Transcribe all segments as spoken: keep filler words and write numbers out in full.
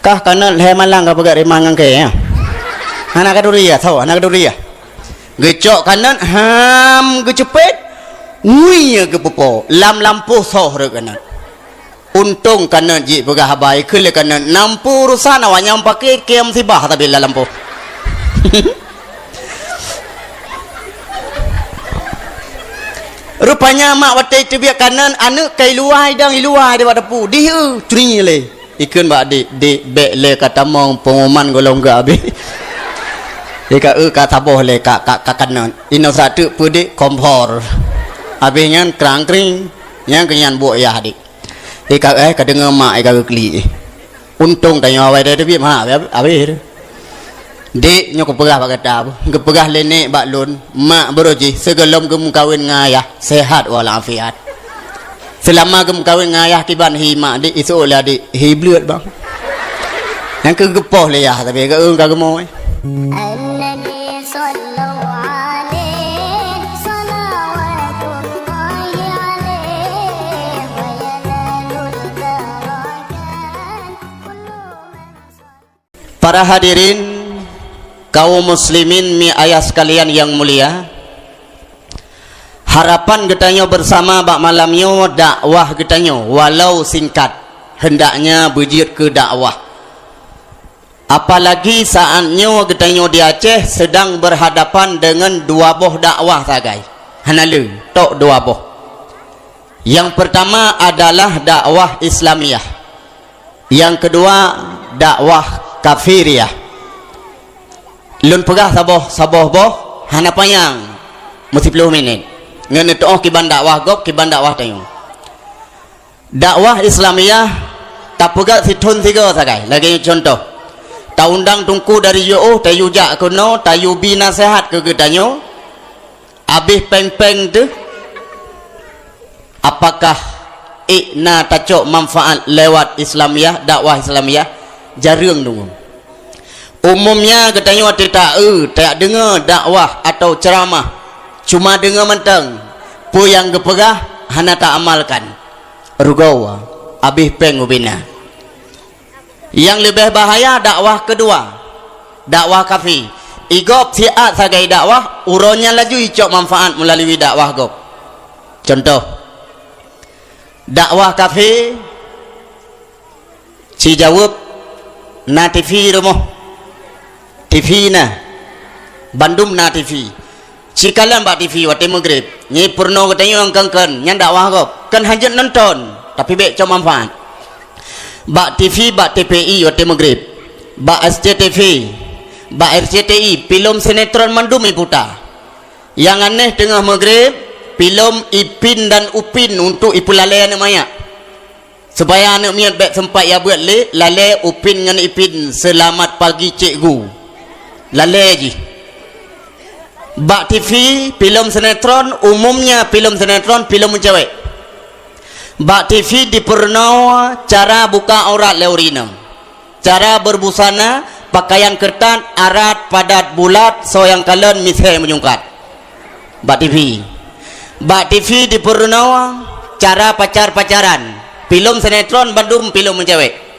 Kah kanot lhée malang ka peugah rimang ngon kée, ya? Hana ka duri, ya, tho, hana ka duri, ya. Geucok kanot, ham, geuceupet, ngui, ya, geupeupo, lam lampôh soh rot kanot. Untông kanot jih peugah haba, ikheun lé kanot, "Nampu urusan awak nyang paké kém sibah tapi lam lampôh." Rupanya mak watée teubiet kanot, aneuk ka iluwa idang iluwa di bak dapu. Dih, eu, curi lé. Ikheun bak dik, "Dik, bék lé ka tamong pengumuman golom geuh abéh." Ika, eu, ka saboh lé ka, ka, ka kanot. Inoe satu peudik kompor. Abéh nyan krang-kring. Nyang keunyan buek yah dik. Ika, eh, ka deungoe mak ika geuklik. Untông tanyoe awai dai teubiet mak abéh, abéh. Dik, nyoe kupeugah bak gata, geupeugah lé nék bak lôn, mak baroe jih sigohlom geumeukawen ngon ayah, sehat walafiat. Seulama geumeukawen ngon ayah kiban hi mak, dik, iseuôt lé adik, hi bleuet bang. Nyang keu geupoh lé yah, tapi geu-, ka geumoe. An-Nabi sallallahu alaihi, salawatullahi alaihi, wa yanalul barakat kullu man Para hadirin kaum muslimin mi ayah sekalian yang mulia, harapan geutanyoe bersama bak malam nyoe dakwah geutanyoe walau singkat, hendaknya beujeuet keu dakwah. Apalagi saat nyoe geutanyoe di Aceh sedang berhadapan dengan dua boh dakwah sagai. Hana le, tok dua boh. Yang pertama adalah dakwah Islamiyah. Yang kedua, dakwah kafiriyah. Lôn peugah saboh, saboh boh, hana panyang, meusiploh minét. Ngon neutoh kiban dakwah gob, kiban dakwah tanyoe. Dakwah Islamiyah tapeugah sithon sigoe sagai. Lagée contoh, taundang teungku dari jiôh, tayue jak keunoe, tayue bi naseuhat keu geutanyoe. Abéh péng-péng teuh, apakah ék na tacok manfaat lewat Islamiyah, dakwah Islamiyah? Jareueng deungoe. Umumnya geutanyoe watée ta-, eu, tadeungoe dakwah atawa ceuramah, cuma deungoe mantong, peue nyang geupeugah hana taamalkan. Rugoe, abéh péng ubena. Nyang leubeh bahaya dakwah keudua, dakwah kafé. Igob siat sagai dakwah, uroe nyan laju icok manfaat meulalu dakwah gob. Contoh, dakwah kafé, ci jaweueb, na T V rumoh. T V na. Bandum na T V. Ci kalon bak T V watée meugreb. Nyi peurunoe geutanyoe nyang kon-kon, nyan dakwah gob. Kon hanjeuet nonton, tapi bék cok manfaat. Bak T V, bak T P I watée meugreb. Bak S C T V, bak R C T I, pilom sinetron mandum iputa. Nyang aneh teungoh meugreb, pilom Ipin dan Upin untuk ipeulalée aneuëk manyak. Supaya aneuëk miet bék seumpat ya beuet lé, lalée Upin ngon Ipin, "Selamat pagi, Cikgu." Lalée jih. Bak T V, pilom sinetron, umumnya pilom sinetron, pilom cewek. Bak T V dipeurunoe cara buka aurat lé ureuëng inong. Cara berbusana, pakaian keutat, arat, padat, bulat, soe nyang kalon, misée, meujungkat. Bak T V. Bak T V dipeurunoe cara pacar-pacaran. Pilom sinetron bandum pilom cewek.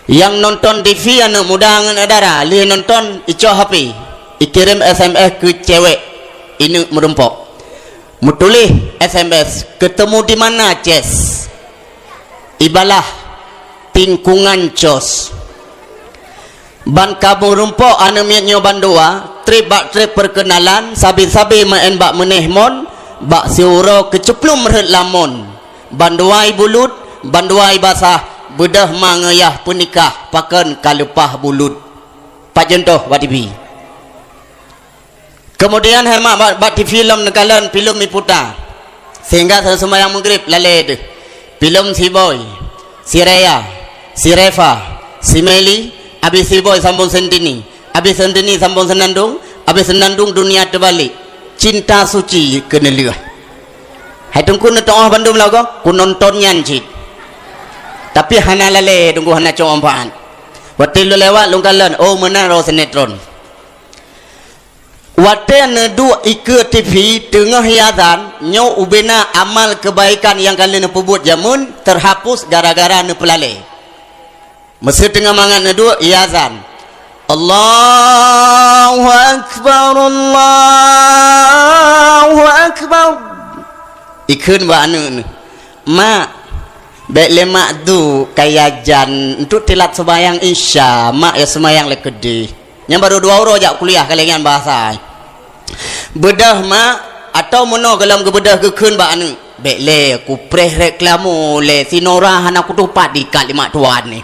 Nyang nonton T V aneuëk muda ngon dara, lheueh nonton icok H P, ikirém S M S keu cewek, ineuk meurumpok. Meutuléh S M S, "Ketemu di mana, Ces?" Ibalah, "Tingkungan, Cos." Ban ka meurumpok aneuëk miet nyoe bandua, treb bak treb perkenalan, sabe-sabe meu'en bak meunéh mon, bak siuroe keuceuplum rhot lam mon. Bandua ibulut, bandua ibasah, beudôh ma ngon yah peunikah, pakon ka leupah bulut. Pat jeuet toh bak T V. Keumudian hai mak bak, bak T V lom neukalon pilom iputa. Sehingga seumayang Maghrib lalée deuh. Pilom si Boy, si Raya, si Reva, si Meli, abéh si Boy sambong Sentini, abéh Sentini sambong Senandung, abéh Senandung Dunia Terbalik. Cinta Suci keuneulheueh. Hai Teungku neutuoh bandum lagoe, kunonton nyan cit. Tapi hana lalée Teungku, hana cok manfaat. Watée lôn lewat lôn kalon, oh meunan roh sinetron. Watée neuduek ikeue T V teungoh iazan, nyoe ubena amal keubaikan nyang ka lheueh neupeubuet jameun teuhapus gara-gara neupeulalée. Meusé teungoh mangat neuduek, ia azan. Allahu Akbar, Allahu Akbar. Ikheun bak aneuk neuh, "Mak, bèk lé mak duek kaya jan, untuk tilat seumayang Isya, mak ya seumayang lé keudeh." Nyan barô dua uroe jak kuliah ka lé nyan bahasa. "Beudôh, mak," atau meunoe gohlom geubeudôh geukheun bak aneuk, "Bèk lé, kupreh reklamo lé, si Nora hana kutupat dikat lé mak tuan nyoe."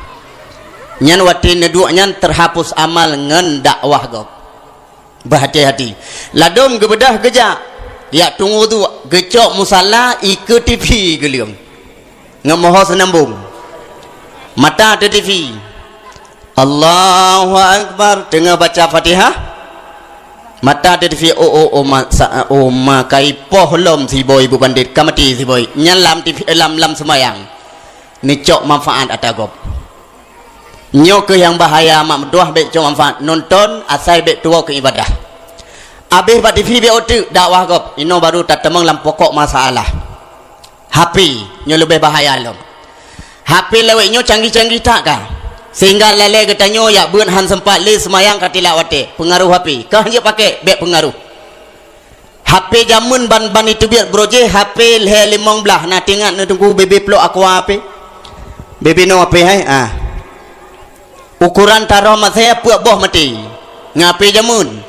Nyan watèe neuduek nyan teuhapus amal ngon dakwah gob. Beuhati-hati. Ladôm geubeudôh geujak, jak tueng uduk, geucok musala, ikeue T V geuleueng. Ngon moho seunambong. Mata ateueh T V. Allahu Akbar, teungoh baca Fatihah. Mata ateueh T V, oh, oh, oh, ma, sa, oh, ma, ka ipoh lom si boy bu bandét, ka maté si boy. Nyan lam T V, lam, lam seumayang. Neucok manfaat ata gob. Nyoe kheueh nyang bahaya, mak meutuah bèk cok manfaat. Nonton, asai bèk tuwoe keu ibadah. Abéh bak T V bèk uteuk dakwah gob. Inoe baru tatamong lam pokok masalah. H P nyoe leubeh bahaya lom. H P lawét nyoe canggih-canggih that ka. Sehingga lalé geutanyoe jak beuet han seumpat lé seumayang ka tilat watèe. Peungaroh H P. Kah jeuet pakèk, bèk peungaroh. H P jameun ban, ban iteubiet brojéh, H P lhèe limong blaih, na teuingat neuh Teungku, bebe plôk aqua H P? Bebe noe H P hai? Ah. Ukoran taroh maséh peuet boh maté. Ngon H P jameun.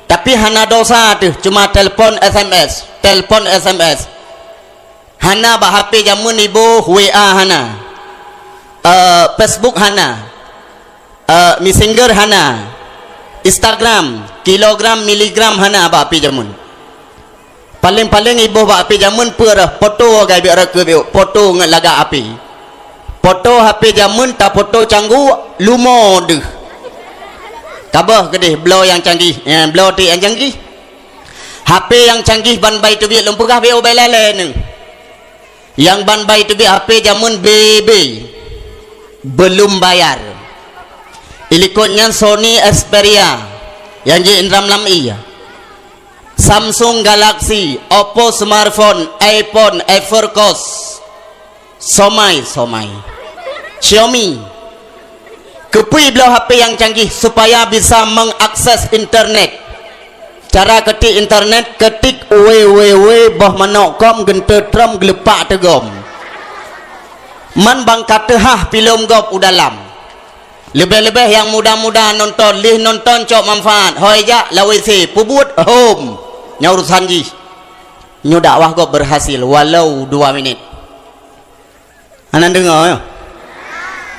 Tapi hana dosa teuh, cuma telepon S M S, telepon S M S. Hana bak H P jameun iboh W A hana. Eh, Facebook hana. Eh, Messenger hana. Instagram, kilogram, miligram hana bak H P jameun. Paléng-paléng iboh bak H P jameun peue reuh, foto agak biek reuh keu biek, foto ngon lagak H P. Foto H P jameun tafoto cangguek, lumo deuh. Ka boh keudeh bloe nyang canggih, eh, bloe tik nyang canggih. H P nyang canggih ban bai teubiet lôn peugah bèk ubé lalé neuh. Nyang ban bai teubiet H P jameun B B, belum bayar. Ilikot nyan Sony Xperia nyang ji indra lam ie. Samsung Galaxy, Oppo smartphone, iPhone, Ivory Coast, Somai, Somai, Xiaomi. Keupeue bloe H P nyang canggih supaya bisa mengakses internet. Cara ketik internet, ketik www boh manok com geunteu trom geulupak teugom. Man bang ka teuhah pilom gob u dalam. Leubeh-leubeh nyang muda-muda nonton, lheuh nonton cok manfaat, hôi jak lam W C, peubuet hom. Nyan urusan jih. Nyoe dakwah gob berhasil walau dua minit. Hana deungoe, nyoe.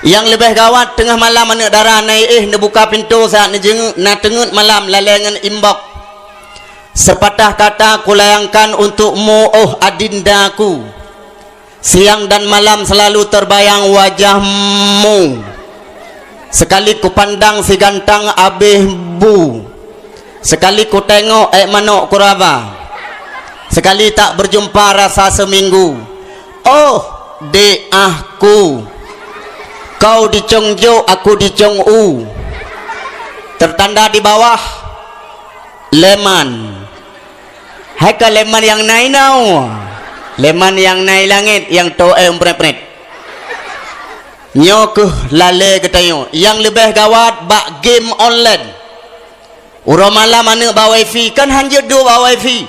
Nyang leubeh gawat, teungoh malam aneuk dara na éh neubuka pintoe saat neujeungeuk, na teungeut malam lalé ngon inbox. Sepatah kata kulayangkan untukmu, oh adindaku. Siang dan malam selalu terbayang wajahmu. Sekali kupandang si gantang abéh bu. Sekali kutengok ék manok kuraba. Sekali tak berjumpa rasa seminggu. Oh, dek ahku. Kau dicong jok, aku dicong u. Tertanda di bawah, leman. Hai ka leman nyang na inong. Leman nyang na i langét nyang toe umpret-pret. Nyoe kheueh lalé geutanyoe. Nyang leubeh gawat bak game online. Uroe malam aneuk bak wifi, kan hanjeuet duek bak wifi.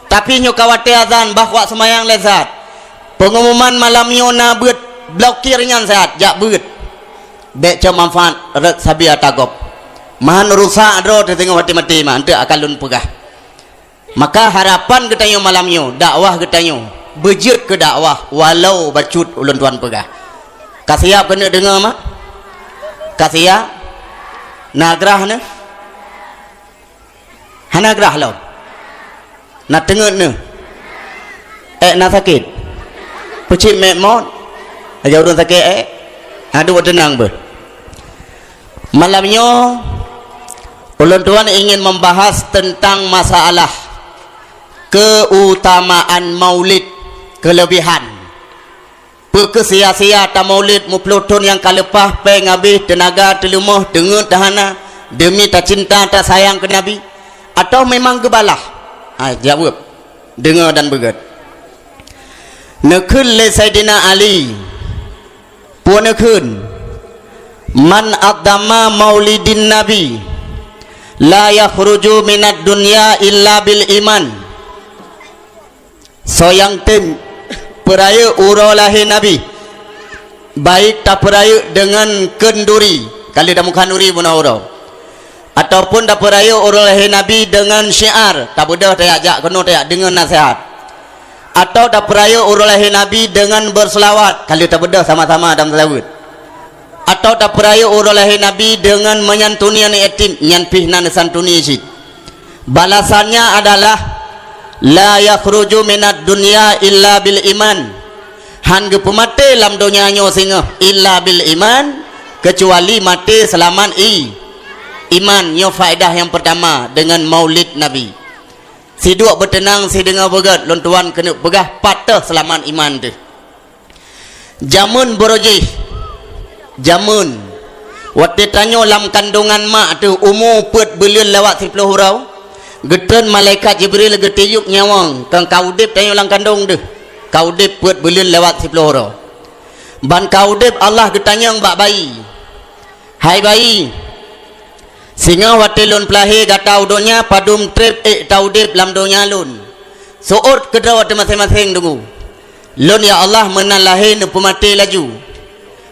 Tapi nyoe ka watée azan, bah kuat seumayang lé that. Peungumuman malam nyoe na beuet, blokir nyan that, jak beuet. Bék cok manfaat rot sabe ata gob. Man rusak droe teuh teungoh maté-maté mah, eunteuk akan lôn peugah. Maka harapan geutanyoe malam nyoe, dakwah geutanyoe, beujeuet keu dakwah walau bacut ulôn tuan peugah. Ka siap keuneuk deungoe mak? Ka siap? Na grah neuh? Hana grah lom? Na teungeut neuh? Ék na sakét? Peucit mék mot? Lagée ureuëng sakét ék? Aduh teunang beuh. Malam nyoe ulôn tuan ingin membahas tentang masalah keutamaan maulid, keuleubiehan. Peu kheueh sia-sia tamaulid muploh thon nyang ka leupah, péng habéh, teunaga teuleumoh, teungeut hana, deumi tacinta tasayang keu Nabi, atawa memang geubalah? Ah, jaweueb, deungoe dan beugét. Neukheun lé Saidina Ali, peue neukheun? Man addama maulidin nabi la yakhruju minad dunya illa bil iman. Soe nyang tem peurayeuk uroe lahé Nabi, baik tapeurayeuk deungon kenduri, ka lheueh tamuka nuri bunoe uroe, ataupun tapeurayeuk uroe lahé Nabi deungon syiar, tabeudôh tajak-jak keunoe tajak deungon naseuhat, atau tapeurayeuk uroe lahé Nabi deungon beuseulaweuet, ka lheueh tabeudôh sama-sama dan seulaweuet, atau tapeurayeuk uroe lahé Nabi deungon menyantuni aneuk yatim, nyan pih na neusantuni cit. Balasannya adalah, la yakhruju minad dunya illa bil iman. Han geupeumaté lam donya nyoe singoh illa bil iman, keucuali maté seulamat i-, iman. Nyoe faedah nyang peurtama deungon maulid Nabi. Siduek beuteunang, sideungoe beugét, lôn tuan keuneuk peugah pat teuh seulamat iman teuh. Jameun beurojih, jameun watée tanyoe lam kandongan mak teuh umu peuet buleuen lewat siploh uroe, geutreun malaikat Jibril geutiyueb nyawöng, kon ka udeb tanyoe lam kandong deuh, ka udeb peuet buleuen lewat siploh uroe. Ban ka udeb Allah geutanyong bak bayi, "Hai bayi, singoh watée lôn peulahé gata u donya padum treb ék taudeb lam donya lôn? Seuôt keudroe teuh maséng-maséng deungoe. Lôn, ya Allah, meunan lahé neupeumaté laju.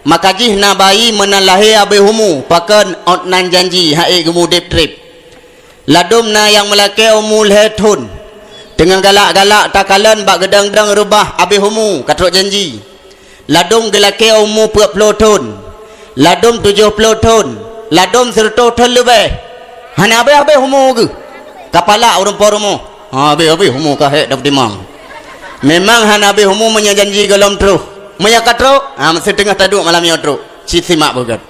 Maka jih na bayi meunan lahé abéh umu, pakon ôt nan janji han ék geumudeb treb. Ladôm na nyang meulakée umu lhée thon, teungoh galak-galak takalon bak geudong-dong reubah abéh umu ka trok janji. Ladôm geulakée umu peuet ploh thon, ladôm tujoh ploh thon, ladôm sireutôh thon leubeh. Hana abéh-abéh umu geuh. Ka palak ureuëng po rumoh, ha, abéh-abéh umu ka hék dapeutimang. Memang hana abéh umu meunyoe janji gohlom troh. Meunyoe ka trok, ha, meuseue teungoh taduek malam nyoe trok. Cit simak beugét.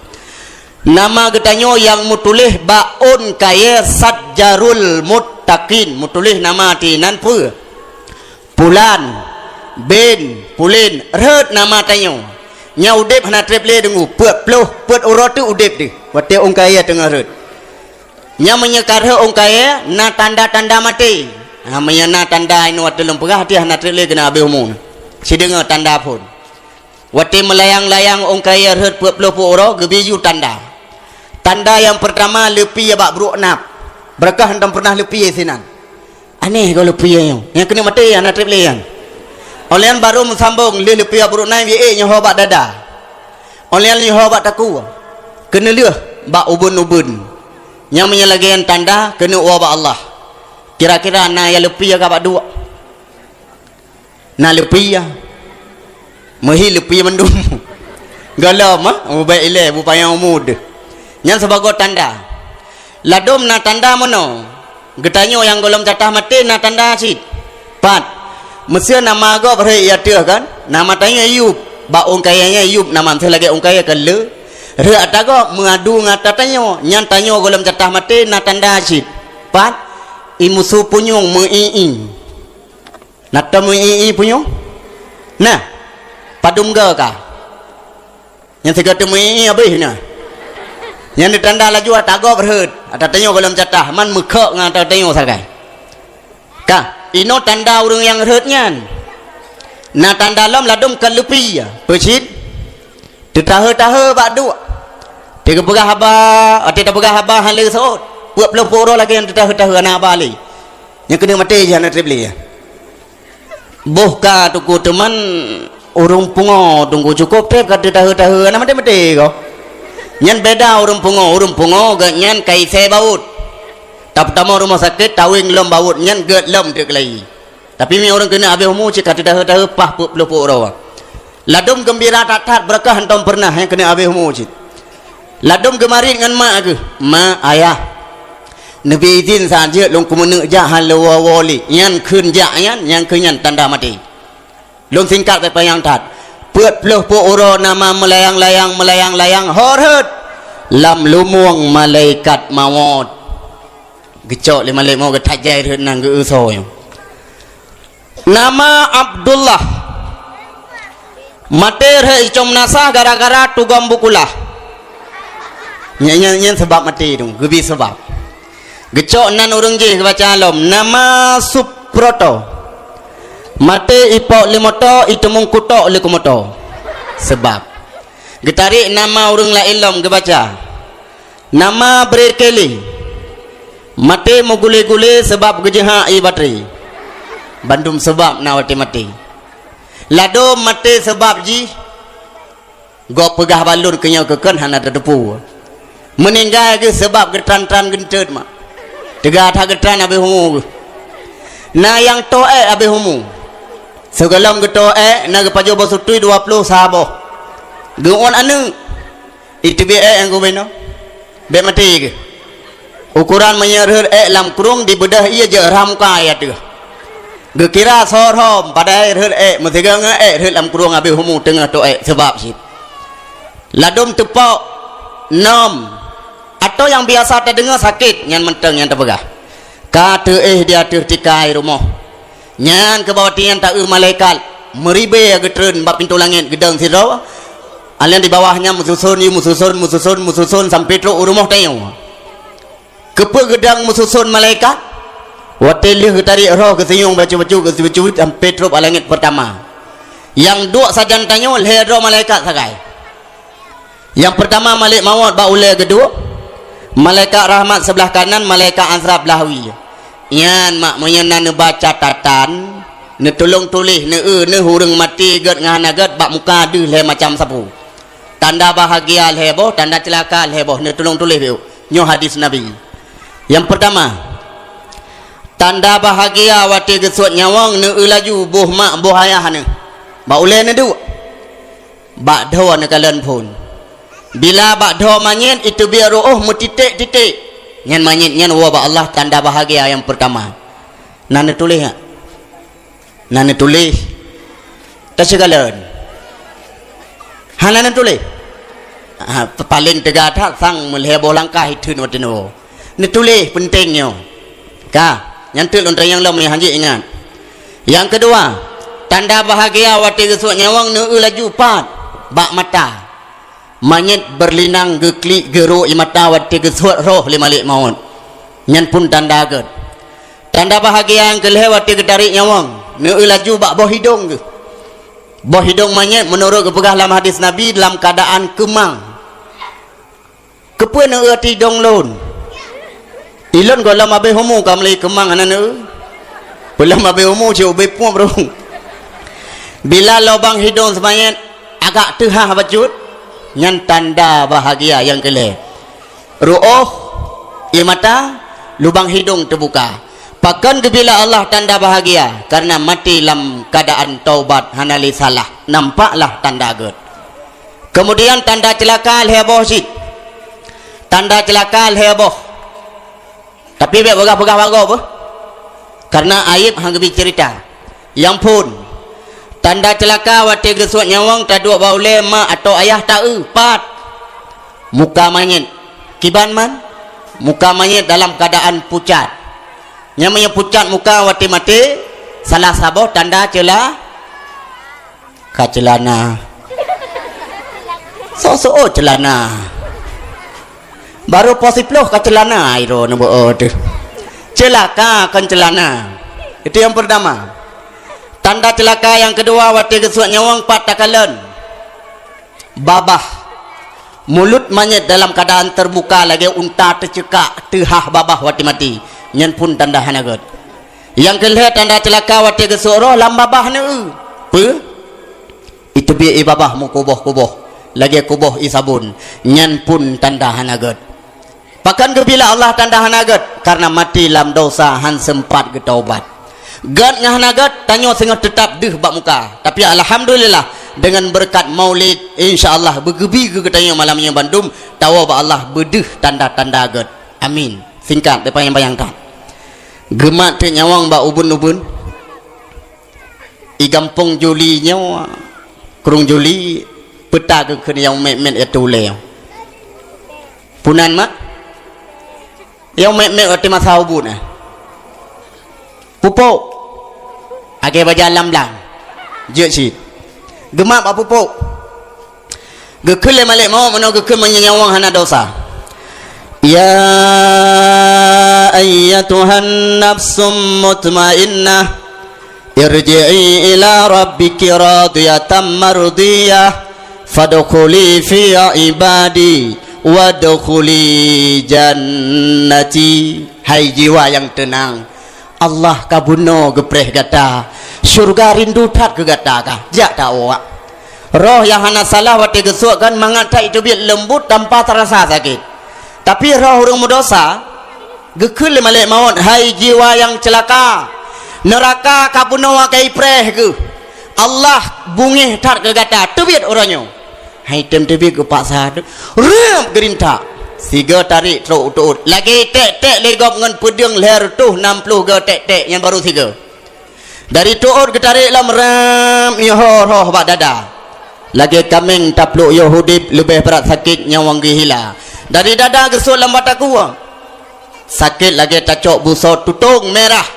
Nama geutanyoe nyang meutuléh bak ôn kayée Satjarul Muttaqin, meutuléh nama ti nan peue? Pulan bin Pulen, rhot nama tanyoe. Nyan udeb hana treb lé deungoe, peuet ploh, peuet uroe teuk udeb deuh, watée ôn kayée teungoh rhot. Nyan meunyoe ka rhot ôn kayée, na tanda-tanda maté. Ha, meunyoe na tanda inoe watée lôn peugah, hati hana treb lé keuneuk abéh umu. Sideungoe tanda phon. Watée meulayang-layang ôn kayée rhot peuet ploh peuet uroe, geubri ju tanda. Tanda nyang peurtama, leupie bak bruek nab. Beureukat hantom peureunah leupie sinan. Aneh goe leupie nyoe. Nyang keuneuk maté hana treb lé nyan. Óh lheueh nyan barô meusambong, lheueh leupie bak bruek nab, ék nyoe ho bak dada. Óh lheueh nyan nyoe ho bak takue. Keuneuk lheueh bak ubeuen-ubeuen. Nyan meunyoe lagée nyan tanda keuneuk woe bak Allah. Kira-kira na nyang leupie ka bak duek. Na leupie, meuhi leupie mandum. Gohlom, ah, ubak ilée, bupayang umu deuh. Nyan sibagoe tanda. Ladôm na tanda meunoe. Geutanyoe nyang gohlom catah maté na tanda cit. Pat. Meuseu nama gob rhot ateueh kan? Nama tanyoe Ayub. Bak ôn kayée nyan Ayub nama, meuseu lagée ôn kayée keu le. Rhot ata gob meuadu ngon ata tanyoe. Nyan tanyoe gohlom catah maté na tanda cit. Pat. I musu punyueng meu-i-i. Na tom meu-i-i punyueng? Nah, padum goe ka. Nyang sigoe teumeu-i-i abéh na. Nyan neutanda laju ata gob rhot, ata tanyoe gohlom catah, man meukhok ngon ata tanyoe sagai. Ka, inoe tanda ureuëng nyang rhot nyan. Na tanda lom ladôm ka leupie, peue cit? Teutahe-tahe bak duek. Teupeugah haba, watée tapeugah haba hana lé seuôt. Peuet ploh peuet uroe lagée nyan teutahe-tahe hana haba lé. Nyang keuneuk maté jih hana treb lé. Boh ka teungku teuman ureuëng pungo teungku cukôp treb ka teutahe-tahe hana maté-maté goe. Nyan beda ureuëng pungo, ureuëng pungo geuh nyan ka isée bawot. Tapeutamong rumoh sakét taweng lom bawot nyan gét lom teuk lagi. Tapi meunyoe ureuëng keuneuk abéh umu cit ka teutahe-tahe paih peuet ploh peuet uroe. Ladôm geumbira that-that beureukat hantom peureunah nyang keuneuk abéh umu cit. Ladôm geumarit ngon mak geuh, "Mak, ayah, neubi idhin saát jeuet lôn keuneuk jak hana lôn woe-woe lé." Nyan kheun jak nyan, nyang kheun nyan tanda maté. Lôn singkat bék panyang that. Peuet ploh peuet uroe nama meulayang-layang, meulayang-layang, ho rhot lam lumueng malaikat mawöt. Geucok lé malaikat mawöt geutajai rhot nan geu-eu soe nyoe. Nama Abdullah. Maté rhot icom nasah gara-gara tugom bukulah. Nyan, nyan, nyan sabab maté tu, geubi sabab. Geucok nan ureuëng jih geubaca lom, nama Suproto. Maté ipok lé moto, iteumong kutok lé keumoto. Sabab. Geutarek nama ureuëng laén lom geubaca. Nama Berkeley. Maté meugulé-gulé sabab geujeuhak ié batré. Bandum sabab na watée maté. Ladôm maté sabab jih, gob peugah balon keunyoe keukon hana tateupeue. Meuninggai geuh sabab geutran-tran geunteut mak. Teuga that geutran abéh umu geuh. Na nyang toe abéh umu. Sigohlom geutoe na geupajoh boh sutui dua ploh saboh. Geuuet aneuëk. Iteubiet ék nyang geubeunöng. Bék maté geuh. Ukoran meunyoe rhot ék lam krueng dibeudôh ié jeuet rhah muka ié ateueh. Geukira soe rhom padahai rhot ék meusigoe ngon ék rhot lam krueng abéh umu teungoh toe ék sabab cit. Ladôm teupok nom atau nyang biasa tadeungoe sakét nyan mantong nyang tapeugah. Ka teuéh di ateueh tikai rumoh. Nyan keuh bak watée nyan taeu malaikat meuribée geutreun bak pintoe langét geudong sidroe. Alèh di bawah nyan meususon, yue meususon, meususon, meususon sampoe trok u rumoh tanyoe. Keupeue geudong meususon malaikat? Watée lheueh geutarek roh geusiyueng bacut-bacut, geusiyueng sampoe trok bak langét peurtama. Nyang duek sajan tanyoe lhée droe malaikat sagai. Nyang peurtama malek mawöt bak ulée geuduek, malaikat rahmat seublah kanan, malaikat azab blah wie. Nyan mak meunyoe na neuba catatan, neutulông tuléh, neueu neuh ureuëng maté gét ngon hana gét bak muka deuh lhée macam sapeue. Tanda bahagia lhée boh, tanda ceulaka lhée boh, neutulông tuléh bék. Nyoe hadis Nabi. Nyang peurtama, tanda bahagia watée geusuet nyawöng neueu laju boh mak boh ayah neuh. Bak ulée neuduek. Bak dhoe neukalon phon. Bila bak dhoe manyét iteubiet reuôh meutiték-titék, nyan manyét nyan woe bak Allah tanda bahagia nyang peurtama. Na neutuléh nyak? Na neutuléh. Tasikalon. Hana neutuléh. Ha, paléng teuga that sang meulhée boh langkah itheun watée neuwoe. Neutuléh peunteng nyoe. Ka, nyan teuk lôn tanyong lom nyang hanjeuet ingat. Nyang keudua, tanda bahagia watée geusuet nyawöng neueu laju pat bak mata. Manyét beurelinang geuklik geurok ie mata watée geusuet roh lé malek mawöt. Nyan phon tanda gét. Tanda bahagia nyang keulhée watée geutarek nyawöng neueu laju bak boh hidong geuh. Boh hidong manyét meunurot geupeugah lam hadis Nabi dalam keuadaan keumang. Keupeue neueu ati dong lôn? Ilôn gohlom abéh umu ka meulai keumang hana neueu. Peulom abéh umu cit ubé pueb rhung. Bila lubang hidong seumanyét agak teuhah bacut, nyan tanda bahagia nyang keulhée. Reuôh, ie mata, lubang hidong teubuka. Pakon geubila Allah tanda bahagia? Kareuna maté lam keuadaan taubat hana lé salah. Nampaklah tanda gét. Keumudian tanda ceulaka lhée boh cit. Tanda ceulaka lhée boh. Tapi bék peugah-peugah bak gob beuh. Kareuna aéb han geubi ceurita. Nyang phon. Tanda ceulaka watée geusuet nyawöng taduek bak ulée mak atau ayah taeu pat. Muka manyét. Kiban man? Muka manyét dalam keuadaan pucat. Nyang meunyoe pucat muka watée maté, salah saboh tanda ceula-, Ka ceulana. Soe-soe ceulana. Baru poh siploh ka ceulana, ai droe neuboh teuh. Ceulaka kon ceulana. Itu nyang peurtama. Tanda ceulaka nyang keudua watée geusuet nyawöng pat takalon. Babah. Mulut manyét dalam keuadaan teubuka lagée unta teuceukak teuhah babah watée maté. Nyan phon tanda hana gét. Nyang keulhée tanda ceulaka watée geusuet roh lam babah neueu. Peue? Iteubiet ie babah meukuboh-kuboh, lagée kuboh ie sabon, nyan phon tanda hana gét. Pakon geubila Allah tanda hana gét? Kareuna maté lam dosa han seumpat geutaubat. Gét ngon hana gét, tanyoe singoh teutab deuh bak muka. Tapi alhamdulillah, deungon beureukat maulid, insya Allah beugeubi keu geutanyoe malam nyoe bandum, tawoe bak Allah beudeuh tanda-tanda gét. Amin. Singkat, teubayang-bayang that. Geumat teuk nyawöng bak ubon-ubon. I gampông Juli nyoe, krueng Juli, peue ta geukheun nyang mét-mét ateueh ulée nyoe. Punan mat? Nyang mét-mét watée masa ubon, eh. Pupuk. Agée baja lam blang. Jeuet cit. Geumat bak pupuk. Geukheun lé malek mawöt meunoe geukheun meunyoe nyawöng hana desya. Ya ayyatuhan nafsum mutmainnah, irji'i ila rabbiki radiyatan mardiyah, Fadkhuli fi ibadi wadkhuli jannati. Hai jiwa nyang teunang, Allah ka bunoe geupreh gata. Syurga rindu that keu gata ka. Jak ta awak. Roh nyang hana salah watée geusut kan mangat that teubiet leumbut tanpa teurasa sakét. Tapi roh ureuëng meudosa geukheun lé malaikat maut, "Hai jiwa nyang ceulaka, neuraka ka bunoe ka ipreh keuh. Allah beungéh that keu gata, teubiet uroe nyoe." Hai tem teubiet geupaksa, reuep geurintak. Sigoe tarék trok u teuôt. Lagée ték-ték lé gob ngon peudeueng lhée reutôh nam ploh goe ték-ték nyang barô sigoe. Dari teuôt geutarék lom reuep nyoe ho-ho bak dada. Lagée kaméng tapluek yoh udeb leubeh brat sakét nyawöng geuhila. Dari dada geusut lam batakue. Sakét lagée tacok busoe tutong mirah.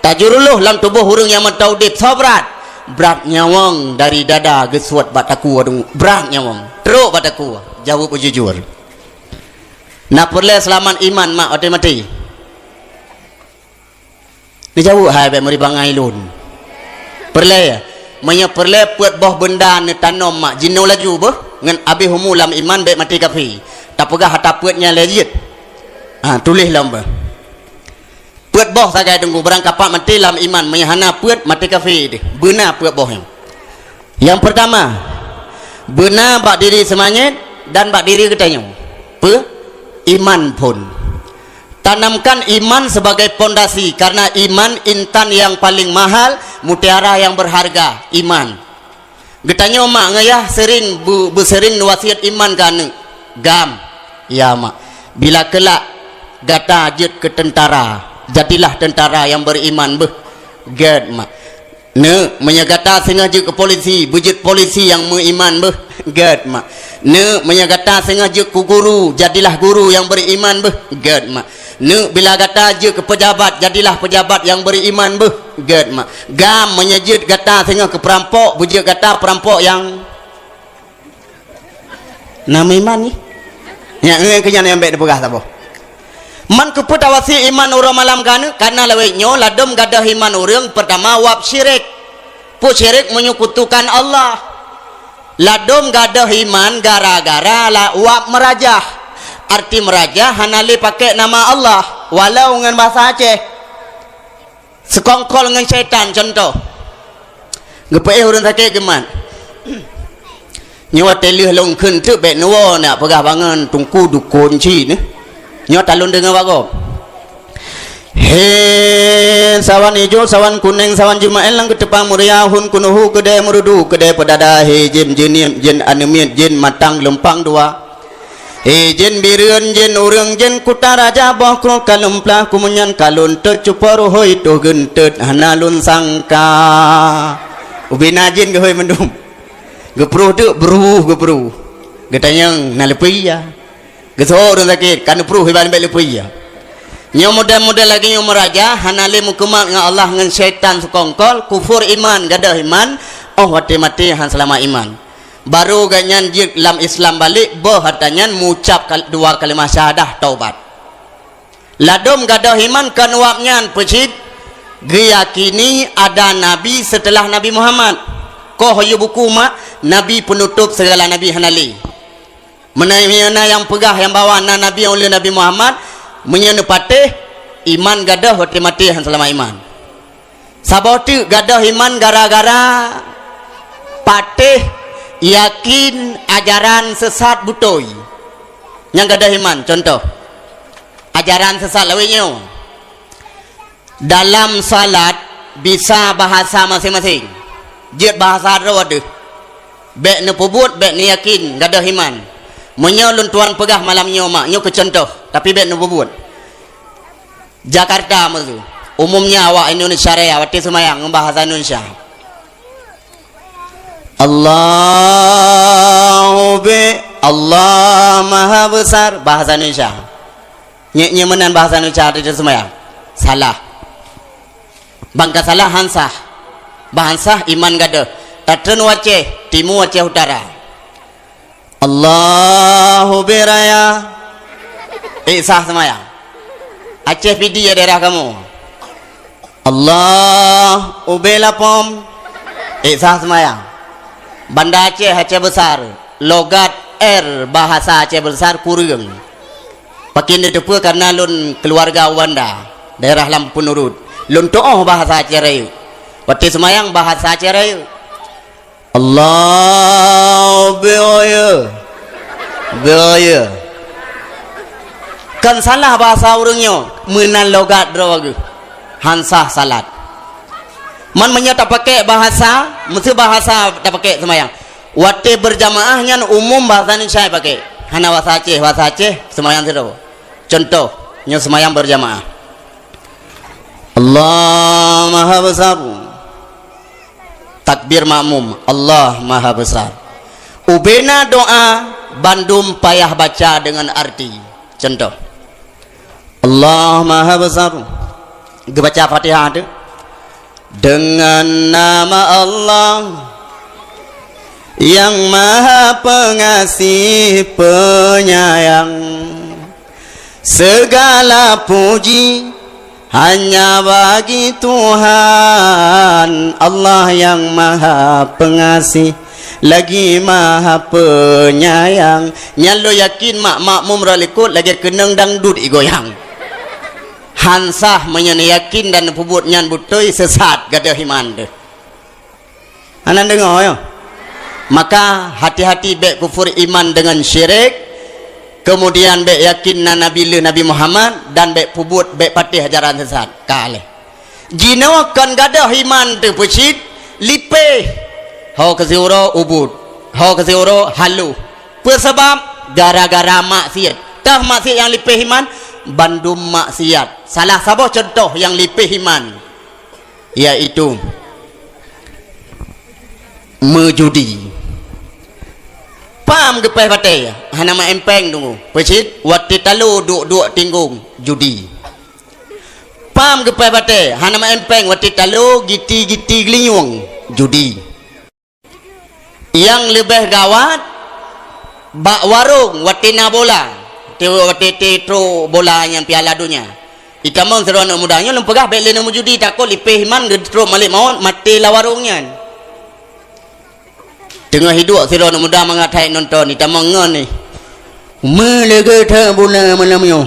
Tajurulôh lam tuboh ureuëng nyang mantong udeb, soe brat? Brat nyawöng dari dada geusuet bak takue deungoe. Brat nyawöng. Trok bak takue. Jaweueb beujujur. Na peureulée seulamat iman mak watée maté? Neujaweueb hai bék meuri bangai lôn. Peureulée, meunyoe peureulée peuet boh beunda neutanom mak jinoe laju beuh ngon abéh umu lam iman bék maté kafé. Tapeugah ata peuet nyan lé jeuet. Ha, tuléh lom beuh. Peuet boh sagai teungku, barang kapat maté lam iman, meunyoe hana peuet maté kafé deh. Beuna peuet boh nyan. Nyang peurtama, beuna bak diri seumangét dan bak diri geutanyoe. Peue? Iman phon. Tanamkan iman sebagai pondasi, karena iman intan yang paling mahal, mutiara yang berharga, iman. Geutanyoe mak ngon yah sering bu-, beusering neuwasiet iman keu aneuëk. Gam, ya mak, bila keulak gata jeuet keu teuntara, jadilah teuntara nyang beriman beuh. Gét mak. Neuk, meunyoe gata singoh jeuet keu polisi, beujeuet polisi nyang meuiman beuh. Gét mak. Neuk, meunyoe gata singoh jeuet keu guru, jadilah guru nyang beriman beuh. Gét mak. Neuk, bila gata jeuet keu peujabat, jadilah peujabat nyang beriman beuh. Gét mak. Gam, meunyoe jeuet gata singoh keu peurampok, beujeuet gata peurampok nyang na meuiman nyoe. Nyang ngeue keu nyan nyang bék neupeugah saboh. Man keupeue tawasi iman uroe malam keu aneuëk? Karena lawét nyoe ladom gadôh iman ureuëng, peurtama wab syirik. Peue syirik? Menyekutukan Allah. Ladom gadôh iman gara-gara la-, wab meurajah. Arti meurajah hana lé pakai nama Allah, walau ngon bahasa Aceh. Seukongkol ngon syaitan, contoh. Geupeuéh ureuëng sakét geumat. Nyoe watée lheueh lôn kheun teuk bék neuwoe nak peugah bangon teungku dukon cit nyoe. Nyoe talôn deungoe bak gob. He sawan ijo, sawan kuneng, sawan jeumaén lam geuteupang muria, hun kunuhu keudée meurudu, keudée peudada, he jén jeunieb, jén aneuk miet, jén matang lumpang dua. He jén bireuen, jén ureuëng, jén kuta raja boh krot ka lôn plah, kumunyan ka lôn teucut cupo ruhôi toh geunteut hana lôn sangka. Ubena jén geuhôi mandum. Geupruh teuk bruh geupruh. Geutanyong na leupie ya. Geusoe ureuëng sakét ka neupruh iban bék leupie ya. Nyoe model-model lagée nyoe meuraja hana lé mukeumat ngon Allah ngon syaitan seukongkol, kufur iman, gadôh iman, óh watée maté han seulamat iman. Barô gobnyan jeuet lam Islam balek, boh atra nyan meuucab kal-, dua kalimah syahadah taubat. Ladom gadôh iman kon wab nyan peucit geuyakini ada nabi seuteulah Nabi Muhammad. Koh yue buku mak, nabi peunutôb seugala nabi hana lé. Meunan meunyoe na nyang peugah nyang bahwa na nabi ulée Nabi Muhammad, meunyoe neupatéh, iman gadôh watée maté han seulamat iman. Saboh teuk gadôh iman gara-gara patéh yakin ajaran sesat beutôi. Nyang gadôh iman, contoh. Ajaran sesat lawét nyoe. Dalam salat bisa bahasa maséng-maséng. Jeuet bahasa droe deuh. Bék neupeubuet, bék neuyakin, gadôh iman. Meunyoe lôn tuan peugah malam nyoe mak, nyoe keu contoh, tapi bék neupeubuet. Jakarta meusu. Umumnya awak Indonesia Raya watée seumayang ngon bahasa Indonesia. Allahu bi, Allah Maha Besar, bahasa Indonesia. Nyek-nyek meunan bahasa Indonesia di seumayang. Salah. Bangka salah han sah. Bah han sah iman gadôh. Tatreun u Aceh, timu Aceh Utara. Allahu biraya. Eh, sah seumayang. Aceh Pidie daerah kamoe. Allah ubé lapom. Eh, sah seumayang. Banda Aceh, Aceh Besar. Logat R bahasa Aceh Besar kureueng. Pakon neuteupeue, karena lôn keuluwarga u Banda, daerah Lampun Urut. Lôn tu'oh bahasa Aceh Rayeuk. Watée seumayang bahasa Aceh Rayeuk. Allah, beu-o yeu. Beu-o yeu. Kan salah bahasa ureuëng nyoe, meunan logat droe geuh. Han sah salat. Man meunyoe tapakék bahasa, meuseu bahasa tapakék seumayang. Watée berjamaah nyan umum bahasa Indonesia pakék. Hana bahasa Aceh, bahasa Aceh seumayang sidroe. Contoh, nyoe seumayang berjamaah. Allah Maha Besar. Takbir makmum, Allah Maha Besar. Ubena doa bandum payah baca dengan arti. Contoh, Allah Maha Besar. Geubaca Fatihah tu. Dengan nama Allah yang Maha Pengasih Penyayang. Segala puji hanya bagi Tuhan, Allah yang Maha Pengasih, lagi Maha Penyayang. Nyan lôn yakin mak makmum rot likot lagée keunong dangdut igoyang. Han sah meunyoe neuyakin dan neupeubuet nyan beutôi, sesat gadoh iman deuh. Hana deungoe, ya? Maka hati-hati bék kufur iman dengan syirik, kemudian bék yakin na nabi lheueh Nabi Muhammad, dan bék peubuet, bék patéh ajaran sesat. Ka lheueh. Jinoe kon gadoh iman teuh peucit, lipéh. Ho keu siuroe ubit, ho keu siuroe haloh. Peue sabab? Gara-gara maksiat. Tah maksiat nyang lipéh iman, bandum maksiat. Salah saboh cuntoh nyang lipéh iman, yaitu meujudi. Pam geupéh batée, hana meu'en péng teungku. Peucit, watée talo duek-duek tinggong, judi. Pam geupéh batée, hana meu'en péng, watée talo giti-giti geulinyueng, judi. Nyang leubeh gawat, bak warong watée na bola. Watée, watée trok bola nyang Piala Donya. Itamong sidroe aneuëk muda nyoe lôn peugah bék lé neumeujudi, takot lipéh iman geutrok malaikat maut maté lam warong nyan. Teungoh hiduek sidroe aneuëk muda mangat hai nonton, itamong ngon ni. Meuleugeue that bunoe malam nyoe.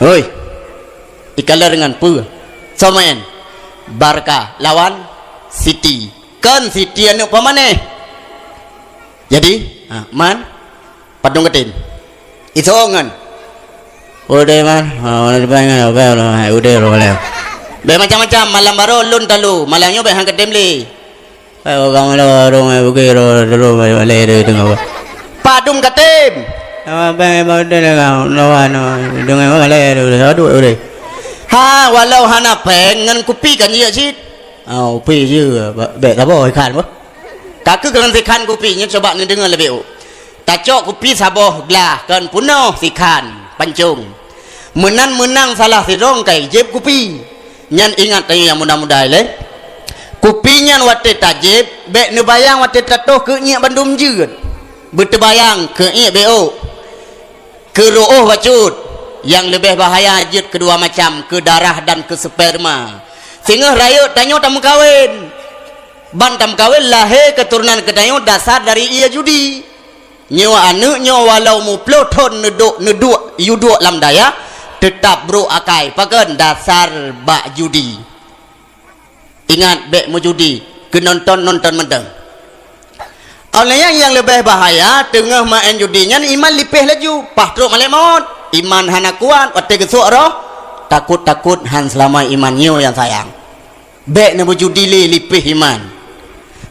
Hoi. Ikalon ngon peue? Soe meu'en? Barca lawan City. Kon City aneuëk peumanéh. Jadi, ha, man, padum katem. Isongon. Udeh man, ha, udeh man, udeh, udeh, udeh. Bék macam-macam, malam baroe lôn talo, malam nyoe bék han katem lé. Eh, orang mana warong, eh, bukit, ro-, ro-, ro-, balai dia tengah apa? Padum katem. Nama bang, eh, bang, dia dengar, nawa, nawa, dengar balai dia, aduh, aduh. Ha, walau hana péng ngon kupi kan jijak cit. Ah, kupi je, ba-, bék saboh ikan bah. Ka keuh keunan sikhan kupi nyoe, cuba neudeungoe leubeh ôk. Tacok kupi saboh glah kon peunoh sikhan pancong. Meunan meunang salah sidroe kai jieb kupi. Nyan ingat tanyoe nyang muda-muda ilée. Kupi nyan watée tajieb, bék neubayang watée tatoh keu ngiek bandum jeuet. Beuteubayang keu ngiek bék ôk. Keu reuôh bacut, nyang leubeh bahaya jeuet keudua macam, keu darah dan keu sperma. Singoh rayeuk tanyoe tameukawen. Ban tameukawen lahé keuturonan geutanyoe dasar dari ie judi. Nyoe aneuëk nyoe walau muploh thon neuduek, neuduek, yuduek lam dayah, teutab brok akai. Pakon? Dasar bak judi. Ingat, bék meujudi, keu nonton, nonton mantong. Óh lheueh nyan nyang leubeh bahaya, teungoh meu'en judi nyan iman lipéh laju, paih trok malaikat maut. Iman hana kuat, watée geusok roh, takot-takot han seulama iman nyoe nyang sayang. Bék neubeujudi lé lipéh iman.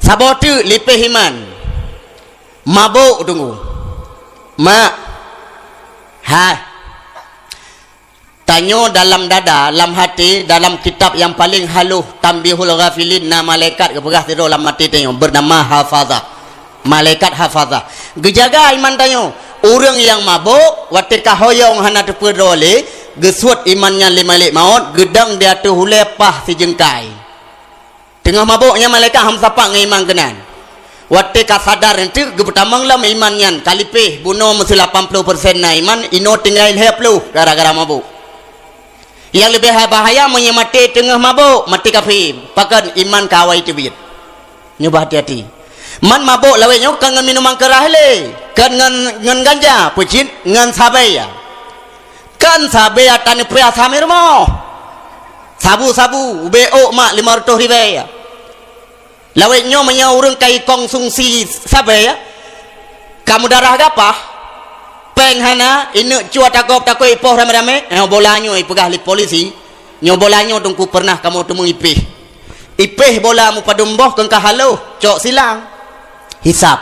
Saboh teuk lipéh iman. Mabök teungku. Mak. Hai. Tanyoe dalam dada, lam hati, dalam kitab nyang paleng haloh, Tanbihul Ghafilin, na malaikat geupeugah sidroe lam hati tanyoe, beunama Hafazah. Malaikat Hafazah. Geujaga iman tanyoe. Ureuëng nyang mabök, watée ka hoyong hana teupeudroe lé, geusuet iman nyan lé malaikat maut, geudong di ateueh ulée paih sijeungkai. Teungoh mabök nyan malaikat han meusapat ngon iman keunan. Watée ka sadar eunteuk geupeutamong lom iman nyan ka lipéh, bunoe meuseu lapan ploh persen na iman, inoe tinggai lhée ploh gara-gara mabök. Nyang leubeh bahaya meunyoe maté teungoh mabök, maté kafé, pakon iman ka awai teubiet. Nyoe bah hati-hati. Man mabök lawét nyoe kon ngon minuman keurah lé, kon ngon, ngon ganja, peucit ngon sabe ya. Kon sabe ya taneupeu asam rumoh. Sabu-sabu, ubé ôk mak lima reutôh ribèe ya. Lawét nyoe meunyoe ureuëng ka ikonsumsi sabe ya, ka meudarah gapah, péng hana, ineuk cua tagob takot ipoh ramé-ramé, eh, bola nyoe ipeugah lé polisi, nyoe bola nyoe teungku pernah kamoe teumeung ipéh. Ipéh bola mupadum boh keu ka haloh, cok silang. Hisab.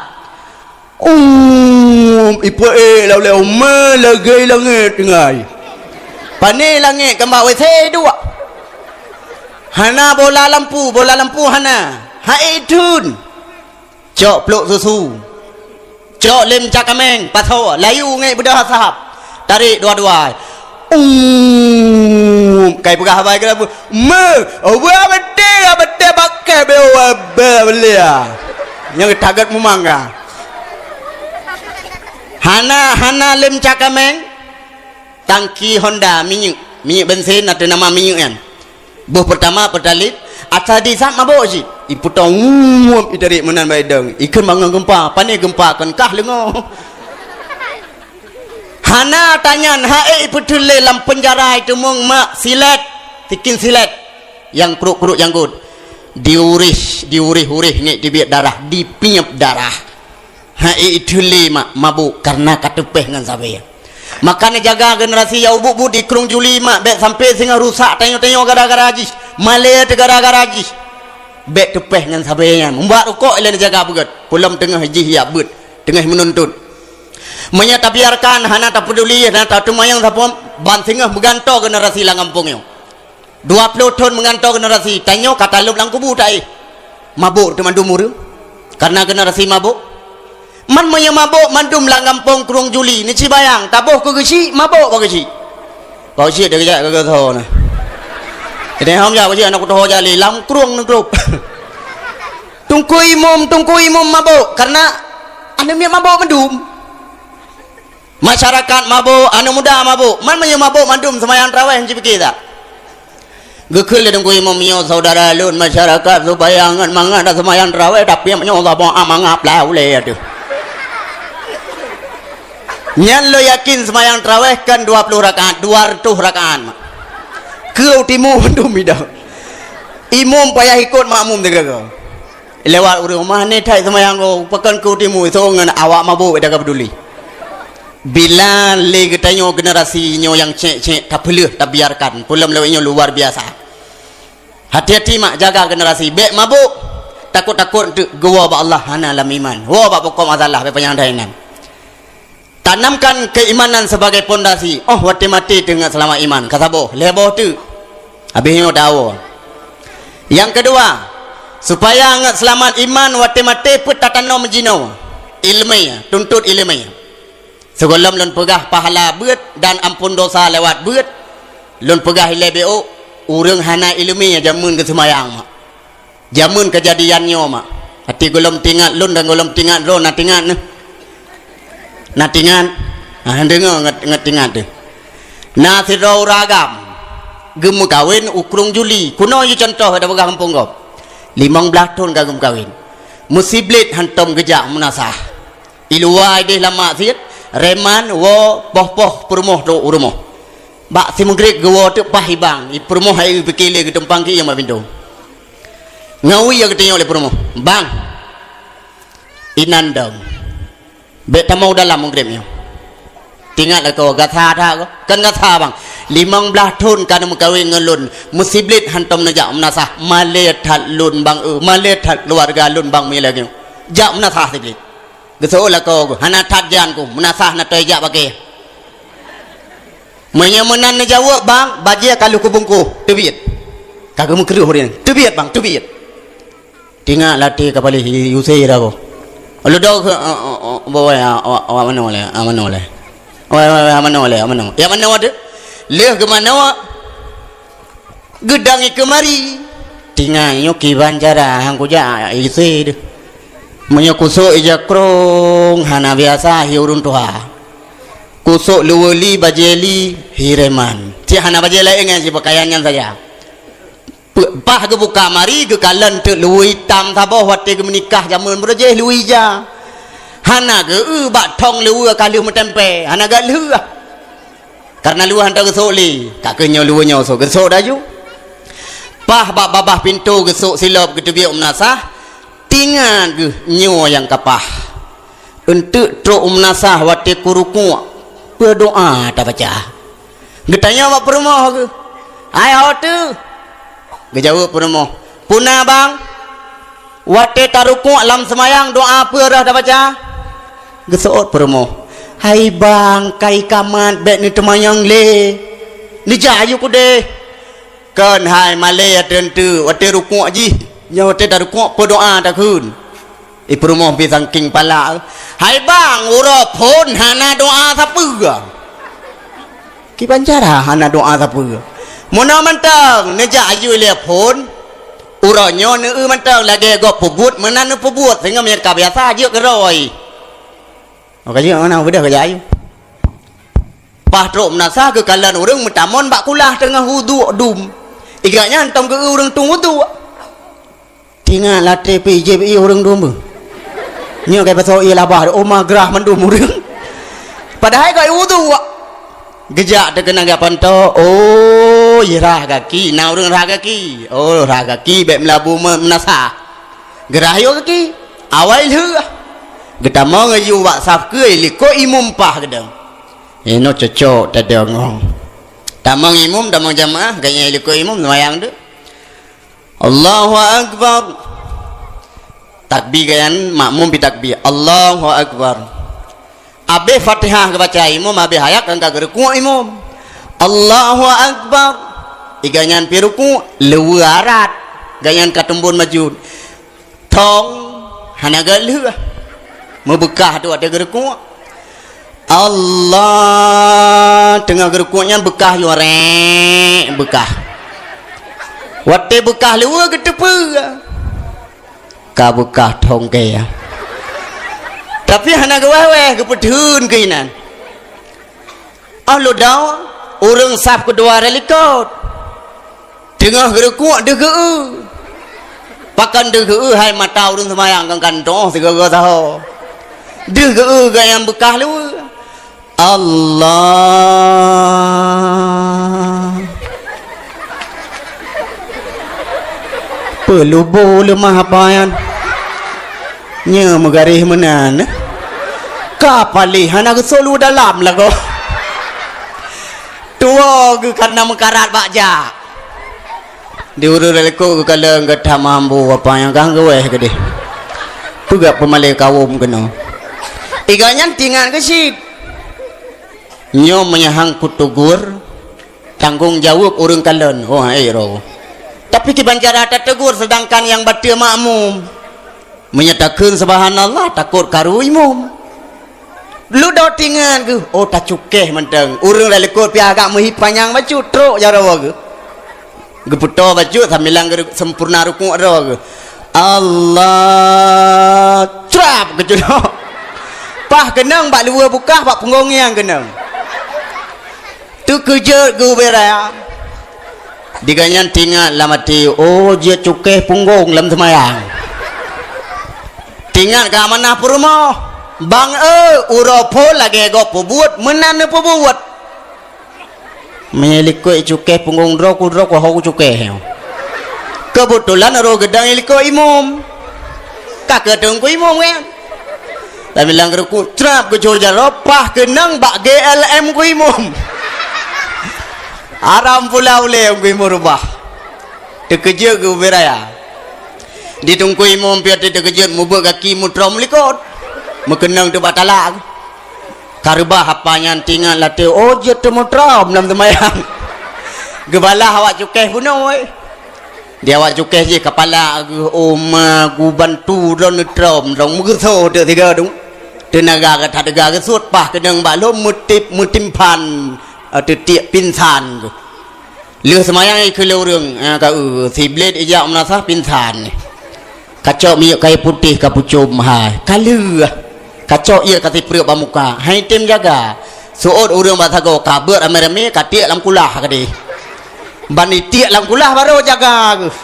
Um, ipeuék lam ulée uma lagée langét tinggai. Pane langét keumbak W C duek. Hana bola lampu, bola lampu hana. Hai thun. Cok plôk susu. Cok lem cakameng, pasoe, layu ngon beudoh asap. Tarék dua-dua. Um, kai peugah haba keu lampu. Me, uba beutôi, beutôi pakai be uba belia. Nyang tagat mumangga. Hana, hana lem cakameng. Tangki Honda minyeuk, minyeuk bensin atau nama minyeuk nyan. Boh pertama Pertalite, asa disab mabök cit. Iputong, wuup, itarék meunan bak idong. Ikheun bangon gempa, pane gempa kon kah leungoe. Hana tanyan, hai ipeuteulé lam penjara iteumeung mak silet, sikin silet nyang kruk-kruk janggut. Diurih, diurih-urih ngiek tibiet darah, dipiep darah. Hai iteulé mak mabök karena ka teupeh ngon sabe. Maka neujaga generasi nyang ubit-ubit di krueng juli mak, bék sampai singoh rusak tanyoe-tanyoe gara-gara jih, malée teuh gara-gara jih. Bék teupeh ngon sabe nyan. Mubat rukok ilée neujaga beugét, peulom teungoh jih jak beuet, teungoh meununtut. Meunyoe tabiarkan hana tapeduli, hana tateumayang sapeue, ban singoh meugantoe generasi lam gampông nyoe. Dua ploh thon meugantoe generasi, tanyoe ka talop lam kubu taéh. Mabök teumandum ureuëng. Karena generasi mabök. Man meunyoe mabök mandum lam gampông krueng juli, neucibayang, taboh keu geuchik, mabök bak geuchik. Bak geuchik teukeujak keu geusoe na. Ideh hom jak bak geuchik aneuk kutoho jali lam krueng neugrop. Teungku imum, teungku imum mabök karena aneuk miet mabök mandum. Masyarakat mabök, aneuk muda mabök. Man meunyoe mabök mandum seumayang taraweh, neuci pike that. Geukheun lé teungku imum nyoe, saudara lôn masyarakat supaya ngon mangat dan seumayang taraweh, tapi meunyoe saboh amangat plah ulée teuh. Nyan lôn yakin seumayang taraweh kan dua ploh rakaat, dua reutôh rakaat. Keu timu mandum idang. Imum payah ikot makmum teugaga. Lewat ureuëng rumah ni that seumayang ko, pakon keu timu, so ngon awak mabök dak ka peduli. Bila lé geutanyoe generasi nyoe nyang cék-cék tapeuleueh tabiarkan, peulom lawét nyoe luar biasa. Hati-hati mak jaga generasi, bék mabök, takot-takot teuk geuwoe bak Allah hana lam iman. Woe bak pokok masalah bék panyang dainan. Tanamkan keimanan sebagai pondasi. Oh watée maté teungoh seulamat iman, ka saboh, lhée boh teuk. Habéh nyoe tawoe. Nyang keudua, supaya ngat seulamat iman watée maté peuet tatanom jinoe. Iéleumé, tuntut iéleumé. Sigohlom lôn peugah pahala beuet dan ampon dosa lewat beuet, lôn peugah ilée bék, ureuëng hana iéleumé jameun geuseumayang mak. Jameun keujadian nyoe mak. Até gohlom tingat lôn dan gohlom tingat droe na tingat neuh. Na tingat? Ah, deungoe ngat, ngat tingat teuh. Na sidroe ureuëng agam geumeukawen u krueng juli. Kunoe yue cuntoh dak peugah gampông gob. Limong blaih thon ka geumeukawen. Meusiblét hantom geujak meunasah. I luwa ideh lam maksiet, reman, woe, poh-poh, peurumoh trok u rumoh. Bak simeugreb geuwoe teuk paih i bang, i peurumoh hai pike lé geutumpang keu ié mak pintoe. Ngawi ya geutanyoe lé peurumoh, "Bang, inan dong. Bék tamong u dalam meugreb nyoe." Tingat lakoe, gasa that ko. Kan gasa bang. Limong blaih thon ka neumeukawen ngon lôn, meusiblét hantom neujak meunasah. Malée that lôn bang eu, malée that keuluwarga lôn bang meulagée. Jak meunasah siblét. Geuseuôt lakoe geuh, hana that jan ku, meunasah na toe jak bake. Meunyoe meunan neujaweueb, "Bang, bajée ka lheueh kubungkôh, teubiet." Ka geumeukeureuh ureuëng, "Teubiet, Bang, teubiet." Tingat latée ka paléh Yusé dah ko. Leudo keu, eh, eh, eh, bawai, ah, awak, awak manoe lé, ah, manoe lé. Awak, awak, awak manoe lé, ah, manoe. Ya manoe deh. Lheueh geumanoe, geudang ikeumari. Tingat nyoe kiban cara hang kujak ise deh. Meunyoe kusok ija krong hana biasa hi ureuëng tuha. Kusok luweue li bajée li hi reman. Cit hana bajée laén ngon sipakaian nyan saja. Pe-, Paih geubuka mari, geukalon teuk luweue itam saboh watée geumeunikah jameun beureuh jih luweue ija. Hana geu-eu bak thong luweue ka lheueh meutempée, hana geu-eu. Kareuna luweue hana geusok lé, ka keuh nyoe luweue nyoe sok geusok laju. Paih bak babah pintoe geusok silop geuteubiet u meunasah, tingat geuh nyoe nyang ka paih. Eunteuk trok u meunasah watée kurukuk, peue doá tabaca? Geutanyong bak peurumoh geuh, "Hai ho teuh?" Geujaweueb peurumoh, "Peue na bang?" "Watée tarukuk lam seumayang doá peue roh tabaca?" Geuseuôt peurumoh, "Hai bang, kai kamat bék neuteumanyong lé. Neujak aju keudeh." "Kon hai malée ateueh eunteuk, watée rukuk jih, nyoe watée tarukuk peue doá takheun?" I peurumoh pih sangking palak, "Hai bang, uroe phon hana doá sapeue." Kiban cara hana doá sapeue? Meunoe mantong, neujak aju ilée phon, uroe nyoe neueu mantong lagée gob peubuet meunan neupeubuet, sehingga meunyoe ka biasa jeuet keudroe. Oh, ka jeuet meunan, beudôh ka jak aju. Paih trok meunasah geukalon ureuëng meutamong bak kulah teungoh wudhu dum. Iga nyan tom geu ureuëng tueng wudhu. Tingat latée pih jieb ié ureuëng dum beuh. Nyoe kai pasoe ié labah, oh ma grah mandum ureuëng. Padahai kai wudhu. Geujak teukeunang gak pantoe, oh, ié rhah gaki, na ureuëng rhah gaki. Oh, rhah gaki bék meulabu me-, meunasah. Geurhah yoh gaki, awai lheueh. Geutamong aju bak saf keue likot imum paih geudong. Inoe cocok tadong. Tamong imum, tamong jamaah, gobnyan likot imum seumayang deuh. Allahu Akbar. Takbir gobnyan, makmum pih takbir. Allahu Akbar. Abéh Fatihah geubaca imum, abéh ayat kan ka geurukuk imum. Allahu Akbar. Iga nyan pih rukuk, luweue arat. Gobnyan ka teumbon maju. Thong, hana geu lheueh. Meubeukah tu watée geurukuk. Allah, teungoh geurukuk nyan beukah yuarek, beukah. Watée beukah luweue geuteupeue. Ka beukah thong keu. Tapi hana geuwéh-wéh geupeutheun keuinan. Oh ludoe, ureuëng saf keudua rhah likot. Teungoh geurukuk deuh geu-eu. Pakon deuh geu-eu hai mata ureuëng seumayang kan kantoh sigoe-goe saho. Deuh geu-eu gobnyan beukah luweue. Allah. Peulubo leumah apa nyan? Nyoe meugaréh meunan. Ka paléh hana geusolu dalam lagoe. Tuwoe geuh kareuna meukarat bak jak. Di ureuëng rhah likot geukalon geutam mambu apa nyang ka geuwéh keudeh. Peugah peumalée kawöm keunoe. Iga nyan tingat geuh cit. Nyoe meunyoe han kutegur, tanggong jaweueb ureuëng kalon. Oh, hai roh. Tapi kiban cara tategur seudangkan nyang bateu makmum. Meunyoe takheun subhanallah, takot karu imum. Ludoe tingat geuh, oh tacukéh mantong. Ureuëng rhah likot pih agak meuhi panyang bacut, trok jaroe geuh. Geupeutoe bacut sambilan geu-, sempurna rukuk droe geuh. Allah, crab geuculok. Paih keunong bak luweue beukah bak punggong nyang keunong. Teukeujot geuh ubé raya. Di gobnyan tingat lam até, oh jeuet cukéh punggong lam seumayang. Tingat keu amanah peurumoh. Bang eu, uroe phon lagée gob peubuet, meunan neupeubuet. Meunyoe likot cukéh punggong droe ku, droe ku ho kucukéh. Keubeutulan roh geudong likot imum. Ka keuteung ku imum kan? Lam ilang rukuk, crab geucor jaroe, paih keunong bak G L M ku imum. Haram pula ulée ku imum reubah. Teukeujot geuh ubé raya. Di teungku imum pih teukeujot mubeuet gaki mutrom likot. Meukeunong teuh bak talak. Ka reubah apa nyan tingat latée, oh jeuet teumutrom lam seumayang. Geubalah awak cukéh bunoe. Di awak cukéh jih kapala geuh, oh ma gubantu droe neutrom, droe meugeusoe teuk sigoe dum. Teunaga ka that teuga geusut paih keunong bak lom meutip, meutimpan, eh, teutiek pinsan geuh. Lheueh seumayang ikheun lé ureuëng, eh, ka, eh, si Blét ijak meunasah pinsan. Kacok minyeuk kayée putéh ka pucom hai. Ka lheueh. Kacok ié ka sipreuk bak muka. Hai tem jaga. Seuôt ureuëng bak sagoe ka beuet ramé-ramé ka tiek lam kulah keudeh. Ban itiek lam kulah barô jaga geuh.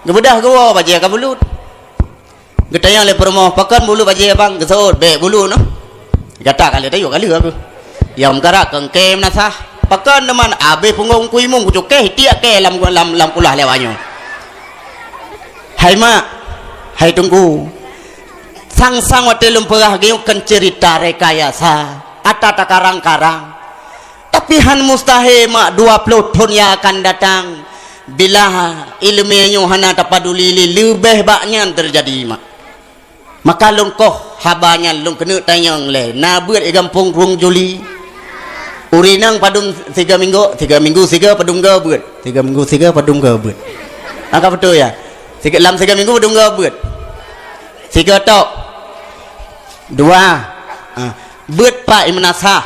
Geubeudoh geuwoe bajée ka bulut. Geutanyong lé peurumoh, "Pakon bulut bajée, Bang?" Geuseuôt, "Bék bulut noh." Gata ka lheueh tayue ka lheueh aku. Nyang meukarat keu engkée meunasah. Pakon teuma, abéh punggong kuimueng kucukée tiek kée lam, lam, lam kulah lewat nyoe. Hai mak, hai teungku, sang-sang watée lôn peugah geuyue kon ceurita rekayasa, ata takarang-karang. Tapi hán mustahé mak dua ploh thon nyang akan datang, bila iéleumé nyoe hana tapaduli lé, leubeh bak nyan teujadi mak. Maka lôn koh haba nyan lôn keuneuk tanyong lé, na beuet i gampông Rueng Juli? Ureueng inong padum siga minggu, siga minggu siga padum go beuet, siga minggu siga padum go beuet. Angka beutôi ya? Siga, lam siga minggu padum go beuet? Siga tok. Dua. Ah, beuet pat i meunasah.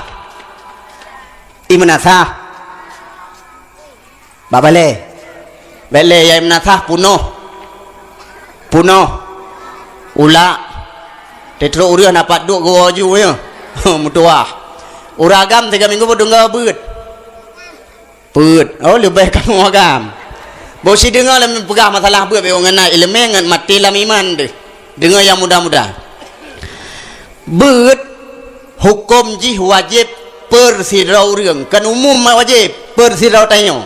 I meunasah. Bak balée. Balée nyang i meunasah punoh. Punoh. Ulak. Teutrok ureuëng na pat duek geuwoe ju nyoe. Meutuwah. Ureuëng agam siga minggu padum go beuet? Peuet. Oh, leubeh kamoe agam. Boh sideungoe lom peugah masalah beuet, bék ngon na iéleumé ngon maté lam iman deuh. Deungoe nyang muda-muda. Beuet huköm jih wajéb peusidroe ureuëng, kon umum wajéb peusidroe tanyoe.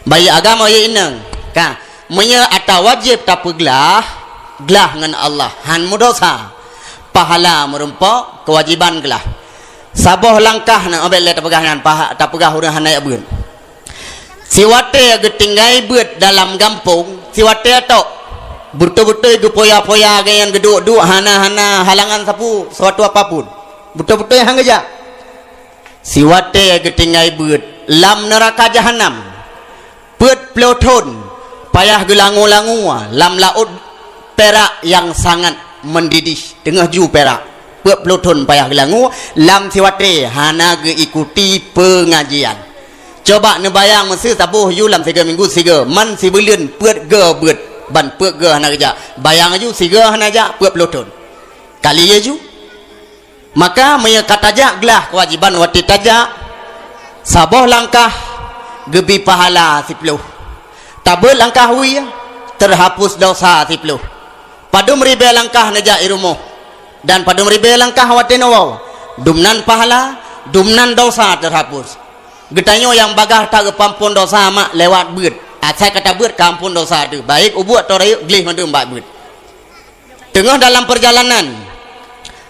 Baik agam, baik inong. Ka, meunyoe ata wajéb tapeuglah, glah ngon Allah, hán meudosa. Pahala meurumpok, keuwajéban glah. Saboh langkah na, bék lé tapeugah nyan, paha-, tapeugah ureuëng hana jak beuet. Siwatée geutinggai beuet dalam gampông, siwatée tok. Beutôi-beutôi geupoya-poya geuyan geuduek-duek hana-hana halangan sapeue, suatu apapun. Beutôi-beutôi han geujak. Siwatée geutinggai beuet lam neuraka jahanam. Peuet ploh thon payah geulangue-langue lam laôt perak nyang sangat meundidih, teungoh ju perak. Peuet ploh thon payah geulangue lam siwatée hana geuikuti peungajian. Coba neubayang meuseu saboh ju lam siga minggu siga, man sibuleuen peuet go beuet, ban peuet go hana geujak. Bayang ju siga hana jak peuet ploh thon. Kali ye ju. Maka meunyoe ka tajak glah keuwajéban watée tajak, saboh langkah geubri pahala siploh. Tabeuet langkah wie, teuhapus desya siploh. Padum ribée langkah neujak i rumoh, dan padum ribée langkah watée neuwoe, dumnan pahala, dumnan desya teuhapus. Geutanyoe nyang bagaih tageupeuampon desya mak lewat beuet. Asai ka tabeuet ka ampon desya teuh, baik ubeut atau rayeuk gleh mandum bak beuet. Teungoh dalam peurjalanan,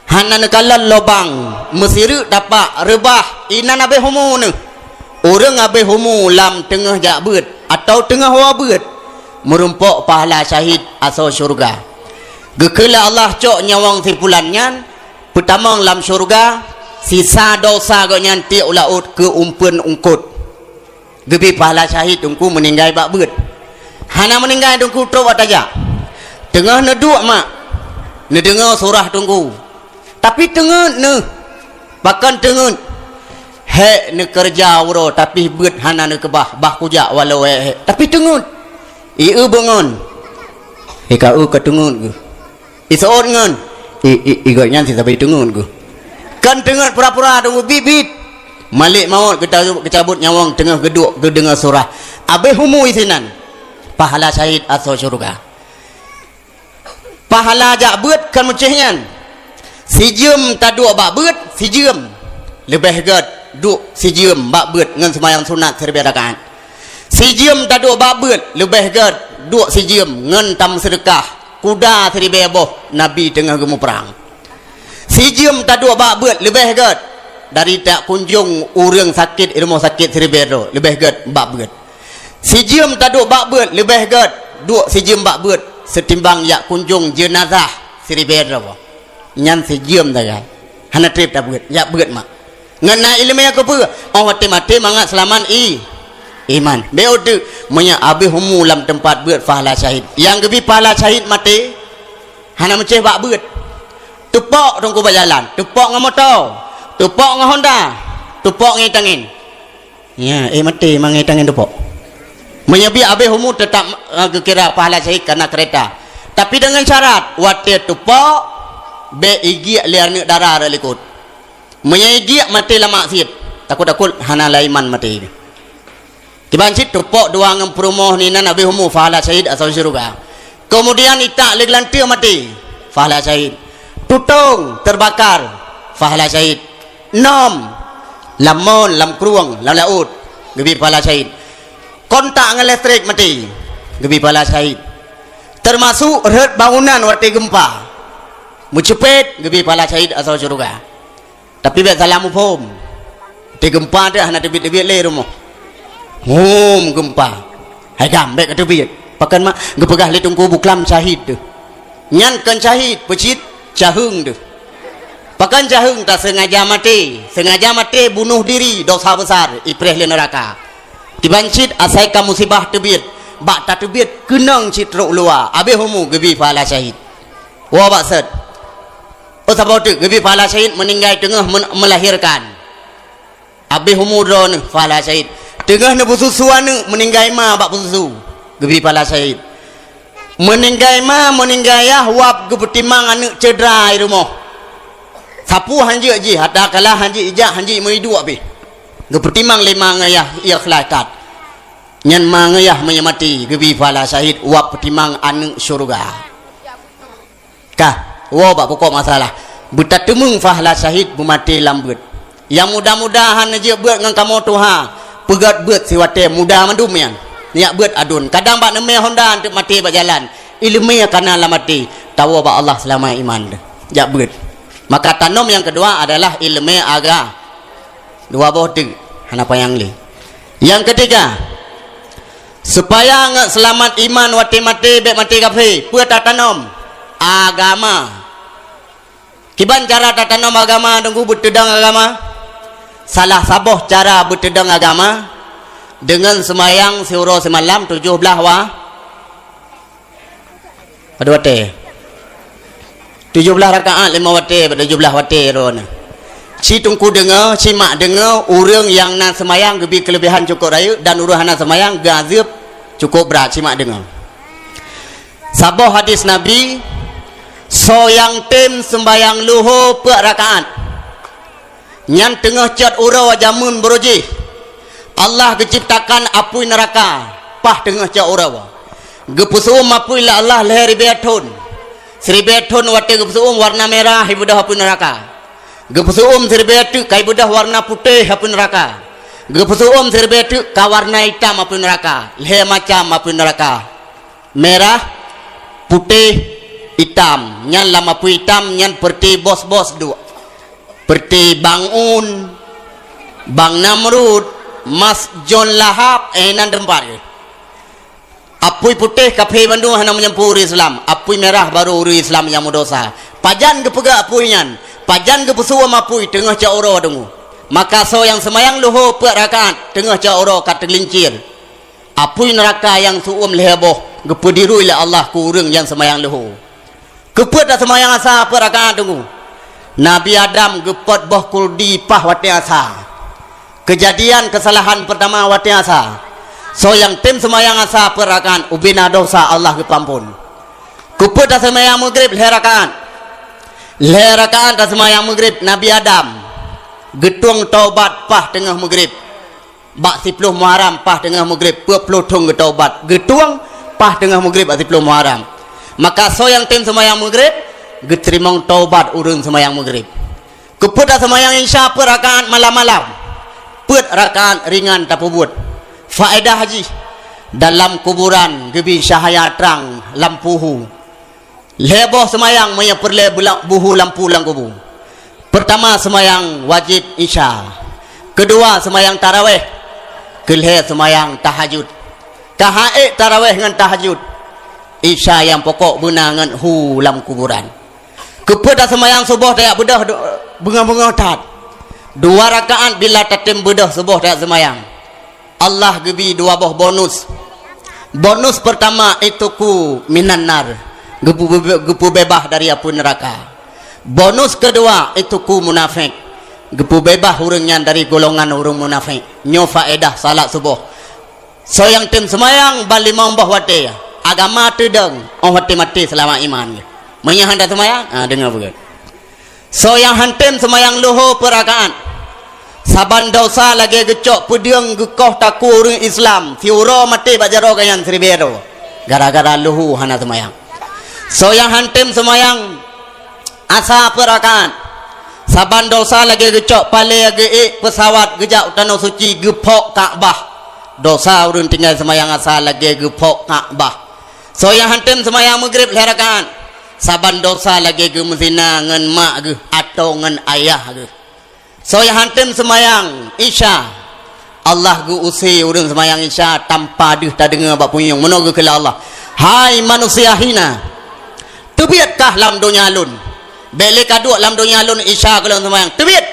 hana neukalon lobang, meusireuk tapak reubah, inan abéh umu neuh. Ureuëng abéh umu lam teungoh jak beuet atawa teungoh woe beuet, meurumpok pahala syahid asoe syeuruga. Geukheun lé Allah cok nyawöng sipulan nyan, peutamong lam syeuruga, sisa desya gobnyan tiek u laôt keu umpeuen eungkôt. Geubri pahala syahid teungku meuninggai bak beuet. Hana meuninggai teungku trok bak tajak. Teungoh neuduek mak, neudeungoe surah teungku. Tapi teungeut neuh. Pakon teungeut? Hék neukeureuja uroe, tapi beuet hana neukeubah, bah kujak walau hék-hék. Tapi teungeut. Ié beungon. Ika eu ka teungeut geuh. Iseuôt ngon, i, i, i gobnyan si sabe teungeut geuh. Kon teungeut pura-pura teungku, biet-biet. Malek mawöt geuta-, geucabot nyawöng teungoh geuduek geudeungoe surah. Abéh umu isinan. Pahala syahid asoe syeuruga. Pahala jak beuet kon meucéh nyan. Sijeuem taduek bak beuet, sijeuem. Leubeh gét duek sijeuem bak beuet ngon seumayang sunat siribée rakaat. Sijeuem taduek bak beuet leubeh gét duek sijeuem ngon tameuseudeukah kuda siribée boh Nabi teungoh geumuprang. Sijeuem taduek bak beuet leubeh gét dari takunjong ureuëng sakét i rumoh sakét siribée droe leubeh gét bak beuet. Sijeuem taduek bak beuet leubeh gét duek sijeuem bak beuet seutimbang jak kunjong jeunazah siribée droe. Nyan sijeuem sagai. Hana treb tabeuet, jak beuet mak. Ngon na iéleumé keupeue? Oh watée maté mangat seulamat i, iman. Bék uteuk, meunyoe abéh umu lam teumpat beuet pahala syahid. Nyang geubri pahala syahid maté, hana meucéh bak beuet. Teupok teungku bak jalan, teupok ngon moto, teupok ngon honda, teupok ngon tangen. Ya, eh, maté mangai tangan teupok. Meunyoe biet abéh umu teutap, eh, geukira pahala syahid kana keureta. Tapi deungon syarat, watée teupok, bék igiek lé aneuëk dara rot likot. Meunyoe igiek maté lam maksiet, takot-takot hana lé iman maté. Kiban cit teupok dua ngon peurumoh inan abéh umu, pahala syahid asoe syeuruga. Keumudian itak lé geulanteue maté, pahala syahid. Tutong teubakar, pahala syahid. Nom lam mon, lam krueng, lam laôt, geubri pahala syahid. Kontak ngon listrik maté, geubri pahala syahid. Teumasuk rhot bangunan watée geumpa, meuceupet, geubri pahala syahid asoe syeuruga. Tapi bék salah muphom. Watée geumpa teuh hana teubiet-teubiet lé rumoh. Hom geumpa. Hai gam, bék ka teubiet. Pakon mak geupeugah lé Teungku Buklam syahid teuh. Nyan kon syahid, peucit caheueng teuh. Pakon caheueng? Taseungaja maté, seungaja maté bunoh diri, dosa besar, ipreh lé neuraka. Kiban cit asai ka musibah teubiet, bak tateubiet keunong cit trok luwa, abéh umu geubri pahala syahid. Woe bak sot. Oh, saboh teuk geubri pahala syahid meuninggai teungoh men-, meulahirkan. Abéh umu droeneuh pahala syahid. Teungoh neupeususu aneuk meuninggai ma bak peususu, geubri pahala syahid. Meuninggai ma, meuninggai yah, wab geupeutimang aneuk cedera i rumoh. Sapeue hanjeuet jih, ata kalah hanjeuet ijak, hanjeuet meuiduek pih. Geupeutimang lé ma ngon yah ikhlas that. Nyan ma ngon yah meunyo maté, geubri pahala syahid, wab peutimang aneuk syeuruga. Kah, woe bak pokok masalah. Beutateumeung pahala syahid beumaté lam beuet. Nyang muda-muda hana jeuet beuet ngon kamoe tuha, peugét beuet siwatée muda mandum nyan. Nyak beuet adun. Kadang bak neumé honda teuk maté bak jalan. Ileumé kana lam até, tawoe bak Allah seulama iman teuh. Jak beuet. Maka tanom nyang keudua adalah ileumé aga-, Dua boh teuk, hana panyang lé. Nyang keutiga, supaya ngat seulamat iman watée maté bék maté kafé, peue tatanom? Agama. Kiban cara tatanom agama, Teungku, beuteudong agama? Salah saboh cara beuteudong agama, deungon seumayang siuroe simalam tujoh blaih wa-, Padub watée? Tujoh blaih rakaat, limong watée, tujoh blaih watée droeneuh. Ci Teungku deungoe, ci mak deungoe, ureuëng nyang na seumayang geubri keuleubehan cukôp rayeuk dan ureuëng hana seumayang geuazeueb cukôp brat, ci mak deungoe. Saboh hadis Nabi, soe nyang tem seumayang luho peuet rakaat. Nyan teungoh cot uroe jameun beurujih, Allah geuciptakan apui neuraka paih teungoh cot uroe. Geupeuseu'uem apui lé Allah lhée ribée thon. Siribée thon watée geupeuseu'uem warna mirah ibeudôh apui neuraka. Geupeuseu'uem siribée teuk ka ibeudôh warna putéh apui neuraka. Geupeuseu'uem siribée teuk ka warna itam apui neuraka. Lhée macam apui neuraka. Mirah, putéh, itam. Nyan lam apui itam nyan peureuté bos-bos duek. Peureuté bang Un, bang Namrud, mas John Lahab, eh, nan teumpat geuh. Apui putéh kafé bandum hana meunyoe ureuëng Islam, apui mirah barô ureuëng Islam nyang meudosa. Pajan geupeugah apui nyan? Pajan geupeuseu'uem apui teungoh cot uroe deungoe? Maka soe nyang seumayang luho peuet rakaat teungoh cot uroe ka teulincir. Apui neuraka nyang seu'uem lhée boh geupeudirui lé Allah keu ureuëng nyang seumayang luho. Keupeue taseumayang asa peuet rakaat deungoe? Nabi Adam geupot boh kuldi paih watée asa. Keujadian keusalahan peurtama watée asa. Soe nyang tem seumayang asa peuet rakaat, ubena dosa Allah geupeuamphon. Keupeue taseumayang meugreb lhée rakaat? Lhée rakaat taseumayang meugreb, Nabi Adam geutueng taubat paih teungoh meugreb. Bak siploh Muharram paih teungoh meugreb, peuet ploh thon geutaubat, geutueng paih teungoh meugreb bak siploh Muharram. Maka soe nyang tem seumayang meugreb, geuteurimong taubat ureuëng seumayang meugreb. Keupeue taseumayang Isya peuet rakaat malam-malam? Peuet rakaat ringan tapeubuet. Faedah jih, dalam kuburan geubri cahya trang lampu hu. Lhée boh seumayang meunyoe peureulée beula-, buhu lampu lam kubu. Peurtama seumayang wajéb Isya. Keudua seumayang tarawéh. Keulhée seumayang tahajud. Ka ha ék tarawéh ngon tahajud, Isya nyang pokok beuna ngon hu lam kuburan. Keupeue taseumayang suboh tajak beudôh do-, beungoh-beungoh that? Dua rakaat bila tatem beudôh suboh tajak seumayang. Allah geubri dua boh bonus. Bonus peurtama, ituku minan nar, geupeu-, geupeubeubaih dari apui neuraka. Bonus keudua, ituku munafék, geupeubeubah ureuëng nyan dari golongan ureuëng munafék. Nyoe faedah salat suboh. Soe nyang tem seumayang ban limong boh watée, agama teudong, óh watée maté seulamat iman geuh. Meunyoe hana seumayang, ah, deungoe beugét. Soe nyang han tem seumayang luho peuet rakaat, Saban dosa lagée geucok peudeueng geukoh takue ureuëng Islam, siuroe maté bak jaroe geuh nyan siribée droe, gara-gara leuhu hana seumayang. Soe nyang han tem seumayang asa peuet rakaat, saban dosa lagée geucok palée geuék peusawat geujak u Tanoh Suci geuphok Ka'bah. Dosa ureuëng tinggai seumayang asa lagée geuphok Ka'bah. Soe nyang han tem seumayang Maghrib lhée rakaat, saban dosa lagée geumeuzina ngon mak geuh atawa ngon ayah geuh. Soe nyang han tem seumayang Isya, Allah geu-use ureuëng seumayang Isya tanpa deuh tadeungoe bak punyueng. Meunoe geukheun lé Allah, "Hai manusia hina, teubiet kah lam donya Lôn. Bék lé ka duek lam donya Lôn Isya gohlom seumayang. Teubiet!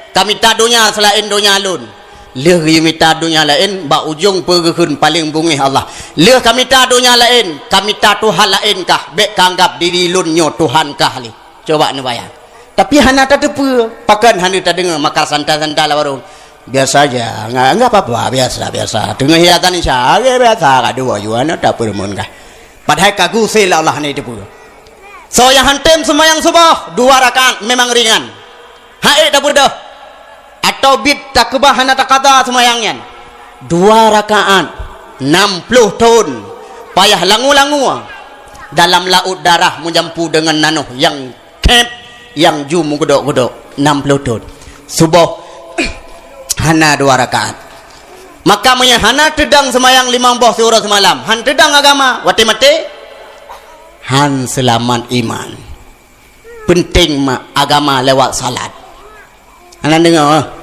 Ka mita donya seulaén donya Lôn." Lheueh geumita donya laén, bak ujong peue geukheun paleng beungéh Allah, "Lheueh ka mita donya laén, ka mita tuhan laén kah, bék ka anggab diri Lôn nyoe Tuhan kah lé." Coba neubayang. Tapi hana tateupeue, pakon hana tadeungoe, maka santai-santai lam warong. "Biasa aja, enggak, enggak apa-apa, biasa, biasa." Teungoh hiatan Isya, "Oke, biasa, ka duek ju, hana tapeureumeun kah." Padahai ka geu-use lé Allah hana jiteupeue. Soe nyang han tem seumayang suboh, dua rakaat memang ringan. Hana ék tapeureudoh. Atawa bit takeubah hana takada seumayang nyan. Dua rakaat, nam ploh thon, payah langue-langue dalam laôt darah meujampu deungon nanoh nyang khép nyang ju meugeudok-geudok nam ploh thon. Suboh hana dua rakaat. Maka meunyoe hana teudong seumayang limong boh siuroe seumalam, han teudong agama, watée maté han seulamat iman. Peunteng ma-, agama lewat salat. Hana deungoe?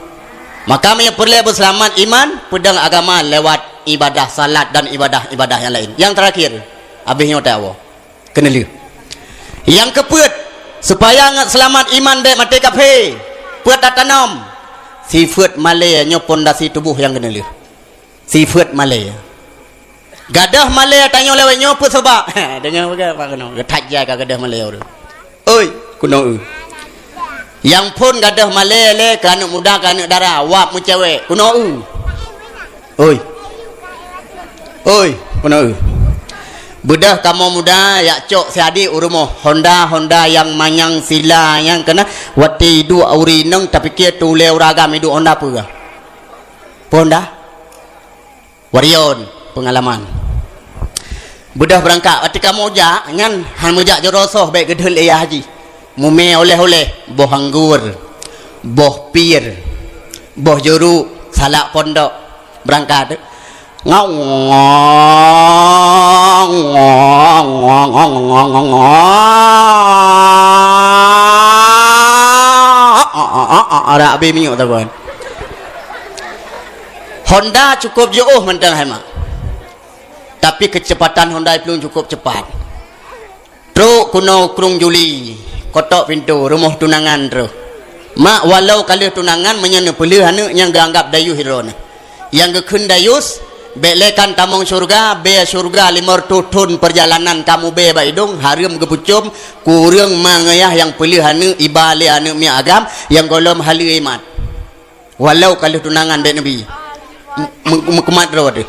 Maka meunyoe peureulée beuseulamat iman, peudong agama lewat ibadah salat dan ibadah-ibadah nyang laén. Nyang teurakhir, abéh nyoe tawoe. Keuneulheueh. Nyang keupeuet, supaya ngat seulamat iman bék maté kafé, peuet tatanom. Sifeuet malée nyoe pondasi tuboh nyang keuneulheueh. Sifeuet malée. Gadôh malée tanyoe lewat nyoe peue sabab? Deungoe peugah bak keunoe, geuthat jai ka gadôh malée ureuëng. Oi, keunoe eu. Nyang phon gadôh malée lé keu aneuëk muda, keu aneuëk dara, wab meucewek, keunoe eu. Oi. Oi, keunoe eu. Beudôh kamoe muda yak cok si adik u rumoh, Honda, Honda nyang manyang sila nyang keunan, watée iduek uri inong tapike tulée ureuëng agam iduek Honda peue? Honda? Warrior, peungalaman. Beudôh beurangkat, watée kamoe jak nyan, han meujak jaroe soh bék geudeuet lé yah jih. Mumé oleh-oleh, boh anggor, boh pir, boh juruk, salak pondok. Beurangkat. Ngong, ngong, ngong, ngong, ngong, ngong, ngong. Arak abéh minyeuk takon. Honda cukup jiôh mantong hai mak. Tapi keuceupatan Honda iplueng cukup cepat. Trok keunoe Krueng Juli, kotok pintoe, rumoh tunangan troh. Mak, walau ka lheueh tunangan, meunyoe neupeulheueh aneuëk nyang geuanggab dayus droeneuh. Nyang geukheun dayus, bék lé kan tamong syeuruga, bé syeuruga limong reutôh thon peurjalanan kamoe bé bak idong, hareuem geupeucom, keu ureuëng ma ngon yah nyang peulheueh aneuëk iba lé aneuëk miet agam, nyang gohlom haleue iman. Walau ka lheueh tunangan bék neubi. M-, meukeumah droe deuh.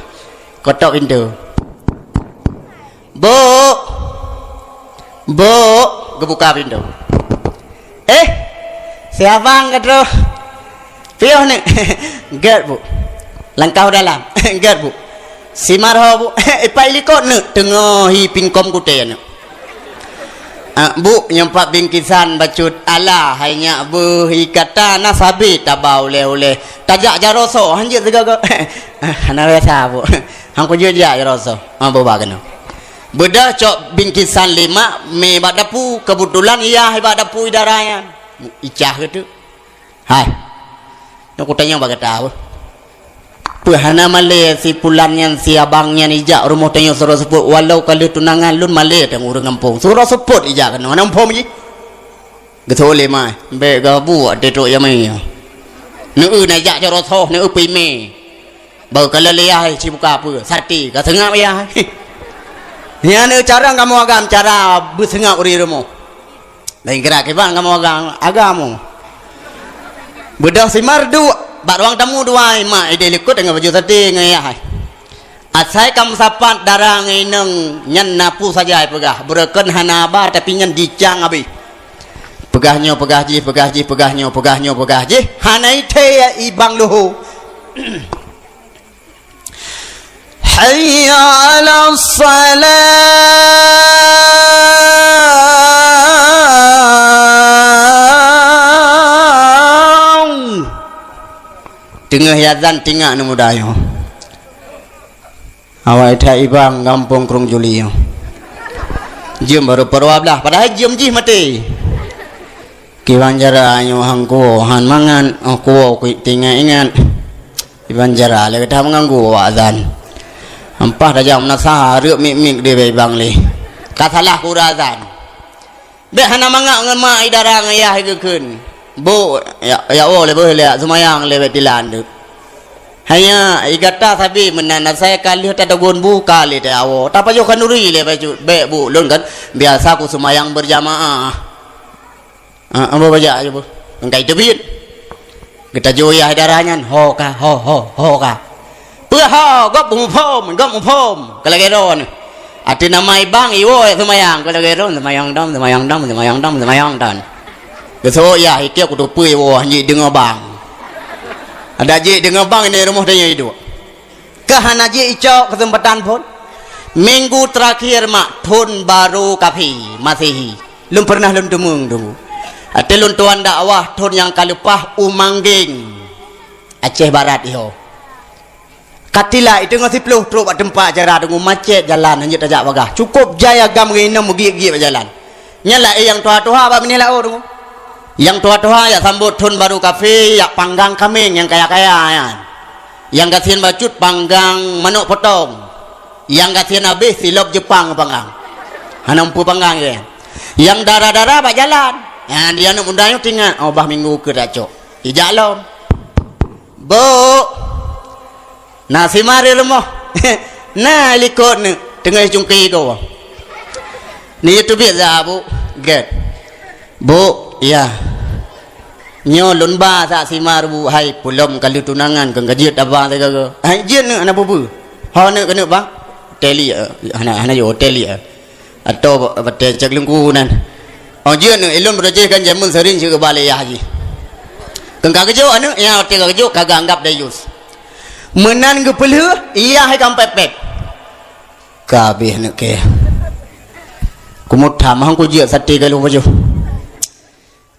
Kotok pintoe. "Buk! Buk!" Geubuka pintoe. "Eh, si abang ka troh." "Piôh, Neuk." "Gét, Buk." Langkah u dalam. "Gét, Buk." "Si Marho, Buk." "Ipai likot, Neuk." "Teungoh hi pingkom kutéh, Neuk." "Ah, Buk, nyoe pat bingkisan bacut." "Alah, hai nyak beuh, ikatan na sabé taba uleh-uleh. Tajak jaroe soh, hanjeuet sigoe-goe." "Ah, hana biasa, Buk. Han kujeuet jak jaroe soh." Ah, beuba keunoe. Beudôh cok bingkisan lé mak, mé bak dapu, keubeutulan yah bak dapu idara nyan. Icah geuh teuk. Hai. Nyoe kutanyong bak gata, beuh. Peue hana malée si pulan nyan, si abang nyan ijak rumoh tanyoe sidroe seupôt, walau ka lheueh tunangan lôn malée teuh ureuëng gampông. Sidroe seupôt ijak keunoe, hana muphom jih. Geuseuôt lé mak, "Bék gabuek teuh trok jamé nyoe. Neueu na jak jaroe soh, neueu peuimé. Baru ka lheueh lé yah cibuka peue, sate, ka seungab yah." Nyan neueu cara kamoe agam, cara beuseungab ureuëng rumoh. Laén kira kiban kamoe agam, agam. Beudôh si Mar duek bak ruang tamu dua, mak idéh likot deungon baju sate ngon yah. Asai ka meusapat dara ngon inong nyan na peue saja ipeugah, beureukan hana haba tapi nyan jicang abéh. Peugah nyoe, peugah jih, peugah jih, peugah nyoe, peugah nyoe, peugah jih. Hana ithée ibang luhu. Hayya 'alas shalah. Teungoh azan tingak aneuk muda nyoe. Awai that ibang gampông Krueng Juli nyoe. Jeuem baru peuruwa blaih, padahai jeuem jih maté. Kiban cara nyoe han kuwoe, han mangat, oh kuwoe kuingat-ingat. Kiban cara lé gata meuganggu awak azan. Ampah tajak meunasah, reuek mik-mik di bak ibang lé. Ka salah kura azan. Bék hana mangat ngon mak idara ngon yah geukheun. Bu, ya, ya Allah, lé beuh lé seumayang lé bék tilan deuek. Hanya, i gata sabe meunan asai ka lheueh tadagon bu ka lé teuawoe. Tapajoh khanduri lé bacut. Bék bu, lôn kan biasa ku seumayang berjamaah. Ah, ambo bajak aja bu. Engkai teubiet. Geutajoe yah darah nyan, ho ka, ho, ho, ho ka. Peue ho, gob muphom, gob muphom. Ka lagée droe nyoe. Ateueh nama ibang, iwoe seumayang. Ka lagée droe, seumayang dam, seumayang dam, seumayang dam, seumayang tan. Geuseuôt yah, itiek kuteupeu iwoe, han jeuet deungoe bang. Adak jeuet deungoe bang, ineuk rumoh tanyoe iduek. Kah hana jeuet icok keuseumpatan phon? Minggu teurakhir mak thon barô kafé Masehi, lôn peureunah lôn teumeung teunggu. Até lôn tuan dakwah thon nyang ka leupah u Manggeng, Aceh Barat iho. Ka tilai teungoh siplôh trok bak teumpat acara teunggu, macet jalan, hanjeuet tajak bagah. Cukôp jai agam ngon inong meugiek-giek bak jalan. Nyan laén nyang tuha-tuha bak binéh laôt teunggu. Nyang tuha-tuha jak sambot thon barô kafé, jak panggang kaméng nyang kaya-kaya nyan. Nyang gasien bacut panggang manok potong. Nyang gasien abéh silop Jeupang panggang. Hana muphom panggang nyan. Nyang dara-dara bak jalan. Nyan di aneuk muda nyoe teuingat, oh bah minggu keu tacok. Ijak lom. Bu, na Simar di rumoh? Na likot neuk, teungoh icungki goe. Neuyue teubiet za, Bu? Gét. Bu, ya. Nyoe lôn ba sak Simar, Bu, hai peulom ka lheueh tunangan, keu ka jeuet aba sigoe-goe. Hai jeuet neuk, hana peue-peue. Ho neuk keuneuk ba? Teli, eh, hana, hana jeuet, teli, eh. Atau batée cak leungku nan. Oh jeuet neuk, ilôn beureujeih kan jameun seuring sigoe ba lé yah jih. Keu ka geujok aneuk, nyang watée ka geujok ka geuanggab dayus. Meunan geupeulheueh, yah hai ka pép-pép. Ka abéh aneuk kée. Kumutham han kujeuet saté ka lôn pajoh.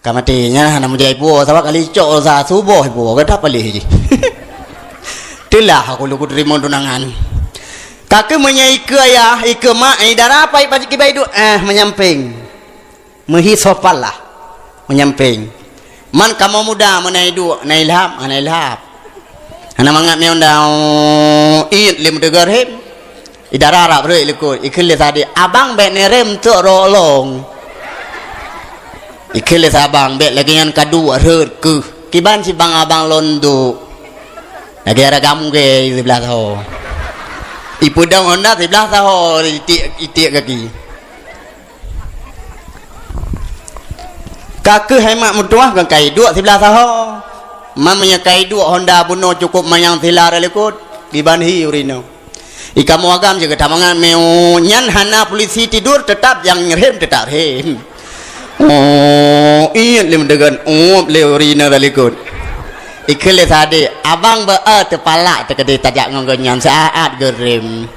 Ka maté nyan hana meujai puwoe, sabab kali cok sa suboh puwoe, gata paléh jih. Teulah aku lôn kuteurimong tunangan. Ka keuh meunyoe ikeue ayah, ikeue mak, eh, dara pai pajik kibai duek, eh, meunyampéng. Meuhi sopan lah. Meunyampéng. Man kamoe muda meunan iduek, na ilham, hana ilham. Hana mangat miyueb daun, iet lé meudeugar hem. Idara rab reuek likot, ikheun lé sadé, "Abang bék neurem teuk rolong." Ikheun lé sabang, "Bék lagée nyan ka duek rhot keuh. Kiban sibang abang lôn duek." Lagée ragam gée siblah saho. Ipeudong honda siblah saho itiek, itiek gaki. Ka keuh hai mak meutuwah kan kai duek siblah saho. Mam nyang kai duek honda bunoe cukôp manyang sila reulikot diban hi ureueng inong. Ikamoe agam jeuet gata mangat meu nyan hana polisi tidur tetap nyang rhem tetap rhem. Oh, iet lé meudeugan uep lé ureueng inong reulikot. Ikheun lé sadé, "Abang beu-e teupalak teukeudeh tajak ngon geuh nyan saát geurem."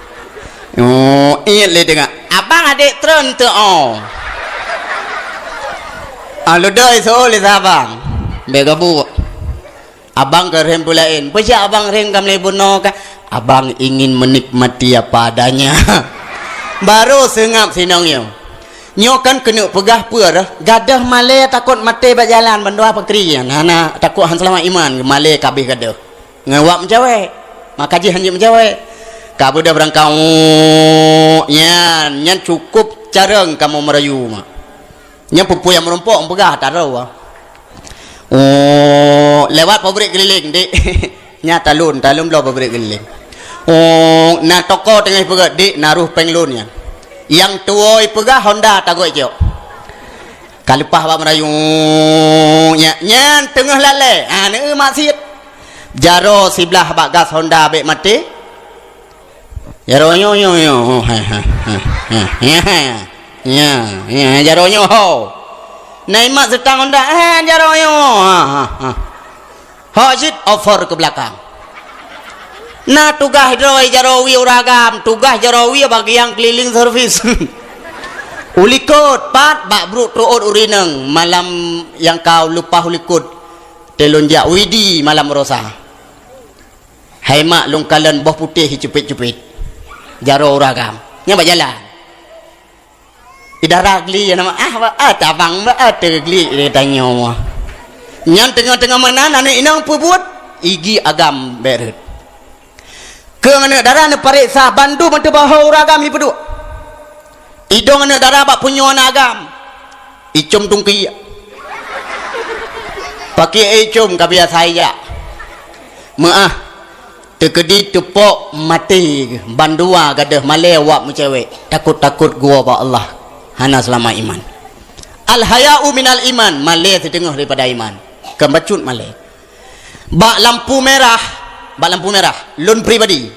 Oh, iet lé teungoh, "Abang adék treun teu oh." Ah, ludoi soe lé sabang. Bék gabuk. Abang ka rhem peulaén. Peue jak abang rhem ka meulai bunoe ka? Abang ingin menikmati apa adanya. Baru seungab sinong nyoe. Nyoe kan keuneuk peugah peue reh, gadoh malée takot maté bak jalan bandua pakri nyan. Hana takot han seulamat iman, malée ka abéh gadoh. Ngon awak meucawék. Maka jih hanjeuet meucawék. Ka beudôh beurangkat, "Oh, nyan, nyan cukôp carông kamoe meurayu, mak." Nyan peue-peue nyang meurumpok meupeugah, taroe. "Oh, lewat pabrik keliling, Dik." Nya talon, talon bloe pabrik keliling. "Oh, na toko teungoh ipeugét, Dik, na roh péng lôn nyan." Nyang tuwoe ipeugah honda tagok icok. Ka leupah bak meurayu, nya, nyan teungoh lalée, aneuk maksiet. Jaroe siblah bak gas honda bék maté. Jaroe nyoe, nyoe, nyoe. Oh, ha, ha, ha, ha. Nya, ha. Nya, nya, jaroe nyoe, ho. Na imat seutang Honda, "Eh, jaroe nyoe." Ha, ha, ha. Hok cit over keu beulakang. Na tugaih droe jaroe wie ureueng agam, tugaih jaroe wie bak nyang keuliling servis. U likot, pat bak brôk teuôt ureueng inong, malam nyang ka leupah u likot, teulôn jak widi malam rosa. Hai mak, lôn kalon boh putéh cupét-cupét. Jaroe ureueng agam. Nyan bak jalan. Idara gli nama, ah, ba, ah, tabang ba, ah, teugli, dia tanya. Nyan teungoh-teungoh meunan, aneuk inong peubuet, igi agam beret. Keu aneuk dara neupareksa bandum ateueh bahô ureueng agam ipeuduek. Idong aneuk dara bak punyueng aneuk agam. Icom tungki. Pakai icom ka biasa ijak. Meuah. Teukeudi teupok maté bandua gadôh malée wak meucewek, takot-takot geuwoe bak Allah, hana seulamat iman. Al-haya'u minal iman, malée siteungoh daripada iman. Kon bacut malée. Bak lampu merah, bak lampu merah, lôn pribadi.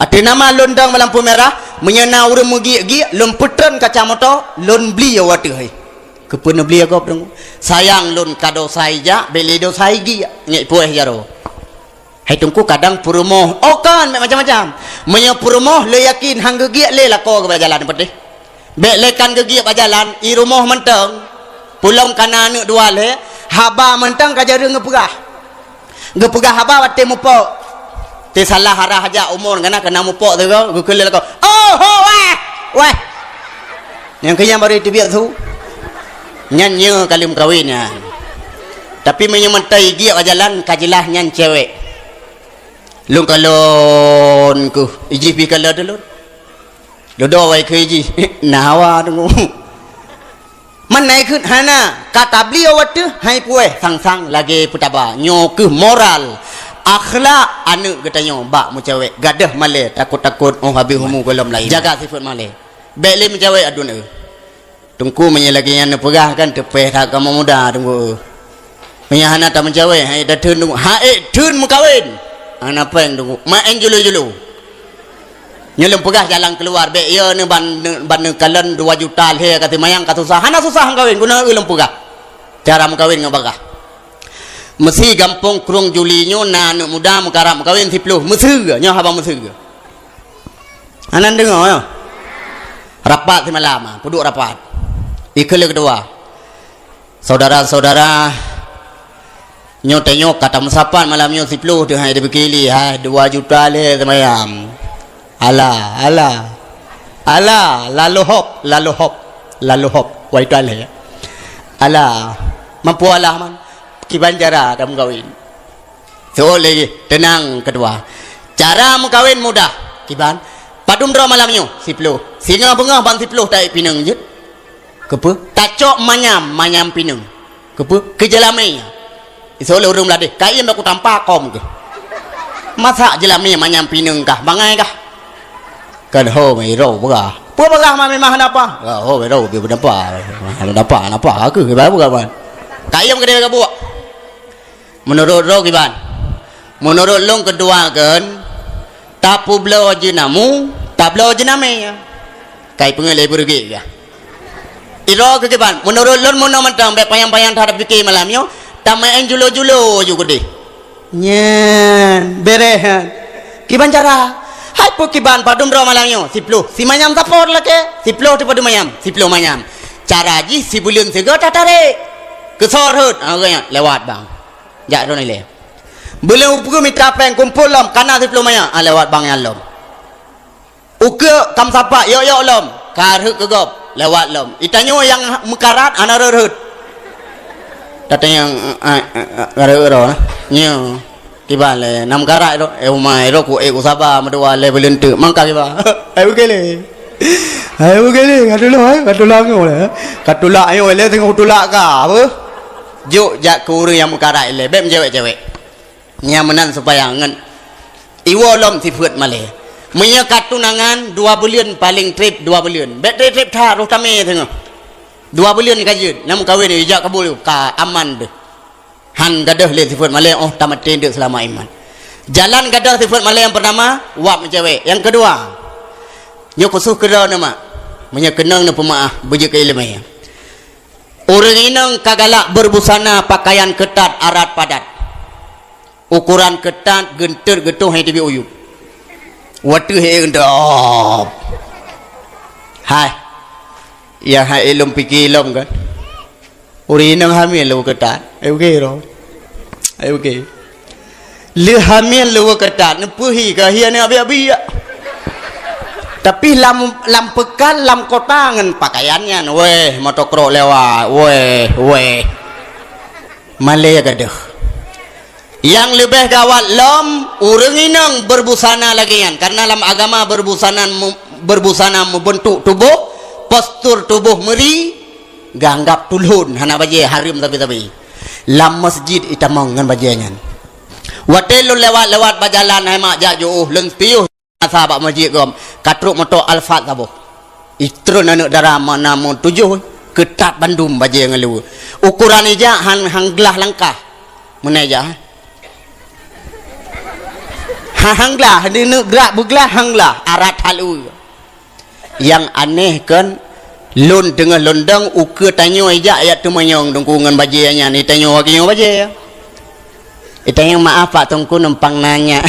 Ateueh nama lôn dong bak lampu merah, meunyoe na ureueng meugiek-giek, lôn peutreun kaca moto, lôn bli u ateueh. Keupeue neubli gob deungoe? Sayang lôn ka dosa ijak, bék lé dosa igiek, ngék puéh jaroe. Hai Teungku, kadang peurumoh, oh kan, macam-macam. Meunyoe peurumoh, lé yakin han geugiek lé lakoe geuh bak jalan, peudeh. Bék lé kan geugiek bak jalan, i rumoh mantong. Peulom kana aneuk dua lé, haba mantong ka jareueng geupeugah. Geupeugah haba watée mupok. Teusalah arah jak umur, kana, kana mupok sigoe, geukeuleh lakoe. Oh, ho, weh! Weh! Nyang keu nyan baru teubiet su. Nyan nyoe ka lheueh meukawen nyan. Tapi meunyoe mantong igiek bak jalan, ka jeulaih nyan cewek. Lôn kalon keuh, ijih pih kalon lôn. Dudoe wai keu ijih, na hawa deungoe. Man na ikheun hana, ka tabli u ateueh, hai puéh, sang-sang lagée peutaba. Nyoe keuh moral, akhlak aneuk geutanyoe bak meucewek, gadôh malée, takot-takot, oh, habéh umu gohlom laén. Jaga sifeuet malée. Bék lé meucewek aduen eu. Teungku, meunyoe lagée nyan neupeugah kan teupéh that kamoe muda, Teungku. Meunyoe hana tameucawé, han ék tatheun, Teungku. Han ék theun meukawen. Hana péng, Teungku. Maén julo-julo. Nyoe lôn peugah jalan keuluwa, bék yo neuban, neuban neukalon dua juta lhée ka teumayang ka susah. Hana susah meukawen, guna eu lôn peugah. Cara meukawen ngon bagah. Meusi gampông Krueng Juli nyoe na aneuk muda meukarab meukawen siploh. Meuseue, nyoe haba meuseue. Hana neudeungoe, nyoe. Rapat simalam, ah, peuduek rapat. Ikheun lé keudua. Saudara-saudara, nyoe tanyoe ka tameusapat malam nyoe siploh teuh hai dibeuki lé, hai dua juta lé seumayam. Alah, alah. Alah, lalu hop, lalu hop, lalu hop. Wai tuan lé. Alah, mampu alah man. Kiban cara tameukawen. Seuôt lé jih, teunang keudua. Cara meukawen mudah, kiban. Padum droe malam nyoe, siploh. Singoh beungoh ban siploh taék pineung jeuet. Keupeue? Tacok manyam, manyam pineung. Keupeue? Keu jeulamé. Iseuôt lé ureueng blah deh, kayém bak kutampa kông keuh. Masak jeulamé manyam pineung kah, bangai kah? Kan ho meuiro peugah. Peue peugah ma memang hana apa? Ho meuiro bi beudampa. Hana dapa, hana apa keuh, kiban peugah man. Kayém keudeh gabuek. Meunurot droe kiban? Meunurot lôn keudua kheun, tapeubloe jeunamu, tabloe jeunamé. Kai peungeut lé beureuguek gah. Idroe keu kiban, meunurot lôn meunoe mantong bék panyang-panyang that pike malam nyoe, tameuén julo-julo ju keudeh. Nyan, béréh nyan. Kiban cara? Hai peue kiban padum droe malam nyoe? Siploh. Simanyam sapot lakée? Siploh teuh padum manyam? Siploh manyam. Cara jih sibuleuen sigoe tatarek. Keusor rhot. Ah, geuh nyan, lewat bang. Jak droeneuh ilée. Buleuen upeue mita péng kumpol lom, kana siploh manyam. Ah, lewat bang nyan lom. Ukeue kam sapat, yok-yok lom, ka rhot keu gob, lewat lom. Itanyoe nyang meukarat hana rhot-rhot. Tatanyong, eh, eh, eh, eh, rhot-rhot, nah. Nyoe, kiban lé, na meukarat rhot, eh, umai rhot ku, eh, ku saba, meudua lé beuleunteu, mangka kiban. Hai bukele. Hai bukele, ka tulak, eh, ka tulak nyoe lé. Ka tulak nyoe lé, teungoh tulak ka, apa? Jok jak keu ureueng nyang meukarat ilée, bék meucewek-cewek. Nyan meunan supaya ngon iwoe lom sifeuet malée. Meunyoe ka tunangan, dua buleuen paleng treb, dua buleuen. Bék treb-treb that, roh tamé teungoh. Dua buleuen ka jeuet, na meukawen ijak kabul, ka aman deuh. Han gadôh lé sifeuet malée, oh, tamaté deuk seulama iman. Jalan gadôh sifeuet malée nyang peurtama, wab meucewek. Nyang keudua, nyoe khusos keu droeneuh mak. Meunyoe keunong neupeumeuáh, beujeuet keu iéleumé. Ureuëng inong ka galak berbusana pakaian keutat arat padat. Ukuran keutat geunteut geutoh hai tibi uyueb. Wateueh hai geunteut. Hai. Ya hai ilom pike ilom kan. Ureuëng inong hamil leuweue keutat. Ai oke ro. Ai oke. Le hamil leuweue keutat, neupeuhi ka hi aneuëk biak-biak. Tapi lam, lam peukan, lam kota ngon pakaian nyan, weh, motokrok lewat, weh, weh. Malée gadeuh. Nyang leubeh gawat lom, ureuëng inong berbusana lagée nyan. Karena lam agama berbusana mu-, berbusana meubeuntuk tuboh, postur tuboh meuri, geuanggab tulon, hana bajée, hareuem sabe-sabe. Lam masjid itamong ngon bajée nyan. Watée lôn lewat-lewat bak jalan hai mak jak jiôh, lôn piôh asa bak masjid gob, ka trok moto Alphard saboh. Itreun aneuëk dara mana meutujoh, keutat bandum bajée ngon leuweue. Ukuran ijak han, han glah langkah. Meunan ijak, ha? Ha, han glah, di neuk grak beuglah han glah, arat that leuweue. Nyang aneh kon, lôn teungoh lôn dong ukeue tanyoe ijak yak teumanyong teungku ngon bajée nyan, itanyoe wagoe nyoe bajée. Itanyong, "Maaf Pak Teungku, numpang nanya,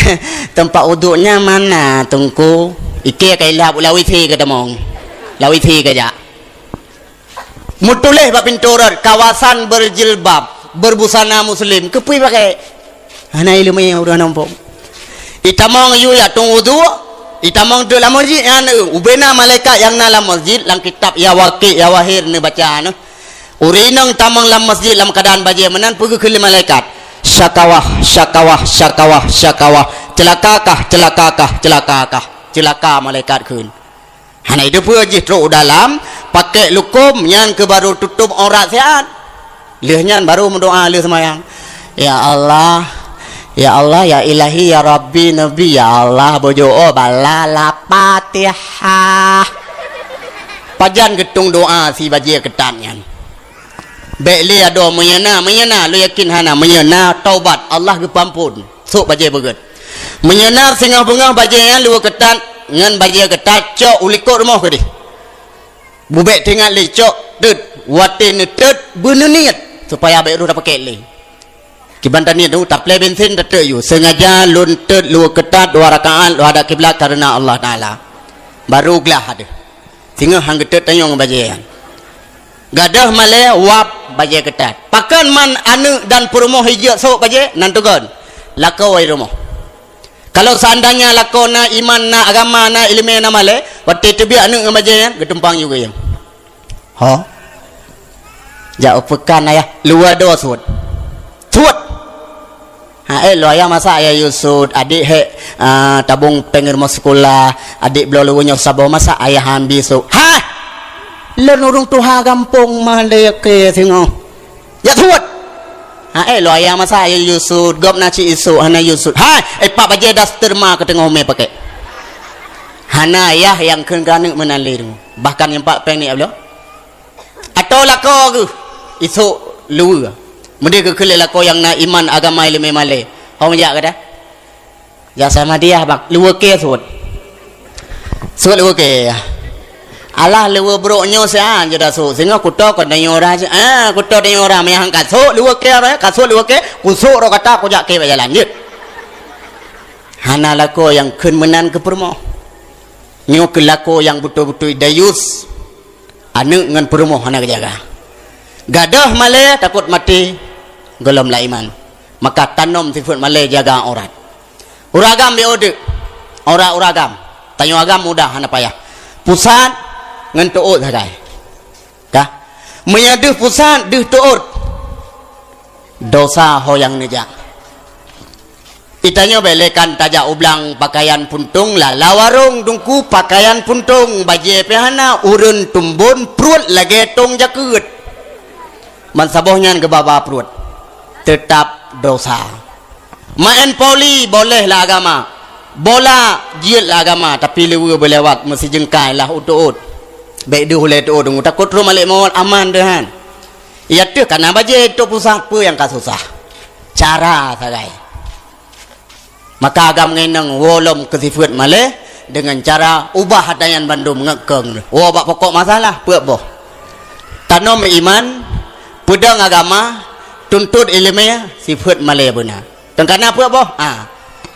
teumpat uduknya mana Teungku?" Ikée ka ilap lam WC ka tamong. Lam WC ka jak. Meutuléh bak pintoe rot, kawasan berjilbab, berbusana muslim. Keupeue pakai? Hana iéleumé ureuëng hana muphom. Itamong yue yak tueng uduk, itamong teuk lam masjid nyan, ubena malaikat nyang na lam masjid, lam kitab ya Waqi' ya Wahir neubaca nyoe. Ureuëng inong tamong lam masjid lam keuadaan bajée meunan, peugah keu lé malaikat, "Syakawah, syakawah, syakawah, syakawah. Ceulakakah, ceulakakah, ceulakakah." Ceulaka malaikat kheun. Hana jiteupeue jih trok u dalam, pakèk lukom, nyan keuh barô tutôp aurat siat. Lheueh nyan barô meudoa lheueh seumayang. Ya Allah, ya Allah, ya Ilahi, ya Rabbi, Nabi, ya Allah, bojo oh bala la Fatihah. Pajan geutueng doa si bajée keutat nyan. Bèk lé adoe meunyeuna, meunyeuna, lôn yakin hana, meunyeuna taubat, Allah geupeuampôn. Sôk bajée beugét. Meunyeuna singoh beungoh bajée nyan luweue keutat ngon bajée keutat cok u likot rumoh keudeh. Bubèk teuingat lé cok teut, watèe neuteut beuneuniet supaya bèk rôh tapakèk lé. Kiban taniet tu taplé bensin tateuk yue, sengaja lôn teut luweue keutat dua rakaat lôn hadap kiblat kareuna Allah Taala. Barô glah hadeuh. Singoh han geuteut tanyong bajée nyan. Gadôh malèe wab bajée keutat. Pakon man aneuk dan peurumoh ijeuet sôk bajée nan teugon. Lakoe rumoh. Kalau seandainya lakoe na iman, na agama, na ileumèe, na malèe, watèe teubiet aneuk ngon bajée nyan geutumpang yue geuyeung. Ho? Jak u peukan ayah, luwa do suet. Suet. Ha, eh, lo ayah masak ayah yue suet, adék hek, ah, tabong péng rumoh sikula, adék bloe luweue nyoe saboh masak ayah ambi sôk. Ha! Lôn ureueng tuha gampông mandé ke singoh. Jak suet. Ha, eh, lo ayah masak ayah yue suet, gob na cit isôk hana yue suet. Ha, eh, pak bajée daster ma keu teungoh mé pakèk. Hana ayah nyang kheun keu aneuk meunan lé tu. Bahkan nyang pak péng ni abloe. Atau lakoe geuh isôk luweue. Meudeh geuh keu lé lakoe nyang na iman agama ileumèe malèe. Hông jak gata? Jak Samadiyah bang, luweue keu suet. Suet luweue keu. Alah luweue brôk nyoe sian jeuet sôk. Singoh kuto kon tanyoe ora, ah, kuto tanyoe ora meuhang ka sôk luweue keu, ka sôk luweue keu, kusôk roh gata kujak keu bak jalan jeuet. Hana lakoe nyang kheun meunan keu peurumoh. Nyoe keuh lakoe nyang beutôi-beutôi dayus. Aneuk ngon peurumoh hana geujaga. Gadôh malèe takot maté, gohlom la iman. Maka tanom sifeuet malèe jaga aurat. Ureueng agam bèk udeuk. Aurat ureueng agam. Tanyoe agam mudah hana payah. Pusat ngon teuôt sagai. Ka? Meunyoe deuh pusat, deuh teuôt. Dosa ho nyang neujak. Itanyoe bèk lé kan tajak u blang pakaian puntông, lala warông teungku pakaian puntông, bajée pih hana, ureuen tumbon pruet lagée tông jakeuet. Ban saboh nyan geubaba pruet, teutab dosa. Maén poli boleh lam agama, bola jeuet lam agama, tapi luweue beulewat meusijeungkai lah u teuôt. Bèk deuh ulèe teuôt deungoe, takot troh malèk mawöt aman deuh nyan. Iya teuh kana bajée tok pusat peue nyang ka susah. Cara sagai. Maka agam ngon inong woe lom keu sifeuet malèe deungon cara ubah ata nyan bandum ngon keu woe bak pokok masalah peuet boh. Tanom iman, Peudong agama, tuntot iéleumé, sifeuet malée beuna. Teungkana peue boh? Ha.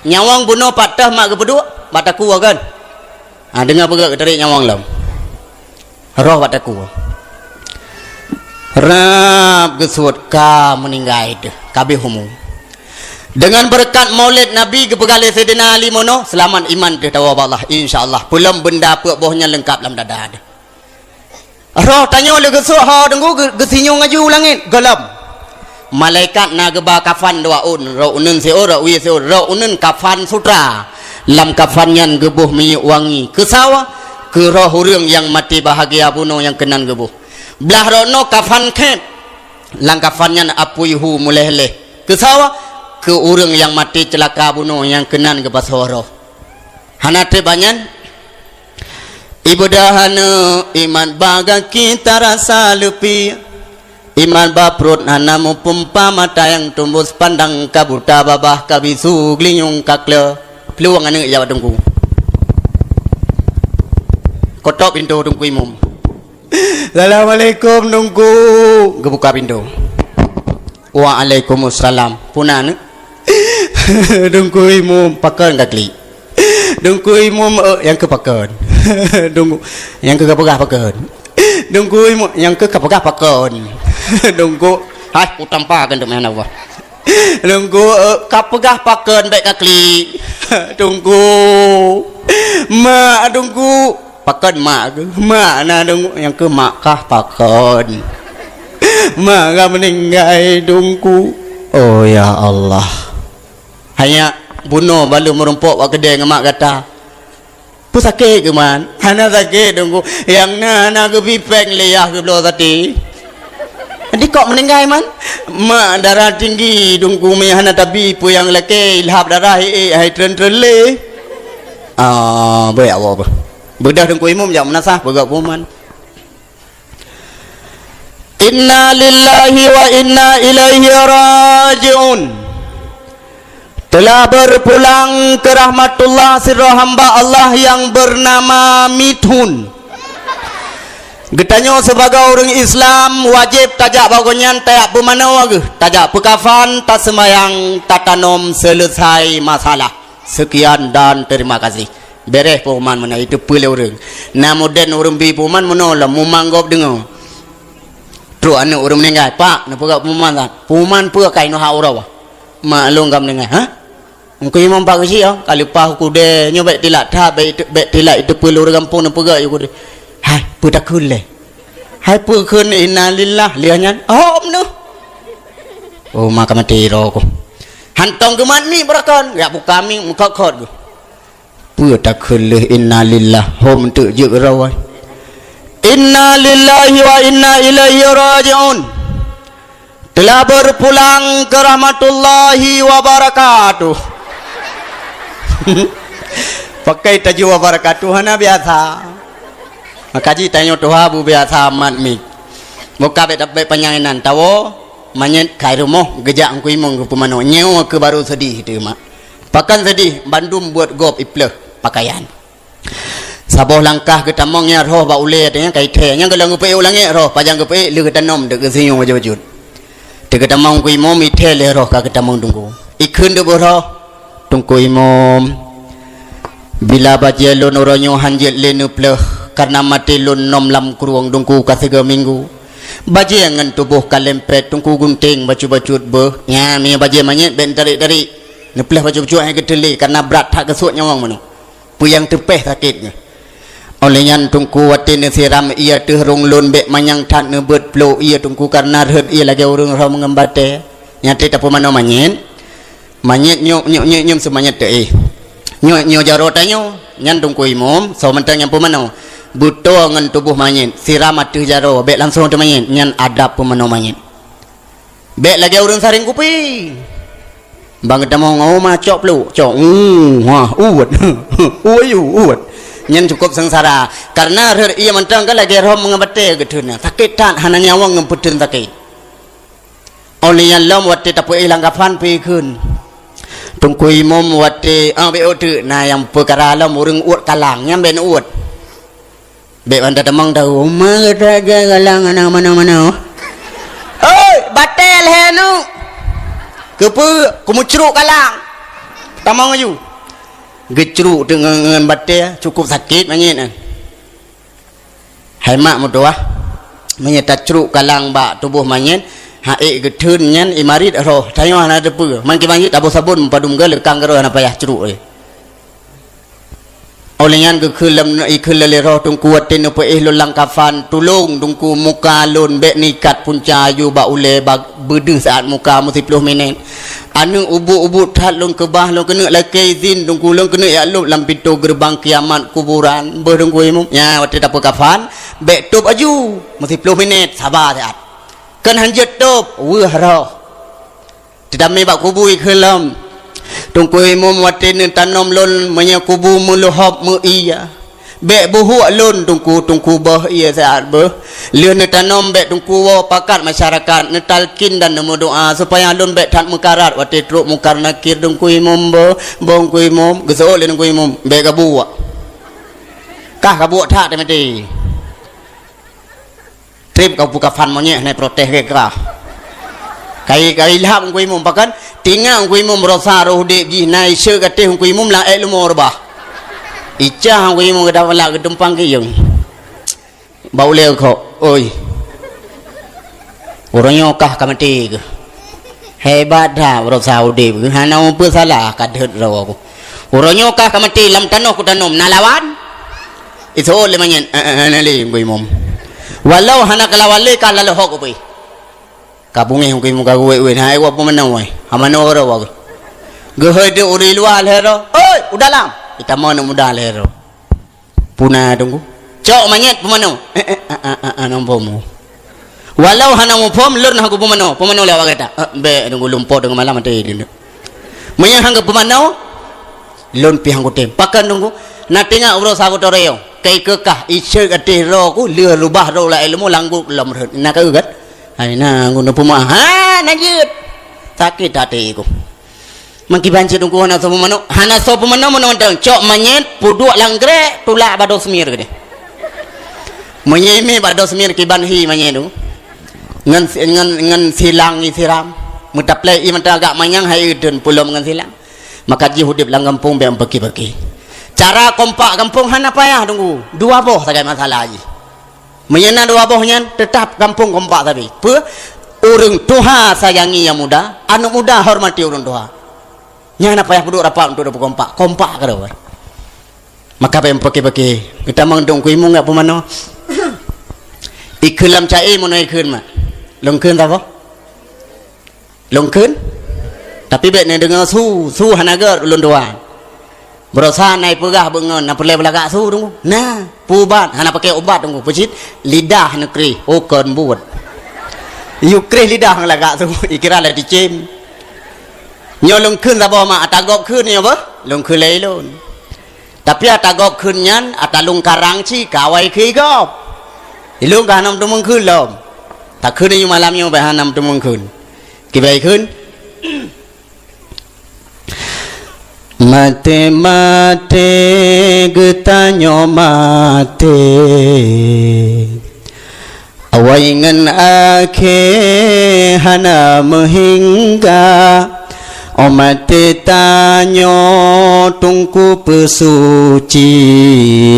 Nyawöng bunoe pat teuh mak geupeuduek, bak takue kan? Ha, deungoe peugah geutarék nyawöng lom. Roh bak takue. Rab geusuet ka meuninggai teuh, ka abéh umu. Deungon beureukat Maulid Nabi geupeugah lé Saidina Ali meunoe, seulamat iman teuh tawoe bak Allah, insya Allah. Peulom beunda peuet boh nyan leungkab lam dada teuh. Roh tanyoe lé geusok ho Teungku geu-, geusinyueng aju u langét, gohlom. Malaikat na geuba kafan dua ôn, roh uneuen siôn, roh wie siôn, roh uneuen kafan sutra. Lam kafan nyan geuboh minyeuk wangi. Keusawa, keu roh ureuëng nyang maté bahagia bunoe nyang keunan geuboh. Blah roh noe kafan khép. Lam kafan nyan apui hu muléh-léh. Keusawa, keu ureuëng nyang maté ceulaka bunoe nyang keunan geupasoe roh. Hana treb banyan. Ibadah hana iman bagai kita rasa leupie. Iman baprot hana meupumpa mata nyang tumbus pandang ka buta babah ka bisu geulinyueng ka kle. Peuluwang aneuëk jaweueb Teungku. Kotok pintoe Teungku Imum. Assalamualaikum Teungku. Geubuka pintoe. Waalaikumsalam. Puna aneuëk? Teungku Imum pakon ka klik. Teungku Imum, eh, nyang keu pakon. Teungku, nyang keu ka peugah pakon. Teungku Imum, nyang keu ka peugah pakon. Teungku, hai, kutampa keuneuk meunan Allah. Teungku, eh, ka peugah pakon bék ka klik. Teungku. Mak Teungku. Pakon mak keuh? Mak na Teungku, nyang keu mak kah pakon. Mak ka meuninggai Teungku. Oh ya Allah. Hanya bunoe balum meurumpok bak keudè ngon mak gata. Peue sakét keuh man? Hana sakét Teungku. Nyang na hana geupipéng lé yah geubloe saté. Di kok meuninggai man? Mak darah tinggi Teungku, meuhana tabi peue nyang lakée ilhab darah ék hai treun-treun lé. Ah, beuyak Allah beuh. Beudah Teungku Imum jak meunasah peugah pengumuman. Inna lillahi wa inna ilaihi raji'un. Telah berpulang ke rahmatullah sidroe hamba Allah yang bernama Mithun. Geutanyoe sibagoe ureuëng Islam wajéb tajak bak gobnyan tajak peumanoe geuh, tajak peukafan, taseumayang, tatanom, seuleusai masalah. Seukian dan terima kasih. Béréh pengumuman meunan, iteupeue lé ureuëng. Na mudén ureuëng bi pengumuman meunoe lom, mumang gob deungoe. Trok aneuëk ureuëng meuninggai, "Pak, neupeugah pengumuman that." "Pengumuman peue kai neuhak uroe?" "Mak lôn ka meuninggai." "Hah? Engkau imum pak keuchik, oh, ka leupah u keudè, nyoe bék tilak that, bék, bék tilak iteupeue lé ureuëng gampông neupeugah u keudè." "Hai, peue takheun lé?" "Hai peue kheun innalillah lheueh nyan?" "Oh, meuneuh." Oh, maka maté droe ku. Hantong geumat mi beurakon, jak buka mi meukhot-khot geuh. Peue takheun lheueh innalillah, hom teuk jeuet droe. Innalillahi wa inna ilaihi raji'un. Telah berpulang ke rahmatullahi wabarakatuh. Pakai taji wabarakatuh hana biasa. Maka ji tanyoe tuha bu biasa amat mi. Buka bék dapet panyang inan tawo, manyét kai rumoh geujak Teungku Imum geupeumanoe. Nyoe keuh baru seudeh teuh mak. Pakon seudeh, bandum buet gob ipleueh pakaian. Saboh langkah geutamong nyan roh bak ulée teuh nyan ka ithée, nyan geulang geupeuék u langét roh, pajan geupeuék lheueh geutanom deuk geusinyueng bacut-bacut. Teuk geutamong Teungku Imum ithée lé roh ka geutamong Teungku. Ikheun deuk beuh roh, "Teungku Imum, bila bajée lôn uroe nyoe han jeuet lé neupleueh, kareuna maté lôn nom lam krueng Teungku ka sigoe minggu. Bajée ngon tuboh ka lempet, Teungku gunténg bacut-bacut beuh." Nyan meunyoe bajée manyét bék tarék-tarék. Neupleueh bacut-bacut hai geuteulie, kareuna brat that geusuet nyawöng meunoe. Peue nyang teupéh sakét nyoe. Óh lheueh nyan Teungku watée neusiram ié teuh rhueng lôn bék manyang that neubeuet plôk ié Teungku kareuna rhot ié lagée ureuëng roh meungon batée. Nyan teuh tapeumanoe manyét. Manyét nyoe, nyoe, nyoe, nyoe seumanyét teuh éh. Nyoe, nyoe jaroe tanyoe. Nyan Teungku Imum, soe mantong nyang peumanoe. Beutoe ngon tuboh manyét, siram ateueh jaroe, bék langsong teumanyét. Nyan adab peumanoe manyét. Bék lagée ureuëng saréng kupi. Bang geutamong, "Oh, ma cok plôk, cok." Uh, ha, uwet. Uyu, uwet. Nyan cukup seungsara. Kareuna rhot ié mantong ka lagée roh meungon batée geutheun. Sakét that hana nyawöng ngon peutheun sakét. Óh lheueh nyan lom watée tapeuéh lam kafan peue kheun. Teungku Imum watée, ah, bék uteuk na nyang peukara lom ureuëng uet kalang, nyan bék uet. Bék ban tatamong tahu, "Uma gata galang aneuk manoe-manoe." Oh, Lhèe nu. Keupeue? Kumeucruk kalang. Tamong aju. Geucruk teuk ngon, ngon batèe, cukup sakét manyét nyan. Hai mak meutuwah, meunyoe tacruk kalang bak tuboh manyét, ha ék geutheun nyan imarit roh, tanyoe hana teupeue. Man kiban jeuet taboh sabon padum geuh leukang keudroe hana payah cruk lé. Óh lheueh nyan geukheun lom, ikheun lé roh Teungku watèe neupeuéh lôn lam kafan, "Tulông Teungku, muka lôn bèk neuikat punca aju bak ulèe bak beudeuh saát muka meusiplôh minét." Aneuk ubuk-ubuk that lôn keubah, lôn keuneuk lakèe izin Teungku, lôn keuneuk jak lôb lam pintoe geureubang kiamat kuburan. Beuh Teungku Imum, nyan watèe tapeukafan, bèk tôb aju, meusiplôh minét, saba siat. Kon han jeuet tôb, weueh roh. Teutamé bak kubu ikheun lom. Teungku Imum watèe neutanom lôn, meunyoe kubu meulohop meu-ie. Bèk beuhuek lôn Teungku, Teungku boh ie siat beuh. Lheueh neutanom bèk Teungku woe pakat masyarakat, neutalkin dan neumeudoa supaya lôn bèk that meukarat watèe trok Mungkar Nakir Teungku Imum beuh, beuh Teungku Imum, geuseuôt lé Teungku Imum, bèk gabuek. Kah gabuek that teumaté. Trép ka peukafan monyét hana protes keu kah. Kai, kai lhab Teungku Imum pakon? Tingat Teungku Imum baroesa roh udép jih na iseuk gatéh Teungku Imum lam ék leumo reubah. Icah Teungku Imum geuda lak geutumpang keu iyong. Bak ulèe kok, oi. Uroe nyoe kah ka maté keuh. Hebat that baroesa udép keuh, hana meupeue salah ka deuet droe ku. Uroe nyoe kah ka maté lam tanoh kutanom na lawan? Iseuôt lé manyét, eh, eh, hana lé Teungku Imum. Walau hana kalawan lé ka lalohok ubé. Ka beungéh Teungku Imum ka geuwét-wét, hai wak peumanoe wai. Ha manoe keudroe wak. Geuhôi teuk ureueng luwa lhèe droe, "Oi, u dalam!" Itamong aneuk muda lhèe droe. Puna Teungku. Cok manyét peumanoe. Eh, eh, ah, ah, ah, ah, nang bomo. Walau hana muphom, lôn hana kupeumanoe, peumanoe lé awak gata. Eh, bèk Teungku, lumpoe teungoh malam maté Teungku. Meunyoe hana kupeumanoe, lôn pih hana kutem. Pakon Teungku? Na teuingat uroe saboh toreo. Kai keukah iseuk gatéh droe ku, lheueh reubah droe lam ék leumo langgok lom rhot. Na ka kan? Hai na Teungku neupeumeu'ah. Ha, na jeuet. Sakét até ku. Meukiban cit Teungku hana soe peumanoe, hana soe peumanoe meunoe mantong. Cok manyét, peuduek lam grék, tulak bak doh seumir keudéh. Meunyoe imé bak doh seumir kiban hi manyét tu. Ngon si-, ngon, ngon silang isiram. Meutaplè ié mantong agak manyang hai eudeun peulom ngon silang. Maka jih udép lam gampông bèk meupaki-paki. Cara kompak gampông hana payah Teungku. Dua boh sagai masalah jih. Meunyoe na dua boh nyan, teutap gampông kompak sabe. Peue? Ureueng tuha sayangi nyang muda, aneuk muda hormati ureueng tuha. Nyan hana payah peuduek rapat untuk tapeukompak. Kompak keudroe. Maka bèk meupaki-paki. Geutamong Teungku Imum jak peumanoe. Ikheun lam ca-e meunoe ikheun mak. Lôn kheun saboh? Lôn kheun, tapi bèk neudeungoe su, su hana gèt ulôn tuan. Baroesa na ipeugah beuet ngon, na peureulèe beulagak su Teungku. Na, peuubat, hana pakai ubat Teungku, peucit lidah neukreh, oh kon buet. Yue kreh lidah ngon lagak su, ikira lagak ticém. Nyoe lôn kheun saboh mak, ata gob kheun nyoe beuh, lôn kheun lé lôn. Tapi ata gob kheun nyan, ata lôn karang cit ka awai keu gob. Ilôn ka hana meuteumèe kheun lom. Takheun nyoe malam nyoe bèk hana meuteumèe kheun. Kiban kheun. Maté-maté geutanyoe maté. Awai ngon akhé hana meuhingga, 'oh maté tanyoe Teungku peusuci,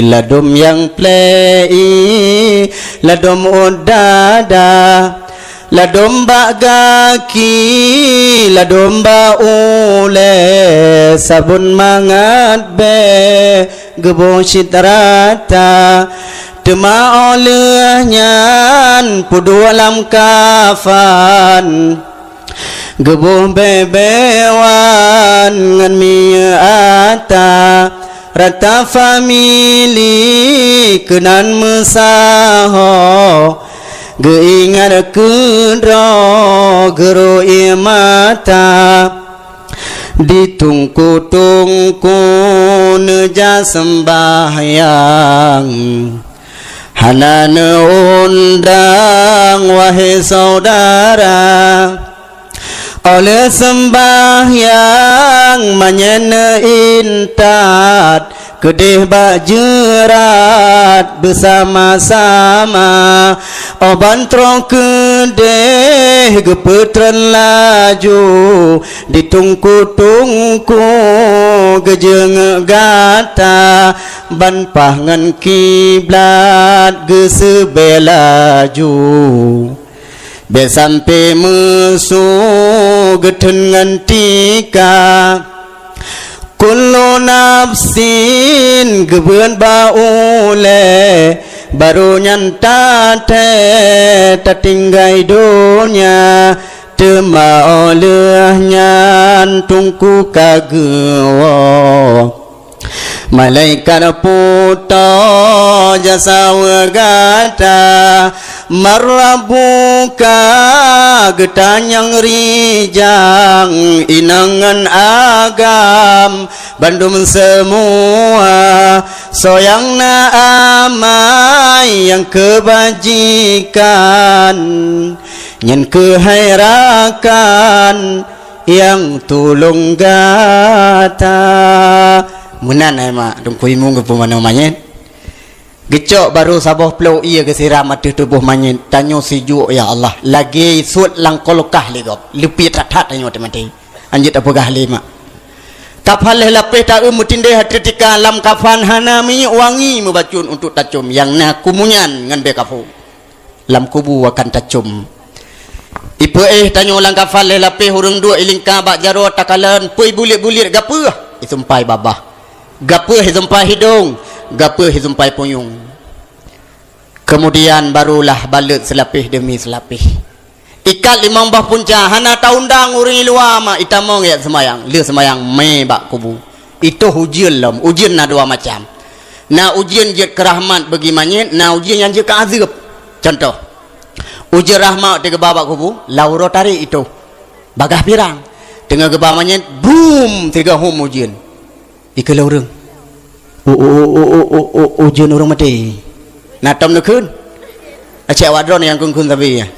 ladôm nyang plè ié, ladôm ôt dada, ladôm bak gaki, ladôm bak ulèe, sabon mangat bèk geuboh cit rata, teuma 'oh lheueh nyan peuduek lam kafan, geuboh bèe-bèe wan ngon minyeuk ata, rata famili keunan meusaho, geuingat keudroe geurôh ié mata. Di teungku-teungku neujak seumbahyang, hana neuundang, wahé syedara. Óh lheueh seumbahyang, manyét neuintat, keudeh bak jeurat beusama-sama. Óh ban troh keu Deh geupeutreun laju di tungku-tungku, geujeungeuk gata ban paih ngon kiblat geuseubée laju. Bék sampoe meusu geutheun ngon tika. Kullu nafsin geubeuet bak ulée, barô nyan tathée tatinggai donya, teuma óh lheueh nyan tungku ka geuwoe. Malaikat putoh jak saweue gata, "Man rabbuka?" Geutanyong rijang, inong ngon agam, bandum seumua, soe nyang na amai nyang keubajikan, nyan keuhai rakan nyang tulông gata. Meunan hai mak, Teungku Imum geupeumanoe manyét. Geucok barô saboh ploh ié geusiram ateueh tuboh manyét, tanyoe sijuek, ya Allah, lagée suet lam kulkah lé gob, leupie that-that tanyoe teuma maté. Anjeut tapeugah lé mak. Kafan lhée lapéh taeu meutindéh ateueh tika, lam kafan hana minyeuk wangi meubacut untuk tacom, nyang na kumunyan ngon bée kafô. Lam kubu akan tacom. Ipeuéh tanyoe lam kafan lhée lapéh, ureuëng duek ilingka bak jaroe takalon, peue ibuliet-buliet, gapeuh isumpai babah, gapeuh isumpai hidong, gapeuh isumpai punyueng. Keumudian barulah baleuet seulapéh deumi seulapéh. Ikat limong boh punca, hana taundang ureuëng luwa mak, itamong jak seumayang, lheueh seumayang mé bak kubu. Itoh ujeuen lom, ujeuen na dua macam. Na ujeuen jeuet keu rahmat bagi manyét, na ujeuen nyang jeuet keu azeueb. Cuntoh, ujeuen rahmat teuh geuba bak kubu, lam uroe tarék itoh, bagaih pirang. Teungoh geuba manyét, brum, sigoe hom ujeuen. Ikheun lé ureuëng, "U-, u-, u-, u-, u-, u-, ujeuen ureuëng maté." Na tom neukheun? Aceh awak droe nyang kheun-kheun sabe nyan.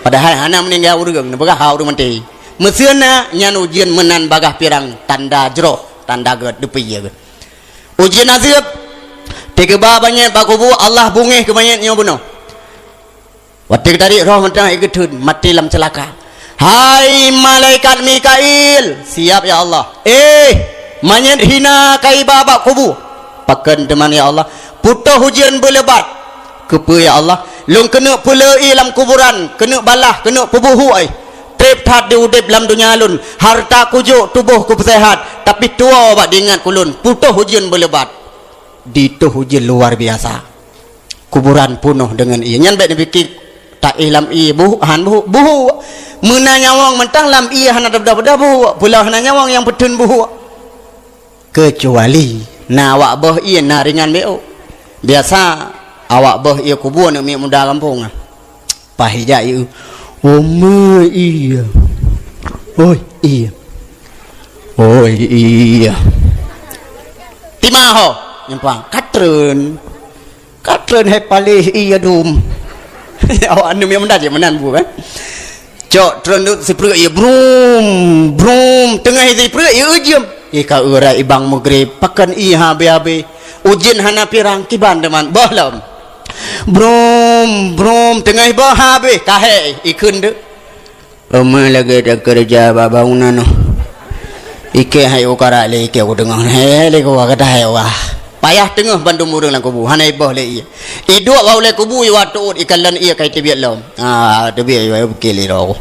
Padahai hana meuninggai ureuëng, neupeugah ha ureuëng maté. Meuseu na nyan ujeuen meunan bagaih pirang, tanda jroh, tanda gét, deupie gét. Ujeuen azeueb, teuh geuba manyét bak kubu, Allah beungéh keu manyét nyoe bunoe. Watée geutarék roh mantong, ék geutheun maté lam ceulaka. "Hai malaikat Mikail!" "Siap, ya Allah." "Éh, manyét hina ka iba bak kubu." "Pakon teuma, ya Allah?" "Putoh ujeuen beuleubat." "Keupeue, ya Allah?" "Lôn keuneuk peuleueh ié lam kuburan, keuneuk balah, keuneuk peubuhuk ié. Treb that di udeb lam donya lôn, hareuta kujok, tuboh kupeuseuhat, tapi tuwoe bak diingat keu lôn, putoh ujeuen beuleubat." Ditoh ujeuen luar biasa. Kuburan punoh deungon ié. Nyan bék neupike taéh lam ié buhuk, han buhuk, buhuk. Meuna nyawöng mantong lam ié hana teubeudôh-beudôh buhuk, peue lom hana nyawöng nyang peutheun buhuk. Keucuali na awak boh ié na ringan bék. Biasa awak boh ié kubu aneuëk miet muda gampông ah. Paih ijak ié, "Ome ié. Oi ié. Oi ié." Tima ho, nyempang. Katreun. Katreun hai paléh ié dum. Awak aneuëk miet muda cit meunan bu kan. Cok treun dut sipreuk ié brum, brum. Teungoh sipreuk ié ujeuen. Ié ka uroe ibang meugreb, pakon ié habéh-habéh. Ujeuen hana pirang, kiban teuma boh lom. Brum, brum, teungoh boh habéh, kahé ikheun deuek. Ome lagée takeureuja bak bangunan nyoe. Ikée hai ukarak lé ikée kudeungoe. Hai lé kuwa kata hai wah. Payah teungoh bandum ureuëng lam kubu, hana iboh lé ié. Iduek bak ulée kubu iwa teuôt ikalon ié kai teubiet lom. Ah, teubiet iwa bukée lé roh.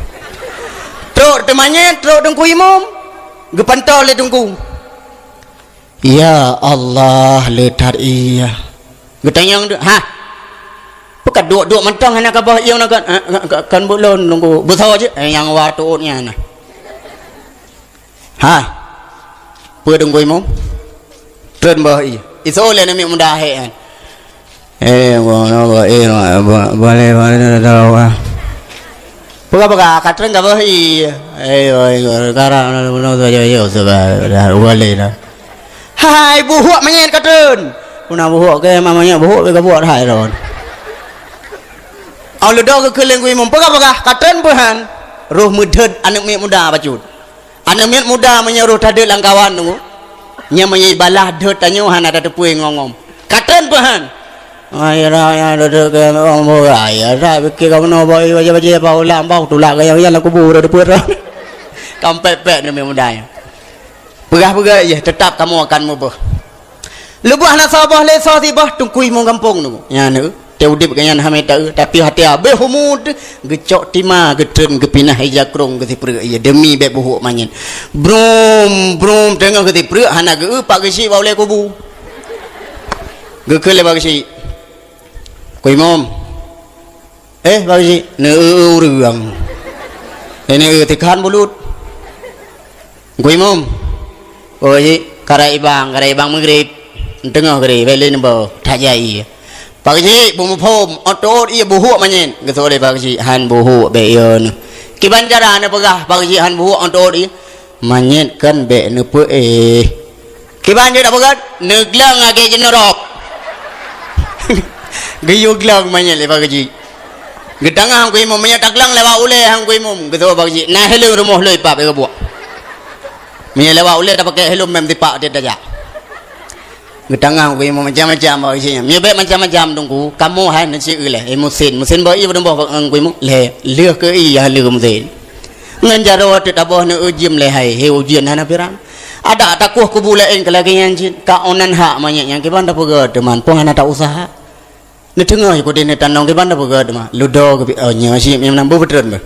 Trok teumanyét, trok Teungku Imum. Geupantoh lé Teungku. Ya Allah, le that ié. Geutanyong deuek, "Hah? Peu ka duek-duek mantong hana ka boh ié na kan?" "Eh, ka, ka, kan buet lôn nunggu beusoe jih." "Eh, nyang wa teuôt nyan na." "Hah? Peu Teungku Imum?" Treun boh ié. Isoe lé aneuëk miet muda hék nyan. Eh, ba-, ba-, eh, ba-, ba-, balée, balée, da, da, wa. Peugah-peugah, ka treun ka boh ié. Eh, oi, sekarang, na, na, na, saja, ya, sudah, dah, balée dah. Hai, buhuk manyét ka treun. Puna buhuk ke, ma manyét buhuk, ka buhuk hai ron. Au leudok keu keuleung Teungku Imum, peugah-peugah, ka treun peuhan. Roh meudeuet aneuëk miet muda bacut. Aneuëk miet muda meunyoe roh tadeuet lam kawan tu, nyan meunyoe ibalah deuet tanyoe hana tateupeue ngom-ngom. Ka treun peuhan. Ai, ra, ya, duduk ke orang murah, ya, ra, pikir kamu nak bawa bajai-bajai, bawa ulang, bawa tulak, gaya-gaya lam kubur, dah dapet dah. Kampek-pek demi muda nyan. Peugah-peugah, ya, tetap kamu akan muboh. Leubeh na saboh lé soe siboh Teungku Imum gampông tu. Nyan, eh, teu udép gobnyan hamé taeu, tapi até abéh umu teuh, geucok tima, geutreun, geupinah ija krông, geusipreuk, ya, demi bék buhuk manyét. Brum, brum, teungoh geusipreuk, hana geu-eu Pak Geuchik bak ulèe kubu. Geukheun lé Pak Geuchik. Ku Imum. Eh, Pak Geuchik, neu-eu ureueng. Neu-eu tikhan bulut. Ku Imum. Ku Geuchik, karai bang, karai bang meugrib. Teungoh grib, bèk lé neuboh, that jai. Pak Geuchik, beumuphom, ôt-ôt ié buhuk manyét. Geutôh lé Pak Geuchik, han buhuk bèk ié neu. Kiban cara neupeugah Pak Geuchik han buhuk ôt-ôt ié? Manyét kan bèk neupeuéh. Kiban jeuet tapeugah, neugleueng lagèe jeuneurok. Geuyue gleueng manyét lé Pak Geuchik. Geutangah Teungku Imum, meunyoe tagleueng lewat ulèe Teungku Imum, geutôh Pak Geuchik, na heleuem rumoh lôn ipap, geubuak. Meunyoe lewat ulèe tapakèe heleuem, meusipak teuh tajak. Geutangah Teungku Imum macam-macam bak isi nyan. Meunyoe bèk macam-macam Teungku, kamoe hai neusieu lé, eh, musen. Musen bak ié padum boh Teungku Imum? Lhèe. Lheueh keu ié hana lheueh musen. Ngon jaroe teuk taboh neu-eu jeuem lé hai, he ujeuen hana piran. Adak takoh kubu laén keu lagèe nyan cit, ka onan hak manyét nyan kiban tapeugah teuma, peue hana ta-useuha. Neuteungoh kudeh neutanong kiban tapeugah teuma. Ludo geubi-, oh, nyoe cit nyang meunan beupeutreun beuh.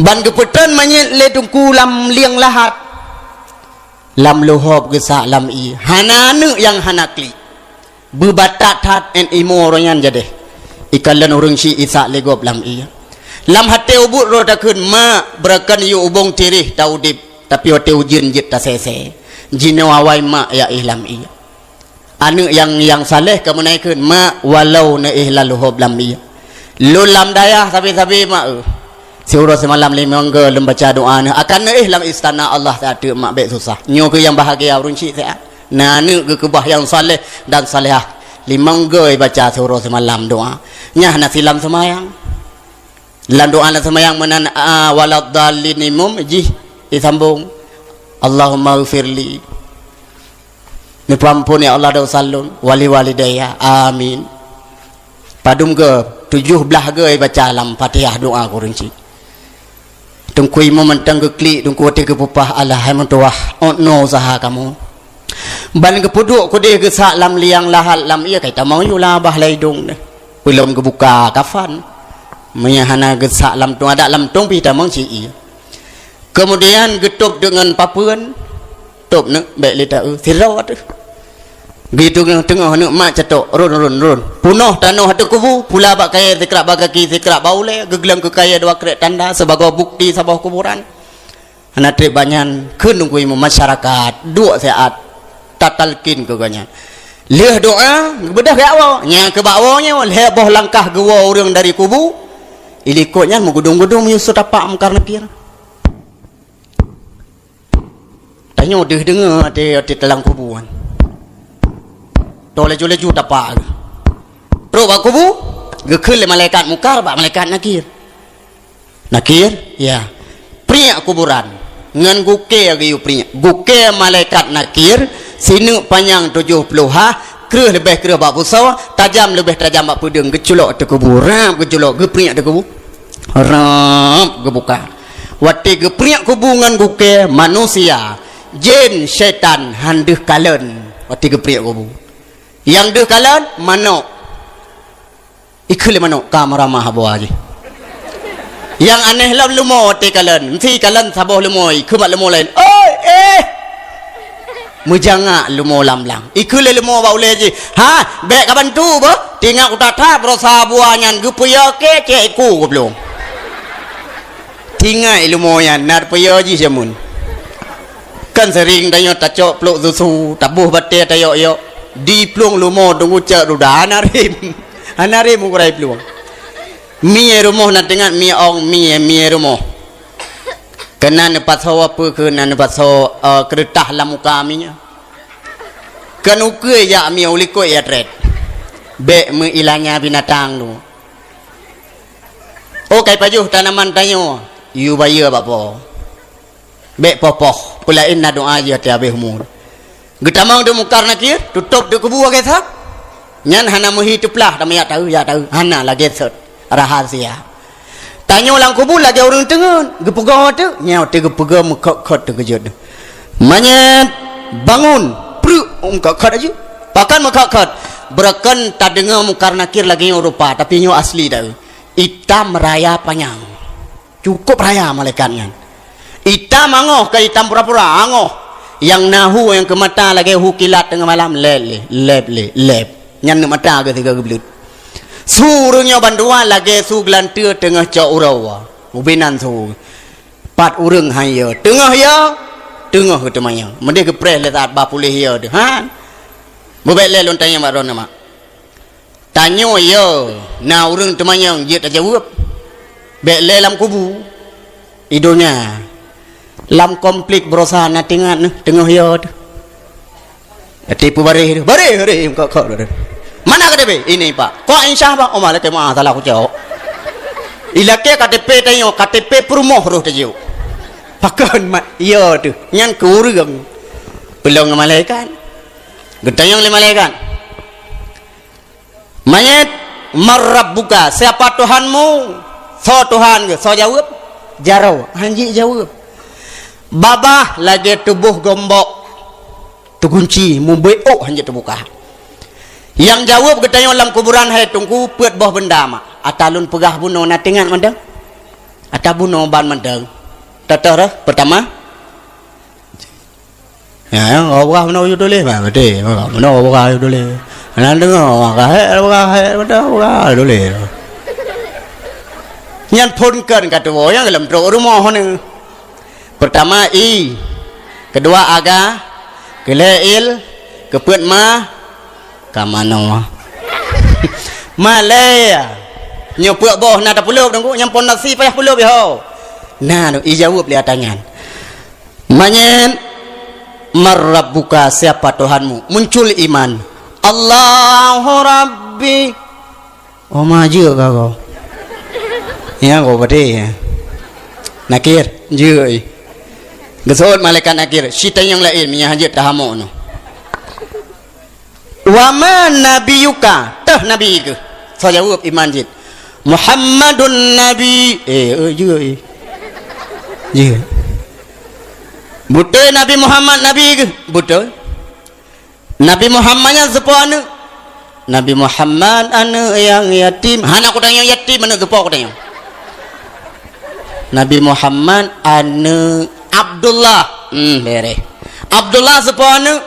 Ban geupeutreun manyét lé Teungku lam lieng lahat. Lam luhob geusak lam ié, hana aneuk nyang hana klik. Beubatat that ét imoe uroe nyan jadeh. Ikalon ureueng chik isak lé gob lam ié. Lam até ubit droe takheun, "Mak, beurakan yue ubông tireh ta udép, tapi watèe ujeuen jeuet tasèsè." Jinoe awai mak jak éh lam ié. Aneuk nyang, nyang saleh ka meunan kheun, "Mak, walau neuéh lam luhob lam ié, lôn lam dayah sabe-sabe, Mak, eh. Siuroe simalam limong goe lôn baca doa neuh, akan neuéh lam istana Allah siat teuk, Mak, bèk susah." Nyoe keuh nyang bahagia ureueng chik siat. Na aneuk geukeubah nyang saleh dan salehah, limong goe baca siuroe simalam doa. Nyan hana silam seumayang. Lam doa lam seumayang meunan, a, waladdallin imum jih disambông, "Allahummaghfirli." Neupeuampôn, "Ya Allah, dosa lôn, wali walidayya." Amin. Padum goe, tujoh blah goe baca lam Fatihah doa keu ureueng chik. Teungku Imum mantong geuklik, Teungku watèe geupeupah, "Alah, hai meutuwah, ôt noe useuha kamoe." Ban geupeuduek kudeh geusak lam liang lahat lam ié, kai tamong yue lam babah lam idông deh. Peulom geubuka kafan. Meunyo hana geusak lam tông, adak lam tông pih tamong cit ié. Keumudian geutôb deungon papeuen, tôb neuk bèk lé ta-eu, sidroe teuh. Geuteungoh-teungoh neuk mak catok, rôn, rôn, rôn. Punoh tanoh ateueh kubu, pula bak kayèe sikrak bak gaki, sikrak bak ulèe, geugleueng keu kayèe dua krek tanda sibagoe bukti saboh kuburan. Hana trép bak nyan, kheun Teungku Imum, masyarakat duek siat tatalkin keu gobnyan. Lheueh doa, geubeudôh keu awoe. Nyang keu bak woe nyoe, lhèe boh langkah geuwoe ureueng dari kubu, i likot nyan meugudong-gudong meuyue tapak Mungkar Nakir. Tanyoe deuh deungoe watèe, watèe talam kubu nyan. Toh laju-laju tapak geuh. Trok bak kubu, geukheun lé malaikat Mungkar bak malaikat Nakir. "Nakir, ya. Priek kuburan ngon gukèe geuyue priek. Gukèe malaikat Nakir, sineuk panyang tujoh ploh ha, kreueh leubeh kreueh bak pusoe, tajam leubeh tajam bak peudeueng, geuculok ateueh kubu, rab geuculok, geupriek ateueh kubu." Rab geubuka. Watèe geupriek kubu ngon gukèe, manusia, jén, syaitan han deuh kalon watèe geupriek kubu. Nyang deuh kalon, manok. Ikheun lé manok, ka meuramah buah jih. Nyang aneh lom leumo watèe kalon. Meusti kalon saboh leumo, ikheun bak leumo laén, "Oi, eh!" Meujangak leumo lam blang. Ikheun lé leumo bak ulèe jih, "Ha, bèk kabantu beuh. Tingat kutatap rosa buah nyan, geupeuyô keu cék iku goblong." Tingat leumo nyan, na peuyô jih jameun. Kan sering tanyoe tacok plôk susu, taboh batèe tayok-yok. Di plueng leumo teungku cok duda, hana rem. Hana rem ukeue plueng. Mie rumoh na teuingat mie ong, mie, mie rumoh. Keunan neupasoe peue, keunan neupasoe, eh, keureutah lam muka mie nyan. Kan ukeue jak mie u likot ya trét. Bèk meuilanya binatang tu. Oh, kai pajoh tanaman tanyoe, yue bayeue bak po. Bèk poh-poh, peulaén na doa jih watèe habéh umu. Geutamong di Mungkar Nakir, tutôp di kubu lagèe sa. Nyan hana meuhi teuplah, tameuyak taeu, yak taeu. Hana, lagée sot. Rahasia. Tanyoe lam kubu lagée ureuëng teungeut, geupeugah teuk, nyoe teuh geupeugah meukhot-khot teukeujot. Manyét bangun, preuk, meukhot-khot aju. Pakon meukhot-khot? Beureukan tadeungoe Mungkar Nakir lagée nyoe rupa, tapi nyoe asli taeu. Itam raya panyang. Cukup raya malaikat nyan. Itam angoh, ka itam pura-pura angoh. Nyang na hu nyang keu mata lagée hu kilat teungoh malam, leb lé, leb lé, leb. Nyan neuk mata geuh sigoe geubleut. Su ureuëng nyoe bandua lagée su geulanteue teungoh cok uroe. Ubinan su. Pat ureuëng han yo. Teungoh yo, teungoh geuteumanyong. Meudeh geupreh lé saát bah puléh yo teuh. Han. Beubek lé lôn tanyong bak droeneuh mak. Tanyoe yo, na ureuëng teumanyong jeuet tajaweueb. Bek lé lam kubu. I donya. Lam konflik beurasa na teuingat neuh, teungoh yo teuh. Ati peubareh teuh. Bareh, bareh, kok, kok, bareh. Mana K T P? Ini, Pak. Kok insya, Pak? Oh, malah tema salah kucok. Ilakée K T P tanyoe, K T P peurumoh roh tajok. Pakon mat, yo teuh. Nyan keu ureuëng. Peulong ngon malaikat. Geutanyong lé malaikat. Manyét, "Man rabbuka?" Siapa Tuhanmu? Soe Tuhan geuh? Soe jaweueb? Jaroe. Han jeuet jaweueb. Babah lagée tuboh gombok. Teugunci, mubeuk, han jeuet teubuka. Nyang jaweueb geutanyong lam kuburan, "Hai Teungku, peuet boh beunda mak. Ata lôn peugah bunoe na teuingat mantong? Ata bunoe ban mantong?" Teutoh reuh, peurtama, Ya, ya, orang bukan meunoe tuléh, bah, beutôi. Orang meunoe bukan tuléh. Hana deungoe, orang kahek, orang kahek, beutôi, orang tuléh. Nyan phon kheun ka tuwoe, nyang lom trok rumoh ni. Peurtama i, keudua aga, keulhée il, keupeuet ma, ka manoe. Malée, nyoe peuet boh na tapeulob, Teungku, nyang phon nasi payah peulob, yo. Na, ijaweueb lé ata nyan. Manyét, "Man rabbuka?" Siapa Tuhanmu? Muncul iman. "Allahu Rabbi." Oh, ma jeuet ka kau. Ya, kau pati, ya. Nakir, jeuet, eh. Geuseuôt malaikat Nakir, "Sitanyong laén, meunyo hana jeuet tahamok nyoe." "Wa ma nabiyuka?" Teuh nabi keuh? Soe jaweueb iman jih? "Muhammadun nabi." Eh, eh, jeuet, eh. Jeuet. Beutôi Nabi Muhammad nabi keuh? Beutôi. Nabi Muhammad nyan soe po aneuëk? Nabi Muhammad aneuëk nyang yatim. Hana kutanyong yatim aneuëk soe po kutanyong. Nabi Muhammad aneuëk Abdullah. Hmm, bereh. Abdullah soe po aneuëk?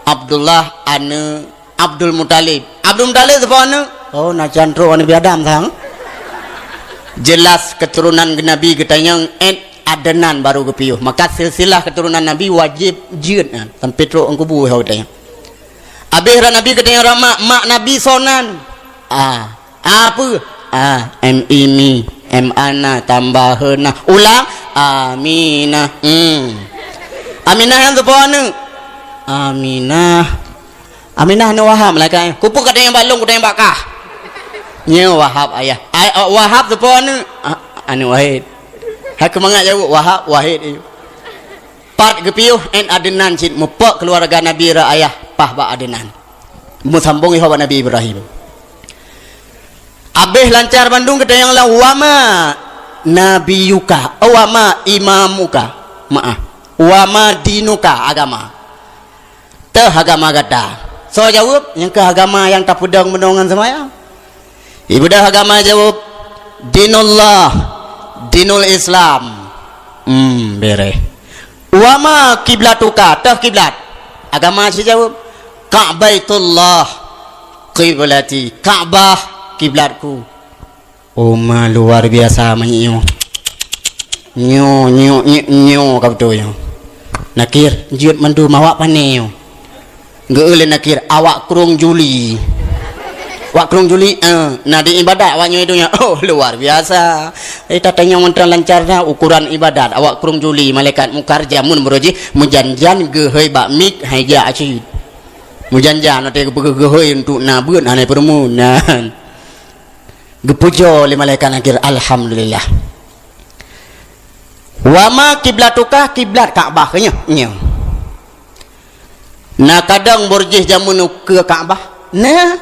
Abdullah aneuëk Abdul Muthalib. Abdul Muthalib soe po aneuëk? Oh, na cantro aneuëk Nabi Adam sang. Jelas keturunan Nabi geutanyong, et Adnan baru geupiôh. Maka silsilah keturunan Nabi wajéb jeuet nyan sampai trok ngon kubu ho geutanyong. Abéh ra Nabi geutanyong ra mak, mak Nabi soe nan? A. A peue? A, M I mi, M A na, tambah he na. Ulang, Aminah. Hmm. Aminah nyan soe po aneuëk? Aminah. Aminah aneuëk Wahab, malaikat. Kupeue ka tanyong bak lôn, kutanyong bak kah. Nyoe Wahab ayah. Ay-, Wahab soe po aneuëk? A, aneuëk Wahid. Hai keumangat jaweueb Wahab, Wahid. Pat geupiôh, et Adnan cit, mupok keuluwarga Nabi ra ayah paih bak Adnan. Meusambong ihoe bak Nabi Ibrahim. Abéh lancar bandum geutanyong lom, "Wa ma nabiyuka?" Oh, "Wa ma imamuka?" Maaf. "Wa ma dinuka?" Agama. Teuh agama gata. Soe jaweueb? Nyang keuh agama nyang tapeudong meunoe ngon seumayang. Ibadah agama jaweueb, "Dinullah, dinul Islam." Hmm, bereh. "Wa ma kiblatuka?" Teuh kiblat. Agama sijaweueb, "Ka'baitullah qiblati." Ka'bah kiblatku. Oh, ma luar biasa manyét nyoe. Nyoe, nyoe, nyoe, nyoe ka beutôi nyoe. Nakir, jeuet mandum awak pane nyoe. Geu lé Nakir, awak krong juli. Awak krong juli, eh, na di ibadat awak nyoe donya. Oh, luar biasa. Eh, tatanyong mantong lancar na ukuran ibadat. Awak krong juli, malaikat Mungkar jameun beurojih meujan-jan geuhôi bak mik hai jak cit. Meujan-jan, watée geupeugah geuhôi untuk na beuet hana peurumun. Nah. Geupujoe lé malaikat Nakir, "Alhamdulillah." "Wa ma kiblatuka?" Kiblat Ka'bah keuh nyoe. Nyoe. Na kadang beurojih jameun ukeue Ka'bah. Na.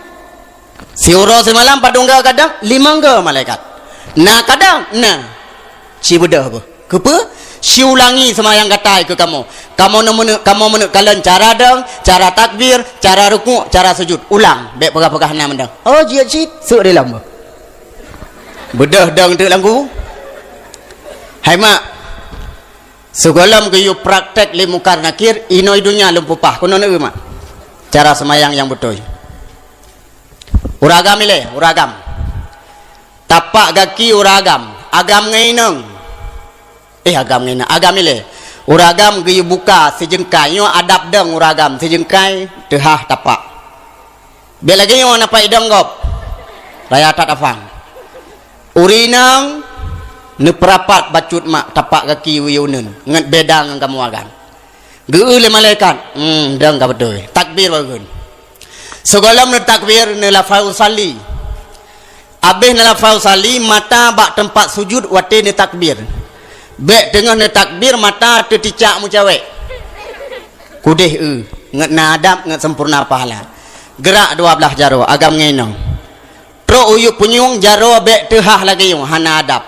Siuroe simalam padum go kadang, limong go malaikat. Na kadang, na. Ci beudôh beuh. Keupeue? Siulangi seumayang gata keu kamoe. Kamoe na meuneuk, kamoe meuneuk kalon cara dong, cara takbir, cara rukuk, cara sujud. Ulang, bék peugah-peugah na mantong. Oh, jeuet cit, sôk di lom beuh. Beudôh dong teuk lam kubu. Hai mak, sigohlom geuyue praktek lé Mungkar Nakir, inoe donya lôn peupah. Keunoe neueu mak. Cara seumayang nyang beutôi. Ureueng agam ilée, ureueng agam. Tapak gaki ureueng agam, agam ngon inong. Eh, agam ngon inong, agam ilée. Ureueng agam geuyue buka sijeungkai, nyoe adab dong ureueng agam, sijeungkai teuhah tapak. Bék lagée nyoe na pai dong gob. Raya that afang. Ureueng inong neupeurapat bacut mak tapak gaki uyuneun, ngon beda ngon kamoe agam. Geu-eu lé malaikat, hmm, dong ka beutôi. Takbir baru geun. Sigohlom neutakbir, neulafaz usalli. Abéh neulafaz usalli, mata bak teumpat sujud watée neutakbir. Bék teungoh neutakbir, mata teuticak meucawék. Kudeh eu, ngon na adab, ngon sempurna pahala. Geurak dua blaih jaroe, agam ngon inong. Trok u yup punyueng, jaroe bék teuhah lagée nyoe, hana adab.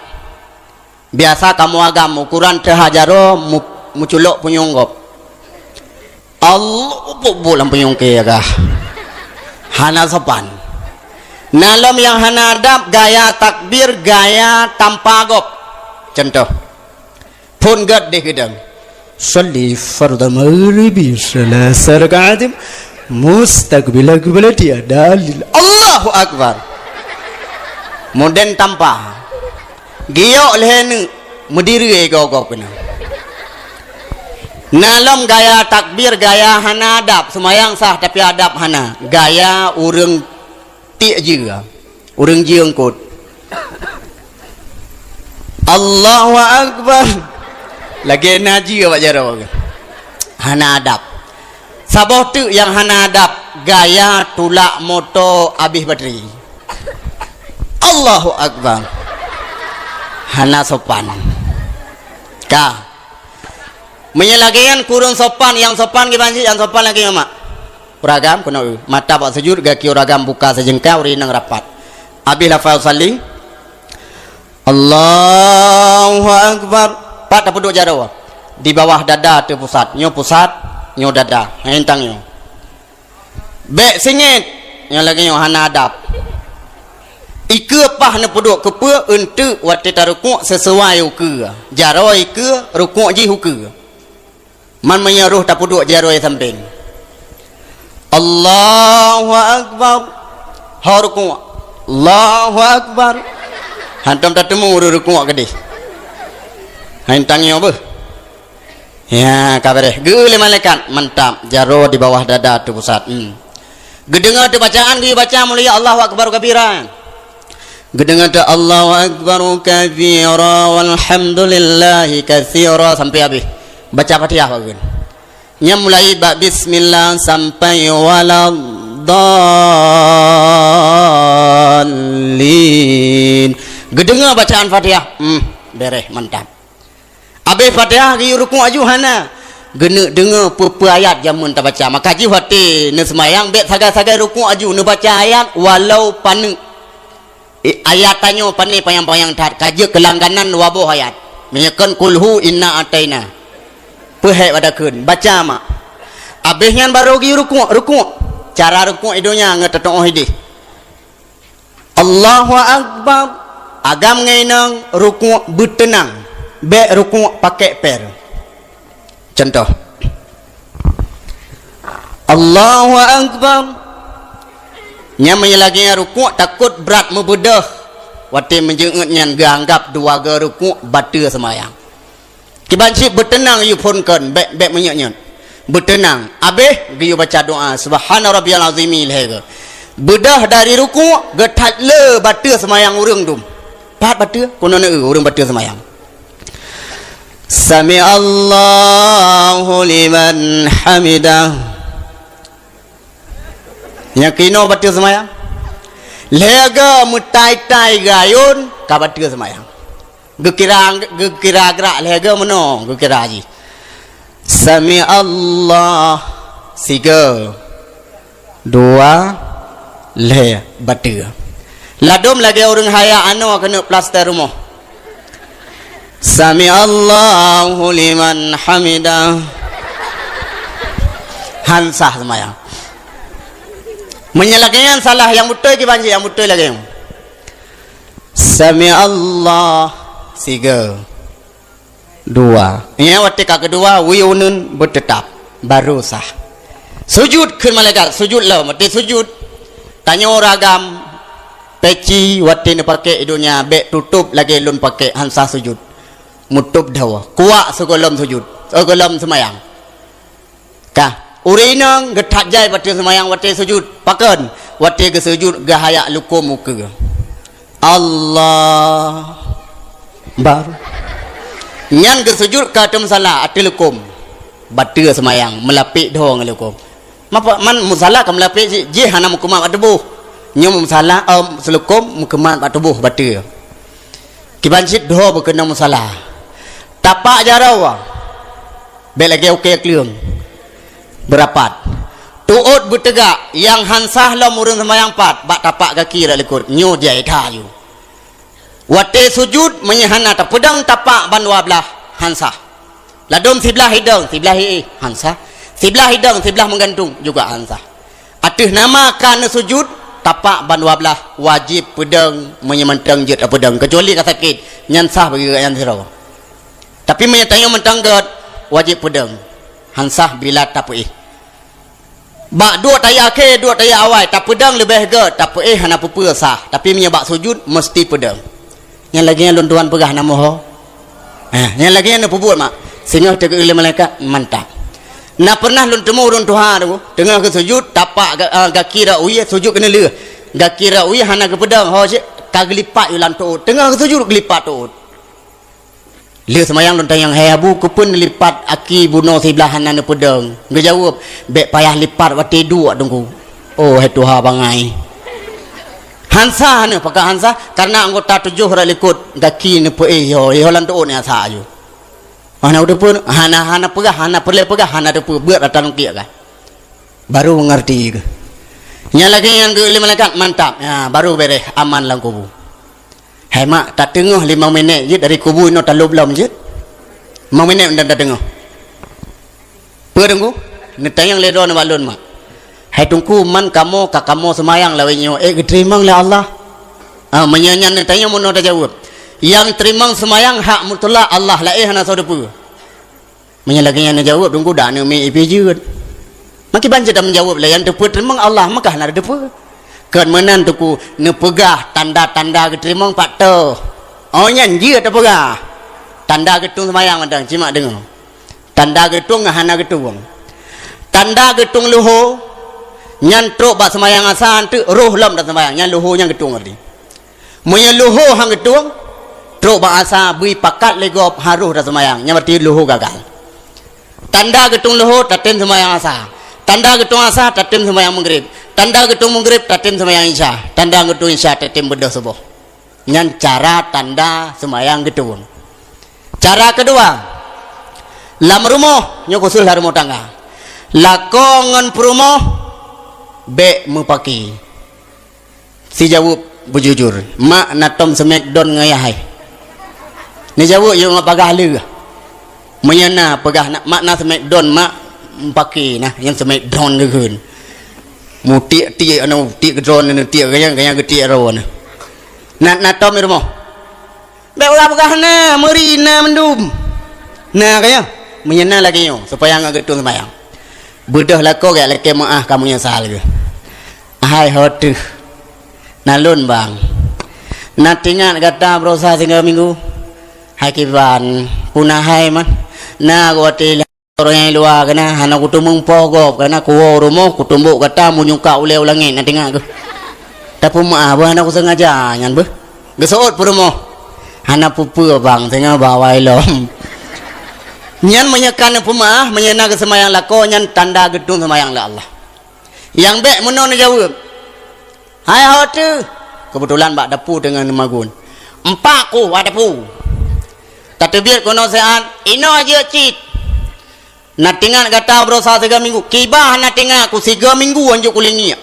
Biasa kamoe agam ukoran teuhah jaroe mu-, meuculok punyueng gob. Allah, buk-buk lam punyueng keu gah. Hana sopan. Na lom nyang hana adab, gaya takbir, gaya tampa gob. Contoh, phon gét deh geudong. Shalli fardhu maghribi salasa raka'atin mustaqbilal qiblati adalil. Allahu Akbar. Modern tampa. Giyok lhée neuk meudiri gob-gob keunoe. Na lom gaya takbir, gaya hana adab, seumayang sah tapi adab hana. Gaya ureueng tiek jeue, ureueng jeue eungkot. Allahu Akbar. Lagée na jeue bak jaroe. Hana adab. Saboh teuk nyang hana adab, gaya tulak moto abéh batri. Allahu Akbar. Hana sopan. Ka. Meunyoe lagée nyan kureueng sopan, nyang sopan kiban cit, nyang sopan lagée nyoe mak. Ureueng agam keunoe eu. Mata bak sujud, gaki ureueng agam buka sijeungkai, ureueng inong rapat. Abéh lafaz usalli. Allahu Akbar. Pat tapeuduek jaroe. Di bawah dada teupusat. Nyoe pusat, nyoe dada. Hai tang nyoe. Bék singét, nyang lagée nyoe hana adab. Ikeue paih neupeuduek, keupeue? Eunteuk watée tarukuk sisuai ukeue. Jaroe ikeue, rukuk jih ukeue. Man meunyoe roh tapeuduek jaroe sampéng. Allahu Akbar. Ho rukuk. Allahu Akbar. Hantom tateumé ureueng rukuk keudeh. Hai tang nyoe beuh. Ya, ka beureh. Geu lé malaikat, mantap. Jaroe di bawah dada teupusat. Hmm. Geudeungoe teuk bacaan geuyue baca, mulai Allahu Akbar kabira. Geudeungoe teuk Allahu Akbar kabira walhamdulillahi katsira sampai habéh. Baca Fatihah bageun. Nyan mulai bak bismillah sampai waladdallin. Geudeungoe bacaan Fatihah, hmm, beureh, mantap. Abéh Fatihah geuyue rukuk aju hana. Geuneuk deungoe peue-peue ayat jameun tabaca. Maka jih watée neuseumayang bék sagai-sagai rukuk aju neubaca ayat walau paneuk. Eh, ayat tanyoe pané panyang-panyang that, ka jeuet keulangganan dua boh ayat. Meunyoe kon kulhu inna ataina. Peuhék bak takheun, baca mak. Abéh nyan barô geuyue rukuk, rukuk. Cara rukuk i donya ngon teutuoh idéh. Allahu Akbar. Agam ngon inong rukuk beuteunang. Bék rukuk pakék pér. Contoh. Allahu Akbar. Nyan meunyoe lagée nyan rukuk takot brat meubeudôh. Watée meujeuet nyan geuanggab dua goe rukuk bateue seumayang. Kiban cit beuteunang yue phon kon, bék, bék meunyeut-nyeut. Beuteunang. Abéh geuyue baca doa, Subhana Rabbiyal Azimi lhée goe. Beudôh dari rukuk, geuthat le bateue seumayang ureuëng dum. Pat bateue, keunoe neu ureuëng bateue seumayang. Sami Allahu liman hamidah. Nyang keunoe bateue seumayang. Lhée goe meutai-tai gayôn ka bateue seumayang. Geukira, geukira grak lhée goe meunoe geukira jih. Sami Allah, sigoe, dua, Lhèe bateue. Ladôm lagèe ureueng haya anoe keuneuk plaster rumoh. Sami'allahu liman hamidah. Han sah seumayang. Meunyoe lagèe nyan salah, nyang beutôi kiban cit, nyang beutôi lagèe nyoe. Sami'allah, sigoe. Dua. Nyang watèe ka keudua, wie uneuen beuteutap, barô sah. Sujud kheun malaikat, sujud lom. Watèe sujud, tanyoe ureueng agam, peci watèe neupakèk di donya, bèk tutôp lagèe lôn pakèk, han sah sujud. Meutôp dhoe, kuak sigohlom sujud, sigohlom seumayang. Ka, ureueng inong geuthat jai watèe seumayang, watèe sujud. Pakon? Watèe geusujud geuhayak lukôm ukeue. Allah. Baru. Nyan geusujud ka ateueh musala, ateueh lukôm. Bateue seumayang, meulapèk dhoe ngon lukôm. Mapa, man musala ka meulapèk jih, jih hana meukeumat bak tuboh. Nyoe musala, em, seulukôm meukeumat bak tuboh bateue. Kiban cit dhoe beukeunong musala. Tapak jaroe. Bèk lagèe ukèe kleueng. Beurapat. Tuôt beuteugak, nyang han sah lom ureueng seumayang pat, bak tapak gaki rot likôt. Nyoe jai that yôh. Watèe sujud, meunyoe hana tapeudong tapak ban dua blaih, han sah. Ladôm siblaih idong, siblaih iéh, han sah. Siblaih idong, siblaih meugantung, juga han sah. Ateueh nama ka neusujud, tapak ban dua blaih, wajéb peudong, meunyoe mantong jeuet tapeudong, keucuali ka sakét, nyan sah bagi gobnyan sidroe. Tapi meunyoe tanyoe mantong gèt, wajéb peudong. Han sah bila tapeuéh. Bak duek tayue akhé, duek tayue awai, tapeudong leubeh gèt, tapeuéh hana peue-peue sah. Tapi meunyoe bak sujud, meuseuti peudong. Nyang lagèe nyan lôn tuan peugah na moho. Ha, nyang lagèe nyan neupeubuet mak. Singoh teugeue lé malaikat, mantap. Na pernah lôn teumô ureueng tuha tu, teungoh geusujud, tapak ga-, ah, gaki rot wie, sujud keuneulheueh. Gaki rot wie hana geupeudong, ho cit ka geulipat yôh lam tuôt. Teungoh geusujud geulipat tuôt. Lheueh seumayang lôn tanyong, "Hai Abu, keupeue neulipat aki bunoe siblaih hana neupeudong?" Geujaweueb, "Bèk payah lipat watèe duek, Teungku." Oh, hai tuha bangai. Han sah neuh, pakon han sah? Karena anggota tujoh rot likôt gaki neupeuéh, yo, yo lam tuôt nyan sah aju. Hana teupeue, hana, hana peugah, hana peureulèe peugah, hana teupeue, beuet rata lungkiek ka. Baru meungerti keuh. Nyang lagèe nyan geukheun lé malaikat, mantap. Ya, baru bèrèh, aman lam kubu. Hai mak, tateungoh limong minèt jeuet dari kubu inoe talop lom jeuet. Limong minèt mantong tateungoh. Peue Teungku? Neutanyong lé droeneuh bak lôn mak. Hai Teungku, man kamoe ka kamoe seumayang lawét nyoe, ék geuteurimong lé Allah? Ah, meunyoe nyan neutanyong meunoe tajaweueb. Nyang teurimong seumayang hak mutlak Allah, laén hana soe teupeue. Meunyoe lagèe nyan neujaweueb, Teungku, dak aneuk miet ipih jeuet. Maki ban cit tameujaweueb lé nyang teupeue teurimong Allah, maka hana teupeue. Kon meunan Teungku, neupeugah tanda-tanda geuteurimong pat toh. Oh nyan jeuet tapeugah. Tanda geutueng seumayang mantong, simak deungoe. Tanda geutueng ngon hana geutueng. Tanda geutueng luho, nyan trok bak seumayang asa anteuk roh lom dak seumayang, nyan luho nyan geutueng arti. Meunyoe luho han geutueng, trok bak asa bri pakat lé gob harôh taseumayang, nyan berarti luho gagal. Tanda geutueng luho tatem seumayang asa. Tanda geutueng asa tatem seumayang meugrib. Tanda geutueng meugrib tatem seumayang isya. Tanda geutueng isya tatem beudôh suboh. Nyan cara tanda seumayang geutueng. Cara keudua, lam rumoh, nyoe khusos lam rumoh tangga. Lakoe ngon peurumoh bèk meupaki. Sijaweueb beujujur, "Mak, na tom smackdown ngon yah hai?" Neujaweueb, "Yôh, mak, pagah lé." Meunyoe na peugah, "Na, mak, na smackdown, mak," meupaké na nyang smackdown geukheun. Mutiek-tiek, anu, tiek keudroe, anu, tiek ganyang, ganyang geutiek droe na. Na, na tom di rumoh? Bèk ulah peugah na, meuri na mandum. Na ka nyoe? Meunyoe na lagèe nyoe, supaya ngon geutueng seumayang. Beudôh lakoe gak lakèe meu'ah kamoe nyang sal geuh. Hai ho teuh. Na lôn bang. Na teuingat gata baroesa sigoe minggu? Hai kiban, puna hai man. Na geuh watèe Ureueng nyang luwa keunan hana kuteumeung poh gob, keunan kuwoe u rumoh, kutumbok gata meunyoe ka ulèe u langèt, na teuingat keuh. Tapeumeu'ah beuh, hana kusengaja nyan beuh. Geuseuôt peurumoh. Hana peue-peue bang, singoh bawai lom. Nyan meunyoe ka neupeumeu'ah, meunyoe na geuseumayang lakoe, nyan tanda geutueng seumayang lé Allah. Nyang bèk meunoe neujaweueb. Hai ho teuh. Keubeutulan bak dapu teungoh neumagun. Empat ku bak dapu. Tateubiet keunoe siat, inoe jeuet cit. Na teuingat gata baroesa sigoe minggu? Kiban hana teuingat ku, sigoe minggu hanjeuet kulingiek.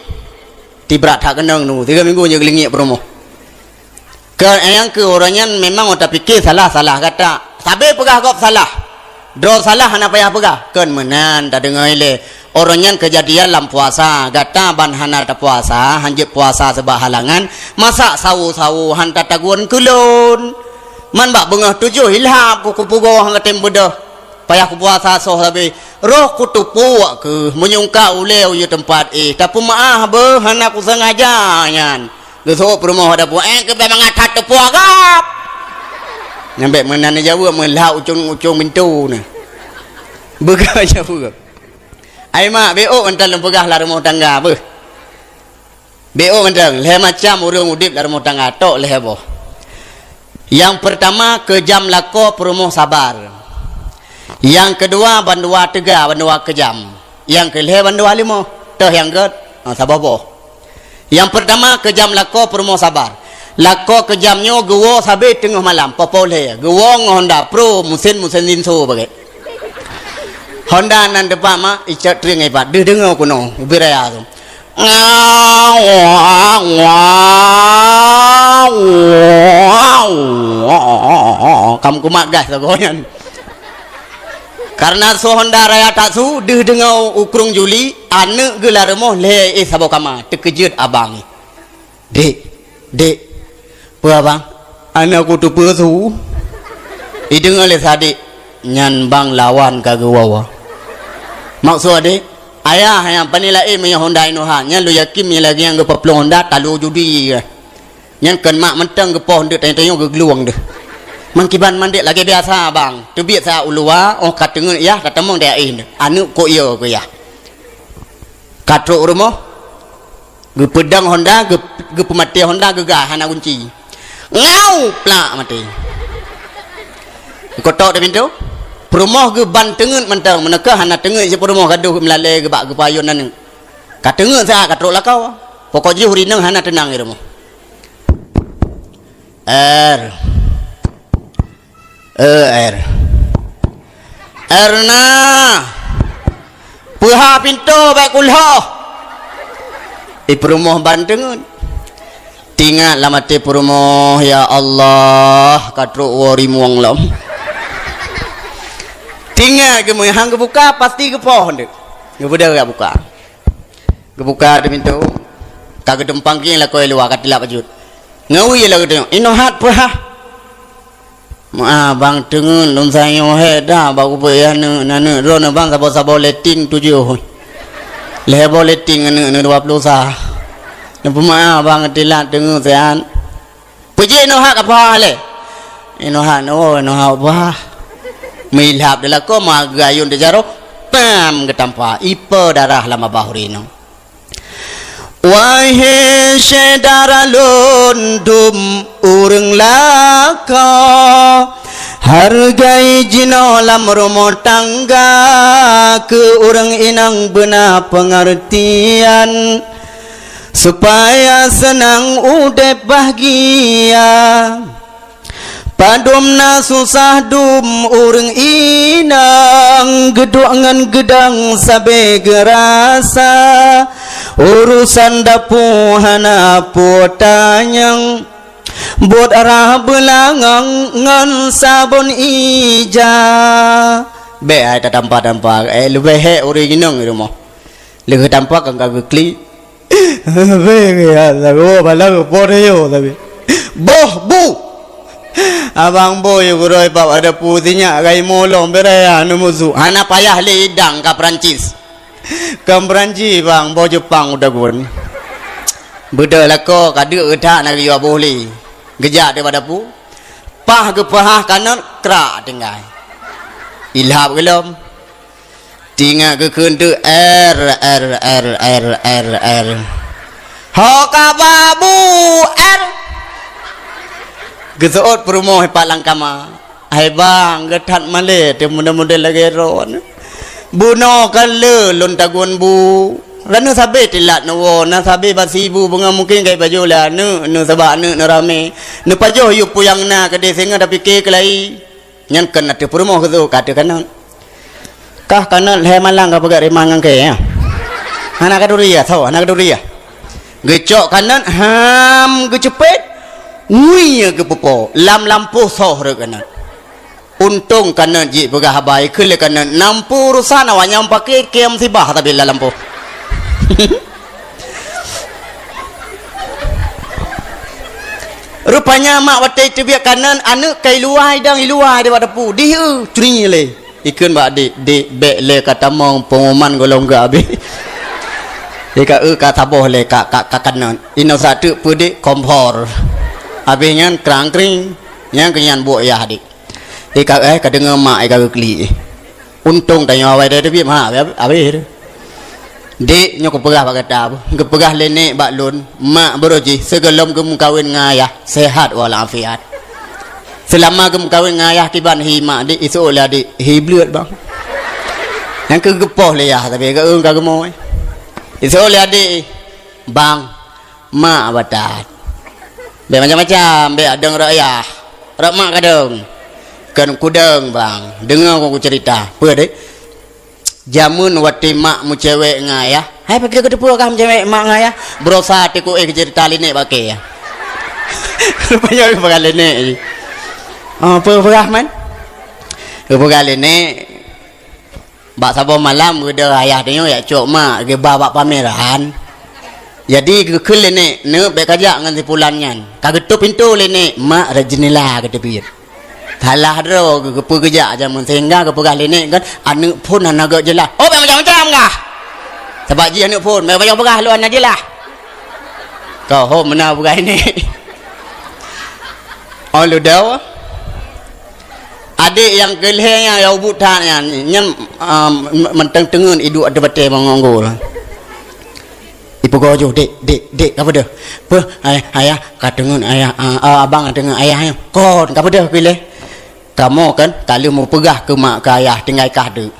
Tibrat that keunong nu, tiga minggu nyoe geulingiek peurumoh. Keu nyang keu ureuëng nyan memang watapike salah-salah gata. Sabe peugah gob salah. Droe salah hana payah peugah. Kon meunan tadeungoe lé. Ureuëng nyan keujadian lam puasa, gata ban hana tapuasa, hanjeuet puasa sebab halangan, masa sawo-sawo han tatagun keu lôn. Man bak beungoh tujoh ilhab ku kupugoh ngon tem beudôh. Payah kupuasa soh sabe. Roh kuteupue keuh, meunyoe ka ulée ujeue teumpat éh, tapeumeuáh beuh hana kusengaja nyan. Geuseuôt peurumoh dapu, "Eh, keubiet mangat that teupue agam." Nyang bék meunan jaweueb meulah ucong-ucong pintoe na. Beuga jaweueb. Ai mak, bék ôk mantong lôn peugah lam rumoh tangga beuh. Bék ôk mantong, lhée macam ureuëng udeb lam rumoh tangga, tok lhée boh. Nyang peurtama, keujam lakoe peurumoh sabar. Nyang keudua, bandua teuga, bandua keujam. Nyang keulhée, bandua leumoh, toh nyang gét, ha, saboh boh. Nyang peurtama, keujam lakoe peurumoh sabar. Lakoe keujam nyoe geuwoe sabe teungoh malam, poh-poh lhée, geuwoe ngon Honda Pro, meusén-meusén linso pakai. Honda nan depan mak, icok tring ipat, deuh deungoe keunoe, ubé raya tu. Kam kumat gas lagoe nyan. Karena su Honda raya that su, deuh deungoe u krueng Juli, aneuëk geuh lam rumoh lhée éh saboh kama, teukeujeuet abang. "Dek, dek, peue abang?" "Aneuëk ku teupeu su." Ideungoe lé sadek, nyan bang lawan ka geuwoe. Maksud adek, ayah nyang pane laén meunyoe Honda Innova, nyan lôn yakin meunyoe lagée nyang geupeuplong Honda, talo judi. Nyan kon mak mantong geupoh ndeuek tanyoe-tanyoe geuglueng deuh. Mangkiban mandek lagée biasa bang, teubiet sa u luwa, óh ka teungeut yah, ka tamong daya éh deuh. Aneuëk kok yo keu yah. Ka trok rumoh, geupeudong Honda, geu-, geupeumaté Honda, geugas hana gunci. Ngau! Plak maté. Geukotok di pintoe. Peurumoh geuban teungeut mantong, meuneuka hana teungeut si peurumoh gadoh meulalée geubak geupayun aneuëk. Ka teungeut saát ka trok lakoe. Pokok jih ureuëng inong hana teunang di rumoh. Er. Eh, er. Erna. Peuhah pintoe bék kulhoh. I peurumoh ban teungeut. Tingat lam até peurumoh, "Ya Allah, ka trok woe rimueng lom." Tingat geumeuhang geubuka, pasti geupoh ndeuek. Geubeudôh jak buka. Geubuka di pintoe, ka geudumpang kieng lakoe luwa ka tilap bacut. Ngawi lagée tanyoe, "Inohat peuhah." "Meu'ah bang teungeut lôn sayang hé dah bak ubé aneuëk, aneuëk droeneuh bang saboh-saboh leting tujoh. Lhée boh leting aneuëk neuh dua ploh sa. Neupeumeu'ah bang tilat teungeut sehat." Peujeuet inohat ka peuhah lé. Inohat, oh, inohat peuhah. Meulhab di lakoe, ma geuyue ayun di jaroe, pam geutampa, ipe darah lam babah ureuëng inong. Wahé syedara lôn dum ureuëng lakoe, hargai jinoe lam rumoh tangga keu ureuëng inong beuna peungeurtian. Supaya seunang udeb bahgia. Padum na susah dum ureuëng inong, geuduek ngon geudong sabe geurasa. Urusan dapu hana peue tanyong, buet rhah beulangong ngon sabon ija. Bék hai tatampa-tampa, eh, leubeh hék ureuëng inong di rumoh. Lheueh tampa kan ka geuklik. Beh, ya, sagoe bala geupo teuyo, tapi. Boh, bu! Abang boh, yue gurôi bak ada pu sinyak gai molong, bere ya, neumusu. Hana payah lé idang ka Perancis. Ka Perancis, bang, boh Jepang udah gun. Beudôh lakoe, ka deuk geutak na geuyue boh lé. Geujak daripada pu. Pah geupeuhah kanot, krak tinggai. Ilhab geulom. Tingat geukheun teuk, er, er, er, er, er, er. Ho ka ba bu, er. Geuseuôt peurumoh ipat lam kama. Hai bang, geuthat malée teuh model-model lagée droe. Bunoe ka le lôn tagun bu. Ranuh sabe tilat neuwoe, na sabe basi bu beungoh mungken gét bajôh lé aneuëk neuh sabab aneuëk neuh ramé. Neupajoh yue puyang na keudeh singoh tapike keulayi. Nyan kheun ateueh peurumoh geuseuôt ka ateueh kanot. Kah kanot lhée malang ka peugét rimang ngon kée, ya. Hana ka turi ya, tho, hana ka turi ya. Geucok kanot, ham geuceupet, ngui geupeupo, lam lampôh soh rot kanot. Untông kanot jih peugah haba, ikheun lé kanot, "Nampu urusan awak nyan pake kem sibah tapi lam lampôh." Rupanya mak watèe teubiet kanot, aneuk ka i luwa idong, i luwa di bak dapu. Dih eu, curi lé. Ikheun bak dik, "Dik, bèk lé ka tamong pengumuman gohlom geuh abéh." Ika eu ka saboh lé ka, ka, ka kanot. Inoe sa teuk peue dik, kompor. Abéh nyan krang-kring. Nyan keu nyan buet yah dik. Ika, eh, ka deungoe mak ika geuklik. Untông tanyoe awai dai teubiet, ma, abéh, abéh. Dik, nyoe kupeugah bak gata, geupeugah lé nek bak lôn, mak baroe jih sigohlom geumeukawen ngon ayah, sehat walafiat. Seulama geumeukawen ngon ayah kiban hi mak dik, iseuôt lé adik, hi bleuet bang. Nyang keu geupoh lé yah, tapi ka, ka geumoe. Iseuôt lé adik, bang, mak batat. Bèk macam-macam, bèk dong rot ayah. Rot mak kadong. Kheun kudong bang, deungoe ku cerita. Peue deh? Jameun watèe mak meucewek ngon ayah, hai pakri keuteupeu kah meucewek mak ngon ayah? Beurasa teuk éh keu cerita lé nek bak kèe. Rupanya geupeugah lé nek jih. Oh, peue peugah man? Geupeugah lé nek, bak saboh malam geudoh ayah tanyoe jak cok mak geuba bak pameran. Jadi geukheun lé nek, "Neuk, bèk kajak ngon si pulan nyan." Ka geutôp pintoe lé nek, mak rot jeunela geuteubiet. Salah droe geu-, geupeu geujak jameun sehingga geupeugah lé nek kan, "Aneuk phôn hana gèt jeulaih." Oh, bèk macam-macam kah? Sabab jih aneuk phôn, bèk payah peugah lôn hana jeulaih. Ka ho meunan peugah nek. Oh, ludoe. Adik nyang keu lhèe nyan, nyang ubit that nyan, nyan, ah, mantong teungeut iduek ateueh batèe meungonggol. Ipeugah jih, "Dek, dek, dek, ka peudeuh?" "Peue, ayah, ayah, ka teungeut ayah, ah, ah, abang ka teungeut ayah nyoe." "Kon, ka peudeuh keu ilèe?" "Kamoe kan ka lheueh meupeugah keu mak keu ayah tinggai kah deuk."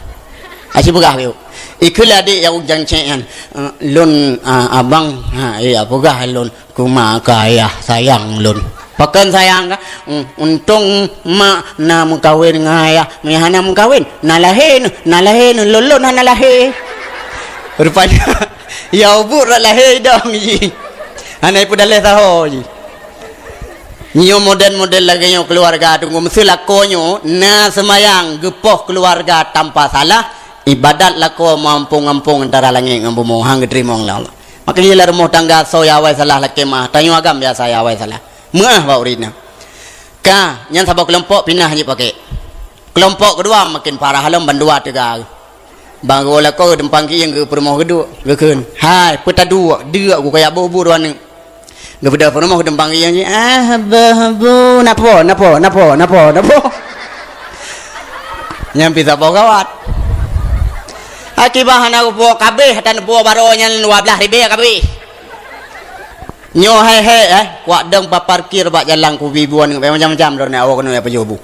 Aci peugah yuk. Ikheun lé adik nyang ujang cèk nyan, "Eh, lôn, ah, abang, ha, iya peugah lôn keu mak keu ayah sayang lôn." "Pakon sayang kah?" "Hmm, untông mak na meukawen ngon ayah, meunyo hana meukawen, na lahé neuh, na lahé neuh, lôn, lôn hana lahé." Rupanya, ya ubit rot lahé idong jih. Hana ipeudaleh saho jih. Nyoe model-model lagèe nyoe keuluwarga teungku, meusé lakoe nyoe na seumayang geupoh keuluwarga tanpa salah, ibadat lakoe meuampông-ampông antara langèt ngon bumoe, han geuteurimong lé Allah. Maka jih lam rumoh tangga soe nyang awai salah lakèe meu'ah, tanyoe agam biasa nyang awai salah. Meu'ah bak ureueng inong. Ka, nyan saboh keulompok pinah jipakèk. Keulompok keudua maken parah lom, bandua teuga. Bang geuwoe lakoe geudumpang keuieng keu peurumoh geuduek, geukheun, "Hai, peue taduek, duek ku kajak boh bu dua aneuk." Geubeudôh peurumoh geudumpang keuieng jih, "Ah, boh bu, na po, na po, na po, na po, na po." Nyan pih saboh gawat. Akibat hana geupuwoe kabéh, tan puwoe baroe nyan dua blaih ribèe kabéh. Nyoe hai-hai, eh, kuat dong paparkir bak jalan kubi bu aneuk, macam-macam droeneuh awak keuneuk pajoh bu.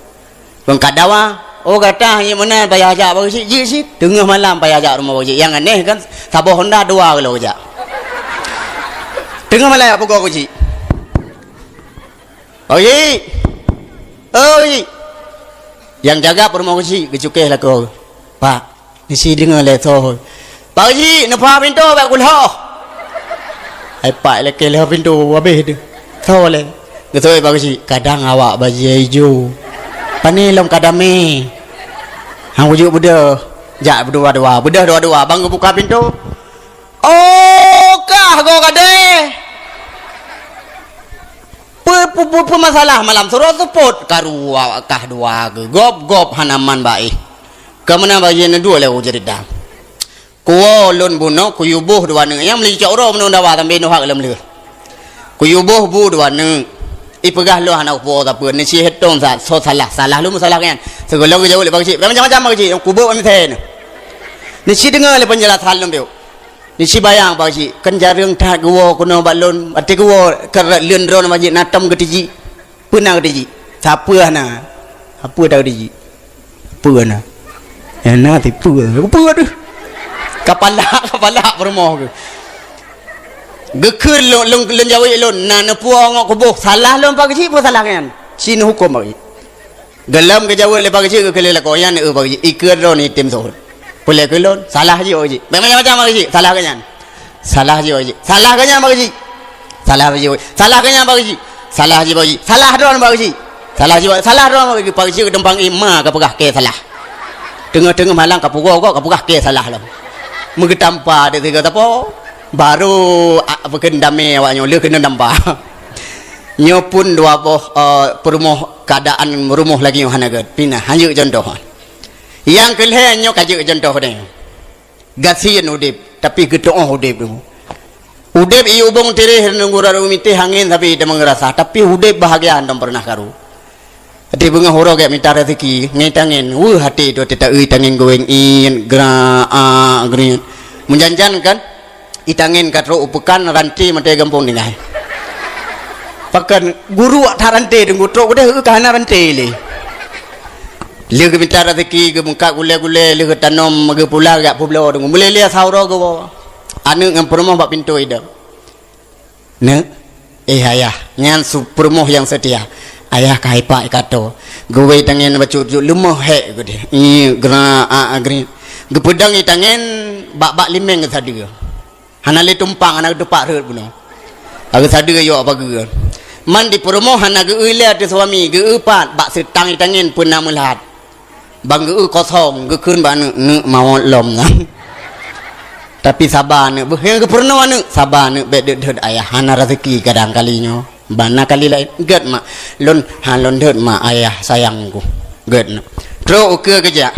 Beungkat dawa, oh gata nyoe meunan payah jak bak geuchik, jih cit. Teungoh malam payah jak rumoh bak geuchik. Nyang aneh kan, saboh honda dua kilo jak. Teungoh malam jak peugoe geuchik. "Bak geuchik! Oh geuchik!" Nyang jaga peurumoh geuchik geucukéh lakoe. "Pak, nisi deungoe lé soe." "Pak geuchik, neupaha pintoe bèk kulhôh." Hai pak lakèe lheueh pintoe habéh teuh. Soe lé? Geuseuôt pak geuchik, "Kadang awak bajèe ijo. Pané lom ka damé." Han wujud beudôh. Jak beudua-dua. Beudôh dua-dua. Bang geubuka pintoe. Oh, kah goe kadé. Peu-, peu-, peu-, peu masalah malam surot seupôt. Karu awak kah dua geugob-gob hana man baéh. Keu meunan bajèe neuduek lé u jeurita. Kuwoe lôn bunoe, kuyue boh dua aneuk. Nyang meuli cok uroe meunurot dawa sampoe nyoe hak lom lheueh. Kuyue boh bu dua aneuk. Ipeugah lôn hana kupuwoe sapeue, neuci hitung sa-, soe salah. Salah lôn meusalah nyan. Sigohlom geujaweueb lé pak geuchik. Macam-macam pak geuchik, nyang kubôk misé nyoe. Neuci deungoe lé peunjelasan lôn biôh. Neuci bayang pak geuchik, kan jareueng that geuwoe keunoe bak lôn. Watèe geuwoe ka rot leuen droeneuh bak jih na tom geutijik. Peue na geutijik? Sapeue hana. Sapeue ta geutijik? Peue na? Nyang na tipeue. Peue deuh? Kapalak, kapalak peurumoh geuh. Geukheun lôn, lôn, lôn jaweueb lôn, na neupuwoe ngon kuboh. Salah lôn pak geuchik, peue salah nyan? Ci neuhuköm pak geuchik. Gohlom geujaweueb lé pak geuchik, geukheun lé lakoe nyan, "Eu pak geuchik, ikeu droeneuh item seuôt." Peue lé keu lôn? Salah jih pak geuchik. Bèk macam-macam pak geuchik. Salah geuh nyan. Salah jih pak geuchik. Salah geuh nyan pak geuchik. Salah bak jih. Salah keu nyan bak jih. Salah jih bak jih. Salah droe bak jih. Salah jih bak, salah droe bak jih. Pak jih geutumpang ima ka peugah kée salah. Teungoh-teungoh malam ka pugoe-goe ka peugah kée salah lom. Meugeutampa di sigoe sapo. Baru, a, bukon damé awak nyoe lheueh keuneuk tampa. Nyoe pun dua boh, eh, peurumoh, keuadaan rumoh lagée nyoe hana gét. Pinah, hanjeuet contoh. Nyang keu lhée nyoe ka jeuet contoh deh. Gasien udeb, tapi geutuoh udeb tu. Udeb ié ubong tiréh nunggu raru mitéh angén sabe teuma ngeurasa, tapi udeb bahagia hántom peureunah karu. Até beungoh uroe gét mita raseuki, ngon tangen, weueh até tu até taeu tangen geuwéng iet, gra, a, grit. Meujan-jan kan, itangen ka trok u peukan, ranté maté gampông tinggai. Pakon guru wak that ranté teungku trok udeh, eu, ka hana ranté lé. Lheueh geumita raseuki, geumeungkat gulée-gulée, lheueh geutanom, geupula, geujak peubloe deungon meulée-lée asa uroe geuwoe. Aneuëk ngon peurumoh bak pintoe idong. "Neuk, eh ayah," nyan su-, peurumoh nyang seutia. "Ayah ka hai pak ikato. Geuwéh tangen bacut-cut leumoh hék geudeh. Ih, gra, a, a, grit." Geupeudong itangen bak-bak limeng geusadeue. Hana lé tumpang, hana geutupak rhot bunoe. Ka geusadeue yok pageue. Man di peurumoh hana geu-eu lé ateueh suami, geu-eu pat bak seutang itangen peue na meulhat. Ban geu-eu kosong, geukheun bak aneuëk, "Neuk mawöt lom na." Tapi saba aneuëk, beuh nyang geupeurunoe aneuëk, "Saba aneuëk, bék deuet-deuet ayah, hana raseuki kadang kali nyoe. Ban na kali laén, gét mak, lôn, ha, lôn deuet mak ayah sayangku." Gét na. Trok ukeue geujak.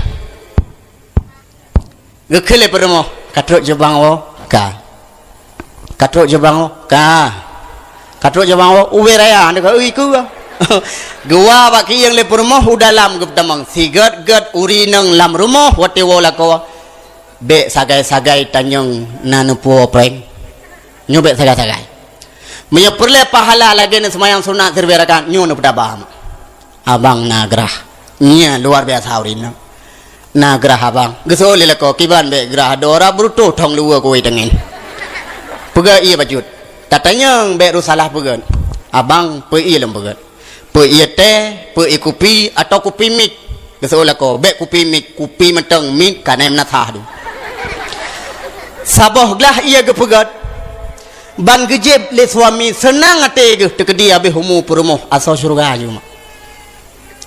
Geukheun lé peurumoh, "Ka trok jubang woe?" "Ka." "Ka trok jubang woe?" "Ka." "Ka trok jubang woe?" "Ubé raya, hana ka ui ku." Geuwa bak kiyeng lé peurumoh u dalam geupeutamong. Sigét-gét ureuëng inong lam rumoh watée woe lakoe. Bék sagai-sagai tanyong na neupuwoe prank. Nyoe bék sagai-sagai. Meunyoe peureulée pahala lagée neuseumayang sunat siribée rakaat, nyoe neupeutaba mak. Abang na grah. Nyan luar biasa ureuëng inong. Na grah abang. Geuseuôt lé lakoe, "Kiban bék grah, dua ora beurutoh thong luweue kuwéh teungen." Peugah ié bacut. Tatanyong bék rôh salah peugét. "Abang, peue ié lôn peugét? Peue ié teh, peue ié kupi, atau kupi mit?" Geuseuôt lakoe, "Bék kupi mit, kupi mantong mit ka na meunasah tu." Saboh glah ié geupeugét. Ban geujieb lé suami seunang até geuh teukeudi habéh umu peurumoh asoe syeuruga jeuet mak.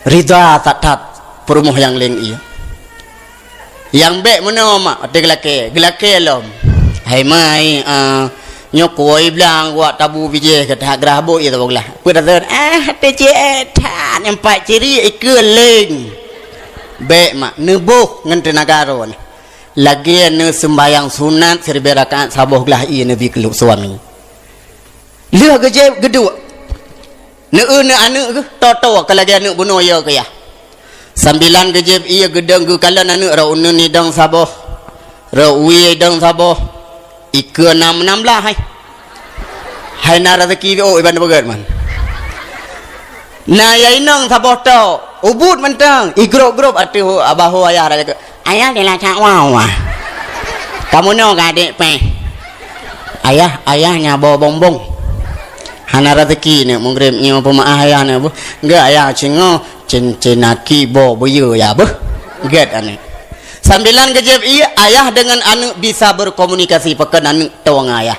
Ridha that-that peurumoh nyang leng ié. Nyang bék meunoe mak, watée geulakée, geulakée lom. "Hai mai, a, nyoe kuwoe blang wak tabu bijéh ka that grah bôh ié saboh glah." Peue dasar, "Ah, teucék that nyang pat ciri ikeue leng." Bék mak, neuboh ngon teunaga droe. Lagée neuseumbayang sunat siribée rakaat saboh glah ié neubi keu suami. Lheueh geujieb geuduek. Neueu neuek aneuëk geuh, toe-toe ka lagée aneuëk bunoe yo keu yah. Sambilan geujieb ié geudong geukalon aneuëk rot uneuen idong saboh, rot wie idong saboh, ikeue nam nam blah hai. Hai na raseuki oh iban beugét man. Na ya inong saboh toe, ubut mantong, igrop-grop ateueh abah ho ayah raja ke. "Ayah dilacak wawa. Kamoe nyoe ka adék péh. Ayah, ayah nyabo bongbong. Hana raseuki neuek meugreb nyoe peumaáh ayah neuek beuh. Gét ayah cingoh, cin-, cinaki bo beuyeue ya beuh." Gét aneuëk. Sambilan geujieb ié, ayah deungon aneuëk bisa berkomunikasi pakon aneuëk toe ngon ayah.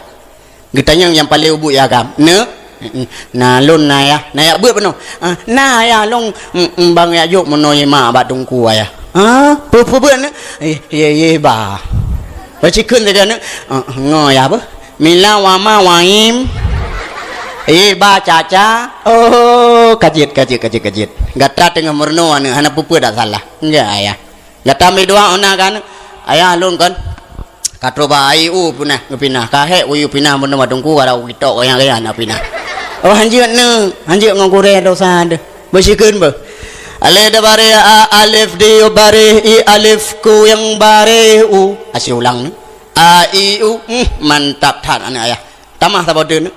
Geutanyong nyang paleng ubit ya agam. "Neuk?" "Na lôn na yah." "Na yah beuet peunoh?" "Ah, na yah lôn, mm, mm, bang yak jok meunoe mak bak teungku ayah." "Ah, peue-peue beuet neuk?" "Eh, ye, ye, ba." Bacikheun saja neuk. "Ah, ngo yah beuh. Mila wama waim. Ye, ba caca." Oh, kajiet, kajiet, kajiet, kajiet. Gata teungoh meurunoe aneuk, hana peue-peue dak salah. Enggak, ayah. Gata mi dua ona kan? Ayah lôn kan? Ka troh ba ai u pinah, geupinah. Ka hék u pinah meuneu madungku, ka rau kitok, nyang raya na pinah. Oh, hanjeuet neuk, hanjeuet ngon gurée dosa deuh. Beusikeun beuh. Alif di bareh a, alif di bareh i, alif ku nyang bareh u. Asyik ulang neuk. A, i, u. Hmm, mantap that aneuk ayah. Tamah saboh teun.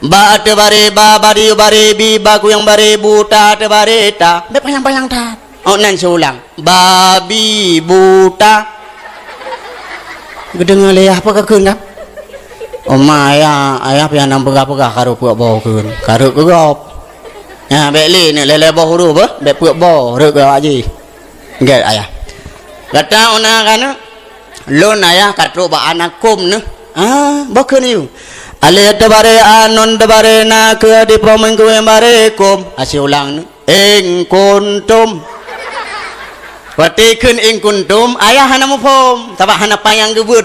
Ba teuh bareh ba, ba di bareh bi, ba kuyang bareh bu, ta teuh bareh ta. Bèk panyang-panyang that. Oh, nan siulang. Babi buta. Geudeungoe lé yah peue kakheun kan? Oma ayah, ayah pian nyang peugah-peugah karu peuet boh kheun. Karu keu gob. Nyan bèk lé neuk lhèe-lhèe boh huruf beuh, bèk peuet boh, rhot keu awak jih. Gèt ayah. Gata ona kan? Lôn ayah ka trok bak aneuk kôm neuh. Ah, boh kheun yue. Alif teubare a, nun teubare na, keu di pom, ing keu baré kum. Asyik ulang ni. In kuntum. Watée kheun in kuntum, ayah hana muphom, sabab hana panyang geubeuet.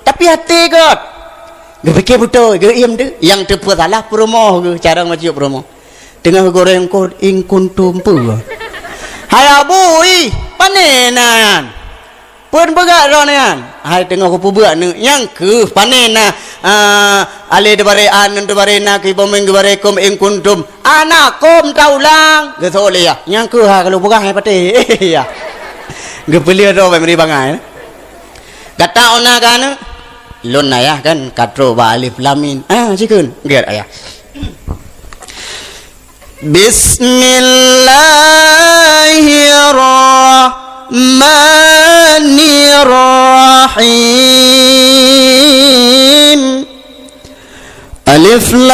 Tapi até göt. Geupike beutôi, geuiem deuh. Nyang teupeu salah peurumoh geuh, cara majuk peurumoh. Teungoh geugoreng kot in kuntum peue? Hai Abu, ih, pane na nyan? Peue peugah droeneuh nyan? Hai teungoh kupeubuet neuk, nyang kheueh pane na, ah, alif teubare a, nun teubare na, keu di pom, ing keu baré kum, in kuntum. Ana kum taulang. Geuseuôt lé yah. Nyang kheueh ha ka lôn peugah hai patéh. Yah. Geupeuleueh droe bak meuri bangai. Gata ona ka neuk? Lôn ayah kan ka trok bak alif lam mim. Ah, sikheun. Gét ayah. Bismillahirrahmanirrahim. Alif lam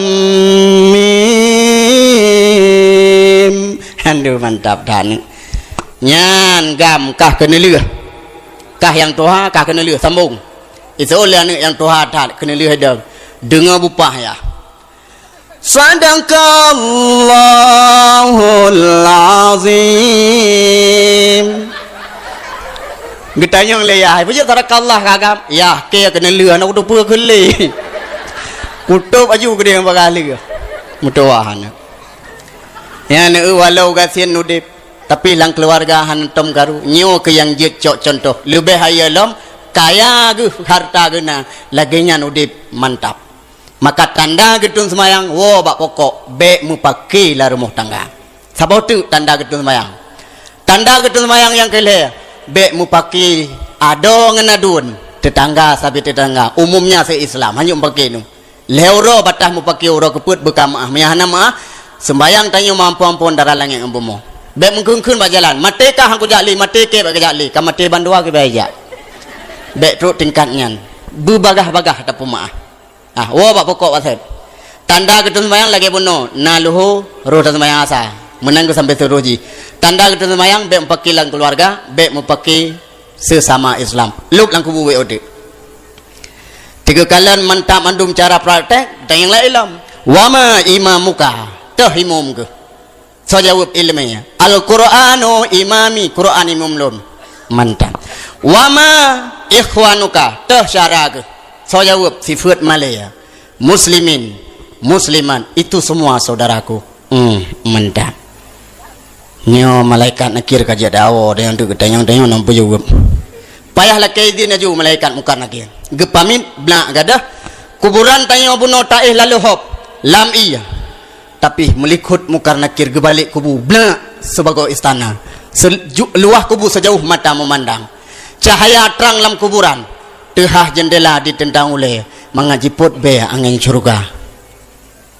mim. Aduh, mantap that ni. Nyan gam kah keuneulheueh. Kah nyang tuha kah keuneulheueh, sambong. Iseuôt lé aneuk nyang tuha that keuneulheueh idong. Deungoe bupah yah. Sadaqallahul azim. Geutanyong lé yah, "Peue jeuet sadaqallah ka gam?" "Yah, keu keuneulheueh, hana kuteupeu keu lé." Kutôb aju keudeh bak lheueh. Meutuwah aneuk. Nyan aneuk walau gasien udeb, tapi lam keuluwarga hántom karu. Nyoe keuh nyang jeuet cok cuntoh. Leubeh hayeue lom, kaya geuh hareuta geuh na, lagée nyan udeb mantap. Maka tanda geuteun seumayang, woe bak pokok, bék meupaké lam rumoh tangga. Saboh teuk tanda geuteun seumayang. Tanda geuteun seumayang nyang keu lhée, bék meupaké adoe ngon aduen, teutangga sabe teutangga, umumnya se-Islam, hana meupaké nu. Lhée uroe bataih meupaké uroe keupeuet beuka meuáh, meunyo hana meuáh, seumbayang tanyoe meuamphon-amphon dara langét ngon bumoe. Bék meukheun-kheun bak jalan, maté kah han kujak lé, maté kèe bék kajak lé, ka maté bandua keuh bék jak. Bék trok tingkat nyan, beubagaih-bagaih tapeumeuáh. Ah, woe bak pokok wasét. Tanda geuteun seumayang lagée bunoe, na luho, roh taseumayang asa. Meunan geuh sampoe siroh jih. Tanda geuteun seumayang bék meupaké lam keuluwarga, bék meupaké seusama Islam. Lôb lam kubu bék udeb. Teugeukalon mantap mandum cara praktek, dan nyang laén lom. Wa ma imamuka, toh imum geuh. Soe jaweueb iéleumé, "Al-Qur'anu imami," Qur'an imum lôn. Mantap. "Wa ma ikhwanuka," toh syedara geuh. Soe jaweueb sifeuet malée, "Muslimin, muslimat, itu semua saudaraku." Hmm, mantap. Nyoe malaikat Nakir ka jeuet dawoe, dan nyang teuk geutanyong-tanyong nyang peujaweueb. Payah lakée idhin laju malaikat Mungkar Nakir. Geupamit, blak gadôh. Kuburan tanyoe bunoe taéh lalu hop lam ié. Tapi meulikot Mungkar Nakir geubalek kubu blak sibagoe istana. Seuju-, luwah kubu sijauh mata meumandang. Cahya trang lam kuburan, teuhah jeundela diteuntang ulée mangat jipot bée angén syeuruga.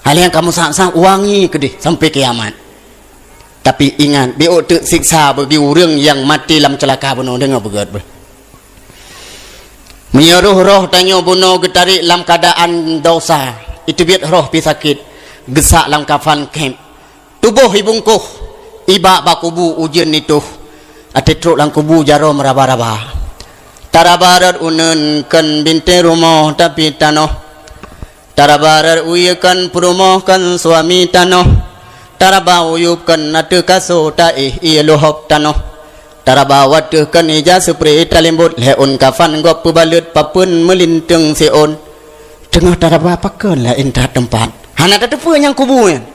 Hal nyang ka meusak-sak wangi keudeh sampoe kiamat. Tapi ingat, bék teuk siksa bagi ureuëng nyang maté lam ceulaka bunoe, deungoe beugét beuh. Meunyoe roh-roh tanyoe bunoe geutarek lam keuadaan desya, iteubiet roh pih sakét, geusak lam kafan khép, tuboh ibungkoh, ibak bak kubu ujeuen nitoh, até trok lam kubu jaroe meuraba-raba. Taraba rot uneuen kon bintéh rumoh tapi tanoh. Taraba rot wie kon peurumoh kon suami tanoh. Taraba uyueb kon ateueh kaso taéh ié luhop tanoh. Taraba wateueh kon ija seupri talimbot, lhée ôn kafan gob peubaleuet papeuen meulinteung siôn. Teungoh taraba pakon laén that teumpat. Hana tateupeue nyang kubu nyan.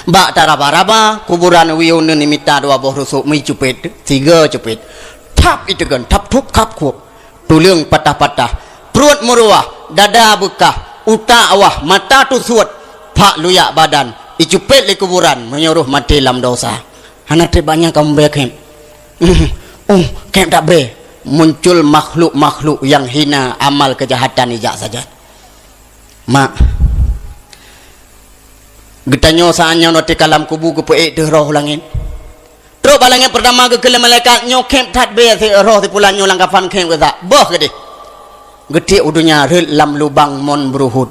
Bak taraba-raba, kuburan wie uneuen imita dua boh rusok meicupet, tiga cupet. Thap iteugon, thap thup khap khuop. Tuleueng patah-patah, pruet meuruwah, dada beukah, utak awah, mata tusuet, phak luyak badan, icupet lé kuburan meunyoe roh maté lam desya. Hana treb bak nyan ka mubée khép. Oh, khép that bée. Muncul makhluk-makhluk nyang hina amal keujahatan ijak sajan. Mak, geutanyoe saát nyoe watée ka lam kubu geupeuék teuh roh u langét. Trok bak langét peurtama geukheun lé malaikat, "Nyoe khép that bée si roh si pulan nyoe lam kafan khép geusak. Boh keudeh." Geutiek u donya rhot lam lubang mon beuruhot.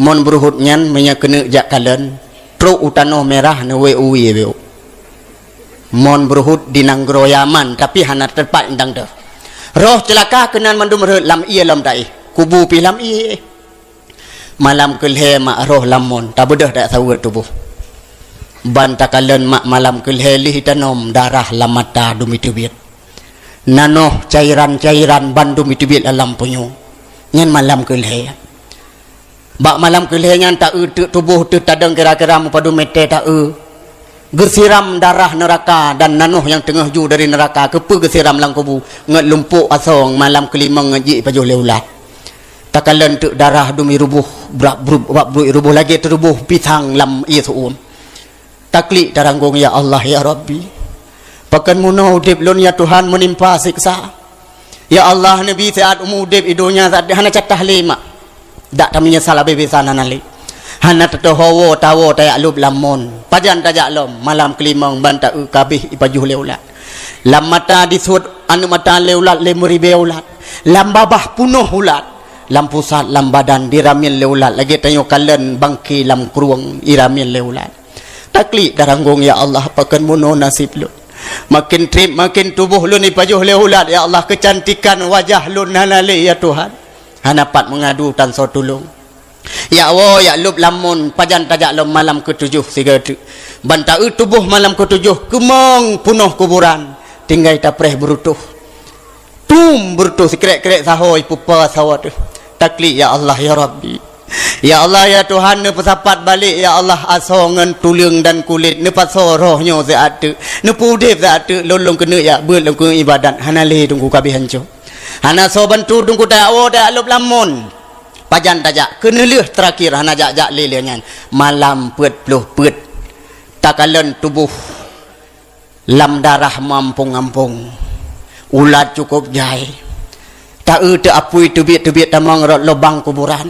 Mon beuruhot nyan meunyoe keuneuk jak kalon, trok u tanoh mirah neuwée u wie bék. Mon beuruhot di nanggroe Yaman, tapi hana teupat indang teuh. Roh ceulaka keunan mandum rhot lam ié lom taéh. Kubu pih lam ié. Malam keu lhée mak roh lam mon, tabeudôh dak saweuet tuboh. Ban takalon mak malam keu lhée lheuh tanom darah lam mata dum iteubiet. Nanoh cairan-cairan bandum iteubiet lam punyueng. Nyan malam keu lhée. Bak malam keu lhée nyan taeu teuk tuboh teuh tadong kira-kira meupadum mètè taeu. Geusiram darah neuraka dan nanoh nyang teungoh ju dari neuraka keupeue geusiram lam kubu ngon lumpok asoe malam keu limong ngon jih ipajoh lé ulat. Takalon teuk darah dum iruboh, brak bruk, brak bruk iruboh lagée teuruboh pisang lam ié su'uem. Taklik taranggong, "Ya Allah, ya Rabbi, pakon meunoe udeb lôn, ya Tuhan, meunimpa siksa. Ya Allah, neubi siat umu udeb i donya saat hana catah lé mak. Dak tameunyeusal abéh bisan hana lé. Hana teutoho woe tawoe tajak lôb lam mon. Pajan tajak lom, malam keu limong ban taeu kabéh ipajoh lé ulat. Lam mata disuet aneuk mata lé ulat lé meuribée ulat. Lam babah punoh ulat. Lam pusat, lam badan diramien lé ulat lagée tanyoe kalon bangke lam krueng iramien lé ulat." Taklik taranggong, "Ya Allah, pakon meunoe naseb lôn. Maken treb, maken tuboh lôn ipajoh lé ulat, ya Allah, keucantikan wajah lôn hana lé, ya Tuhan. Hana pat meungadu tan soe tulông. Jak woe, jak lôb lam mon, pajan tajak lom malam keutujoh sigoe teuk. Ban taeu tuboh malam keutujoh, keumong punoh kuburan, tinggai tapreh beurutoh. Tum beurutoh sikrek-krek sahoe ipupa sawa teuh." Taklik, "Ya Allah, ya Rabbi. Ya Allah, ya Tuhan, neupeusapat balek, ya Allah, asoe ngon tuleueng dan kulét, neupasoe roh nyoe siat teuk, neupeuudeb siat teuk, lôn lôn keuneuk jak beuet, lôn keuneuk ibadat, hana lé teungku kabéh hanco. Hana soe bantu teungku tajak woe, tajak lôb lam mon. Pajan tajak, keuneulheueh teurakhier hana jak-jak lé lheueh nyan." Malam peuet ploh peuet. Takalon tuboh lam darah meuampông-ampông. Ulat cukôp jai. Taeu teuapui teubiet-teubiet tamong rot lubang kuburan.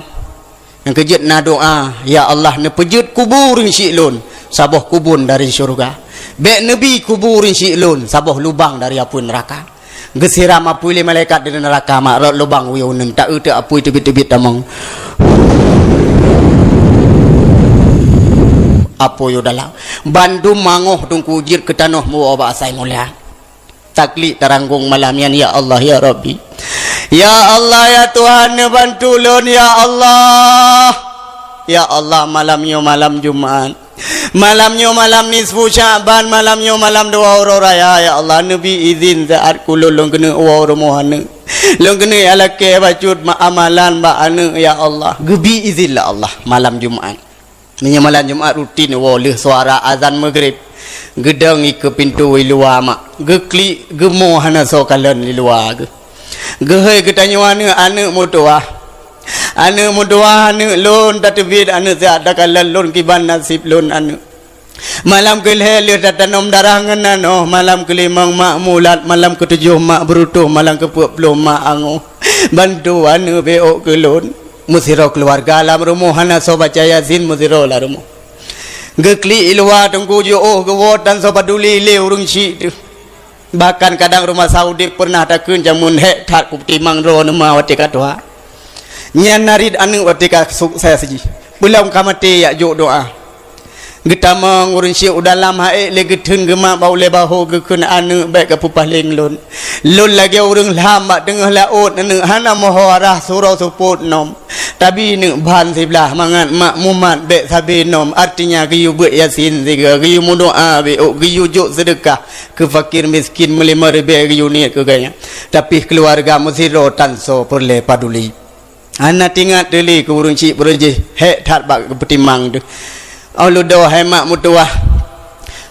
Nyang keujeuet na doa, "Ya Allah, neupeujeuet kubu ureuëng syiek lôn saboh kubun dari syeuruga. Bék neubi kubu ureuëng syiek lôn saboh lubang dari apui neuraka." Geusiram apui lé malaikat dari neuraka mak rot lubang uyueng uneun, taeu teuapui teubiet-teubiet tamong. Apui u dalam. Bandum mangoh teungku jeuet keu tanoh meuwoe bak asai mulia. Taklik taranggong malam nyan, "Ya Allah, ya Rabbi. Ya Allah, ya Tuhan, neubantu lôn, ya Allah. Ya Allah, malam nyoe malam Jumat. Malam nyoe malam nisfu Sya'ban, malam nyoe malam dua uroe raya, ya Allah, neubi izin saat kulôn lôn keuneuk woe rumoh aneuk. Lôn keuneuk jak lakée bacut ma-, amalan bak aneuk, ya Allah." Geubi izin lé Allah malam Jumat. Meunyoe malam Jumat rutin woe lheueh suara azan Maghrib, geudong ikeue pintoe i luwa mak, geuklik, geumo hana soe kalon i luwa geuh. Geuhôi geutanyoe aneuk, aneuk meutuwah. Aneuk meutuwah, aneuk lôn tateubiet, aneuk siat takalon lôn kiban naseb lôn aneuk. Malam keu lhée lheueh tatanom darah ngon nanoh, malam keu limong mak mulat, malam keu tujoh mak beurutoh, malam keu peuet ploh mak angoh. Bantu aneuk bék ôk keu lôn. Meusidroe keuluwarga lam rumoh hana soe baca Yasin, meusidroe lam rumoh. Geuklik i luwa teungku jiôh geuwoe tan soe paduli lé ureuëng syiek teuh. Bahkan kadang rumoh sa udeb peureunah takheun jameun hék that kupeutimang droeneuh ma watée ka tuha. Nyan narit aneuk watée ka sukses jih. Peulom ka maté jak jok doa. Geutamong ureuëng syiek u dalam haék lé geutheun geumat bak ulée bahô geukheun aneuk bék kapeupaleng lôn. Lôn lagée ureuëng lham bak teungoh laôt aneuk hana meuho arah surok seupôt nom. Tabi neuk ban siblah mangat mak mumat bék sabe nom, artinya geuyue beuet Yasin sigoe, geuyue meudoá bék ôk, geuyue jok seudeukah keu fakir miskin meulimong ribée geuyue niet keu gaya. Tapi keuluwarga meusidroe tan soe peureulée paduli. Hana tingat teuli keu ureuëng syiek peureujih hék that bak geupeutimang teuh. Oh ludoe hai mak meutuwah,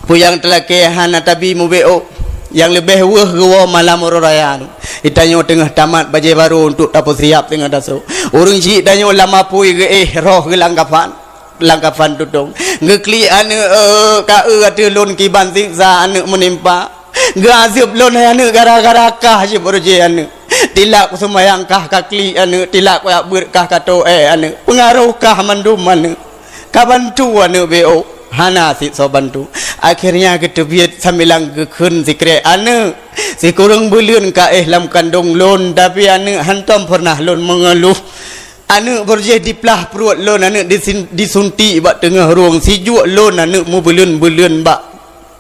peue nyang teulakée hana tabi mubeuôk. Nyang leubeh weueh geuwoe malam uroe raya nyoe. Di tanyoe teungoh tamat bajée barô untuk tapeusiap teungoh taso. Ureuëng syiek tanyoe lam apui geuéh roh geuh lam kafan. Lam kafan tutong. Geuklik aneuk, eh, ka eu ateueh lôn kiban siksa aneuk meunimpa. Geuazeueb lôn hai aneuk gara-gara kah jeuet beureuji aneuk. Tilak seumayang kah ka klik aneuk, tilak jak beuet kah ka toe aneuk. Peungaroh kah mandum aneuk. Ka bantu aneuk bék ôk, hana sit soe bantu. Akhirnya geuteubiet sambilan geukheun sikrek aneuk. Sikureueng buleuen ka éh lam kandong lôn, tapi aneuk hantom peureunah lôn meungeuluh. Aneuk beureuji diplah pruet lôn, aneuk disin-, disuntik bak teungoh rueng, sijuek lôn aneuk meubuleuen-buleuen bak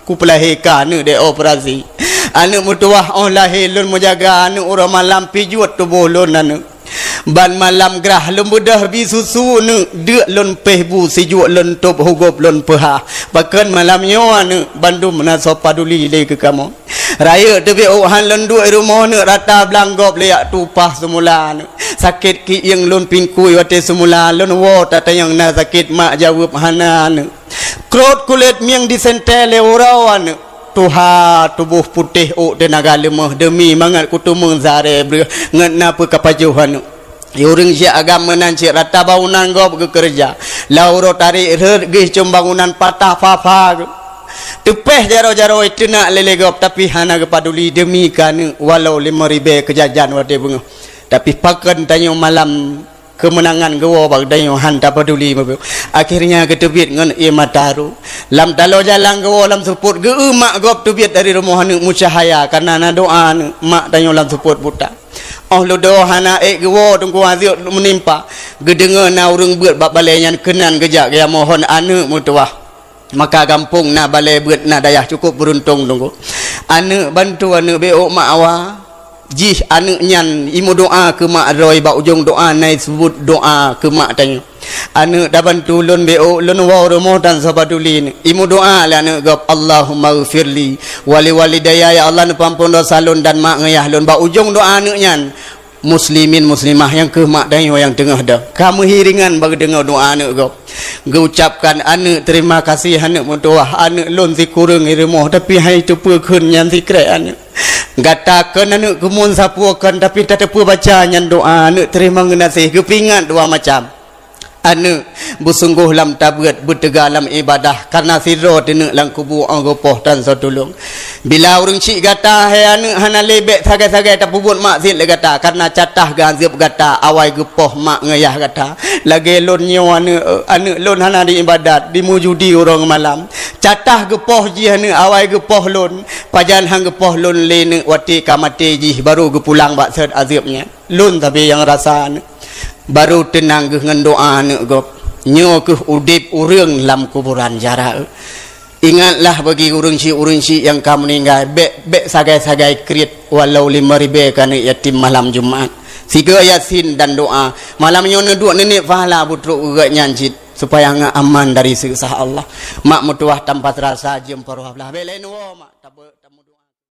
kupeulahé ka aneuk dioperasi. Aneuk meutuwah, óh lahé lôn meujaga aneuk, uroe malam pijuet tuboh lôn aneuk. Ban malam grah lôn beudôh bi susu aneuk, deuk lôn péh bu, sijuek lôn tôb, hugôb lôn peuhah. Pakon malam nyoe aneuk, bandum na soe paduli lé keu kamoe. Rayeuk teubiet ôk han lôn duek rumoh aneuk, rata blang gob lé jak tupah seumula aneuk. Sakét kiéng lôn pingkui watée seumula, lôn woe tatanyong na sakét mak, jaweueb hana aneuk. Krot kulét mieng disentée lé uroe aneuk. Tuha tuboh putéh ôk teunaga leumoh, deumi mangat kutumeung sare breuh ngon na peu kapajoh aneuk. Ureuëng siek agam meunan cit rata bangunan gob geukeureuja. Lam uroe tarék rhot geuh com bangunan patah pha-pha geuh. Teupéh jaroe-jaroe teunak lé-lé gob, tapi hana geupaduli deumi keu aneuk, walau limong ribée keujajan watée beungoh. Tapi pakon tanyoe malam keumeunangan geuwoe bak tanyoe han tapaduli meubeuet. Akhirnya geuteubiet ngon ié mata haru. Lam taloe jalan geuwoe lam seupôt, geu-eu mak gob teubiet dari rumoh aneuk meucahya, kareuna na doa aneuk mak tanyoe lam seupôt buta. Óh ludoe hana ék geuwoe Teungku Azeueb meunimpa, geudeungoe na ureuëng beuet bak balée nyan keunan geujak geuya mohon aneuk meutuwah. Maka gampông na balée beuet na dayah cukôp beuruntung Teungku. Aneuk bantu aneuk bék ôk mak awa. Jih aneuk nyan imeudoá keu mak droe bak ujong doá na iseubut doá keu mak tanyoe. Aneuk tabantu lôn bék ôk lôn woe rumoh tan soe paduli. Imeudoá lé aneuk gob, "Allahumma ghfirli wa li walidayya," ya Allah neupeuampôn dosa lôn dan mak ngon yah lôn. Bak ujong doá aneuk nyan, muslimin muslimah nyang keuh mak tanyoe nyang teungoh dong. Ka meuhiringan bak geudeungoe doá aneuk gob. Geuucapkan, "Aneuk, terima kasih aneuk meutuwah, aneuk lôn sikureueng i rumoh, tapi hai teupeu kheun nyan sikrek aneuk. Gata kon aneuk keumuen sapeue kon, tapi tateupeue baca nyan doá aneuk, teurimong geunaséh." Geupeuingat dua macam. Aneuk, beusunggoh lam tabeuet, beuteuga lam iébadah, kareuna sidroe teuneuk lam kubu óh geupoh tan soe tulông. Bila ureuëng syiek gata, hai aneuk, hana lé bék sagai-sagai tapeubuet maksiet lé gata, kareuna catah geuazeueb gata awai geupoh mak ngon yah gata. Lagée lôn nyoe aneuk, aneuk lôn hana di iébadat, di meujudi uroe ngon malam. Catah geupoh jih aneuk awai geupoh lôn, pajan han geupoh lôn lé neuk watée ka maté jih baru geupulang bak sot azeueb nyan. Lôn sabe nyang rasa aneuk. Baru teunang geuh ngon doá aneuk gob. Nyoe keuh udeb ureuëng lam kuburan jara. Ingatlah bagi ureuëng syiek-ureuëng syiek nyang ka meuninggai, bék, bék sagai-sagai kriet walau limong ribée keu aneuk yatim malam Jumat. Sigoe Yasin dan doá. Malam nyoe neuduek neuniet pahala beutrok geuh nyan cit, supaya ngon aman dari seuksa Allah. Mak meutuwah tanpa terasa jeuem peuroh blah. Bék lé neuwoe mak, tabe-, tamu-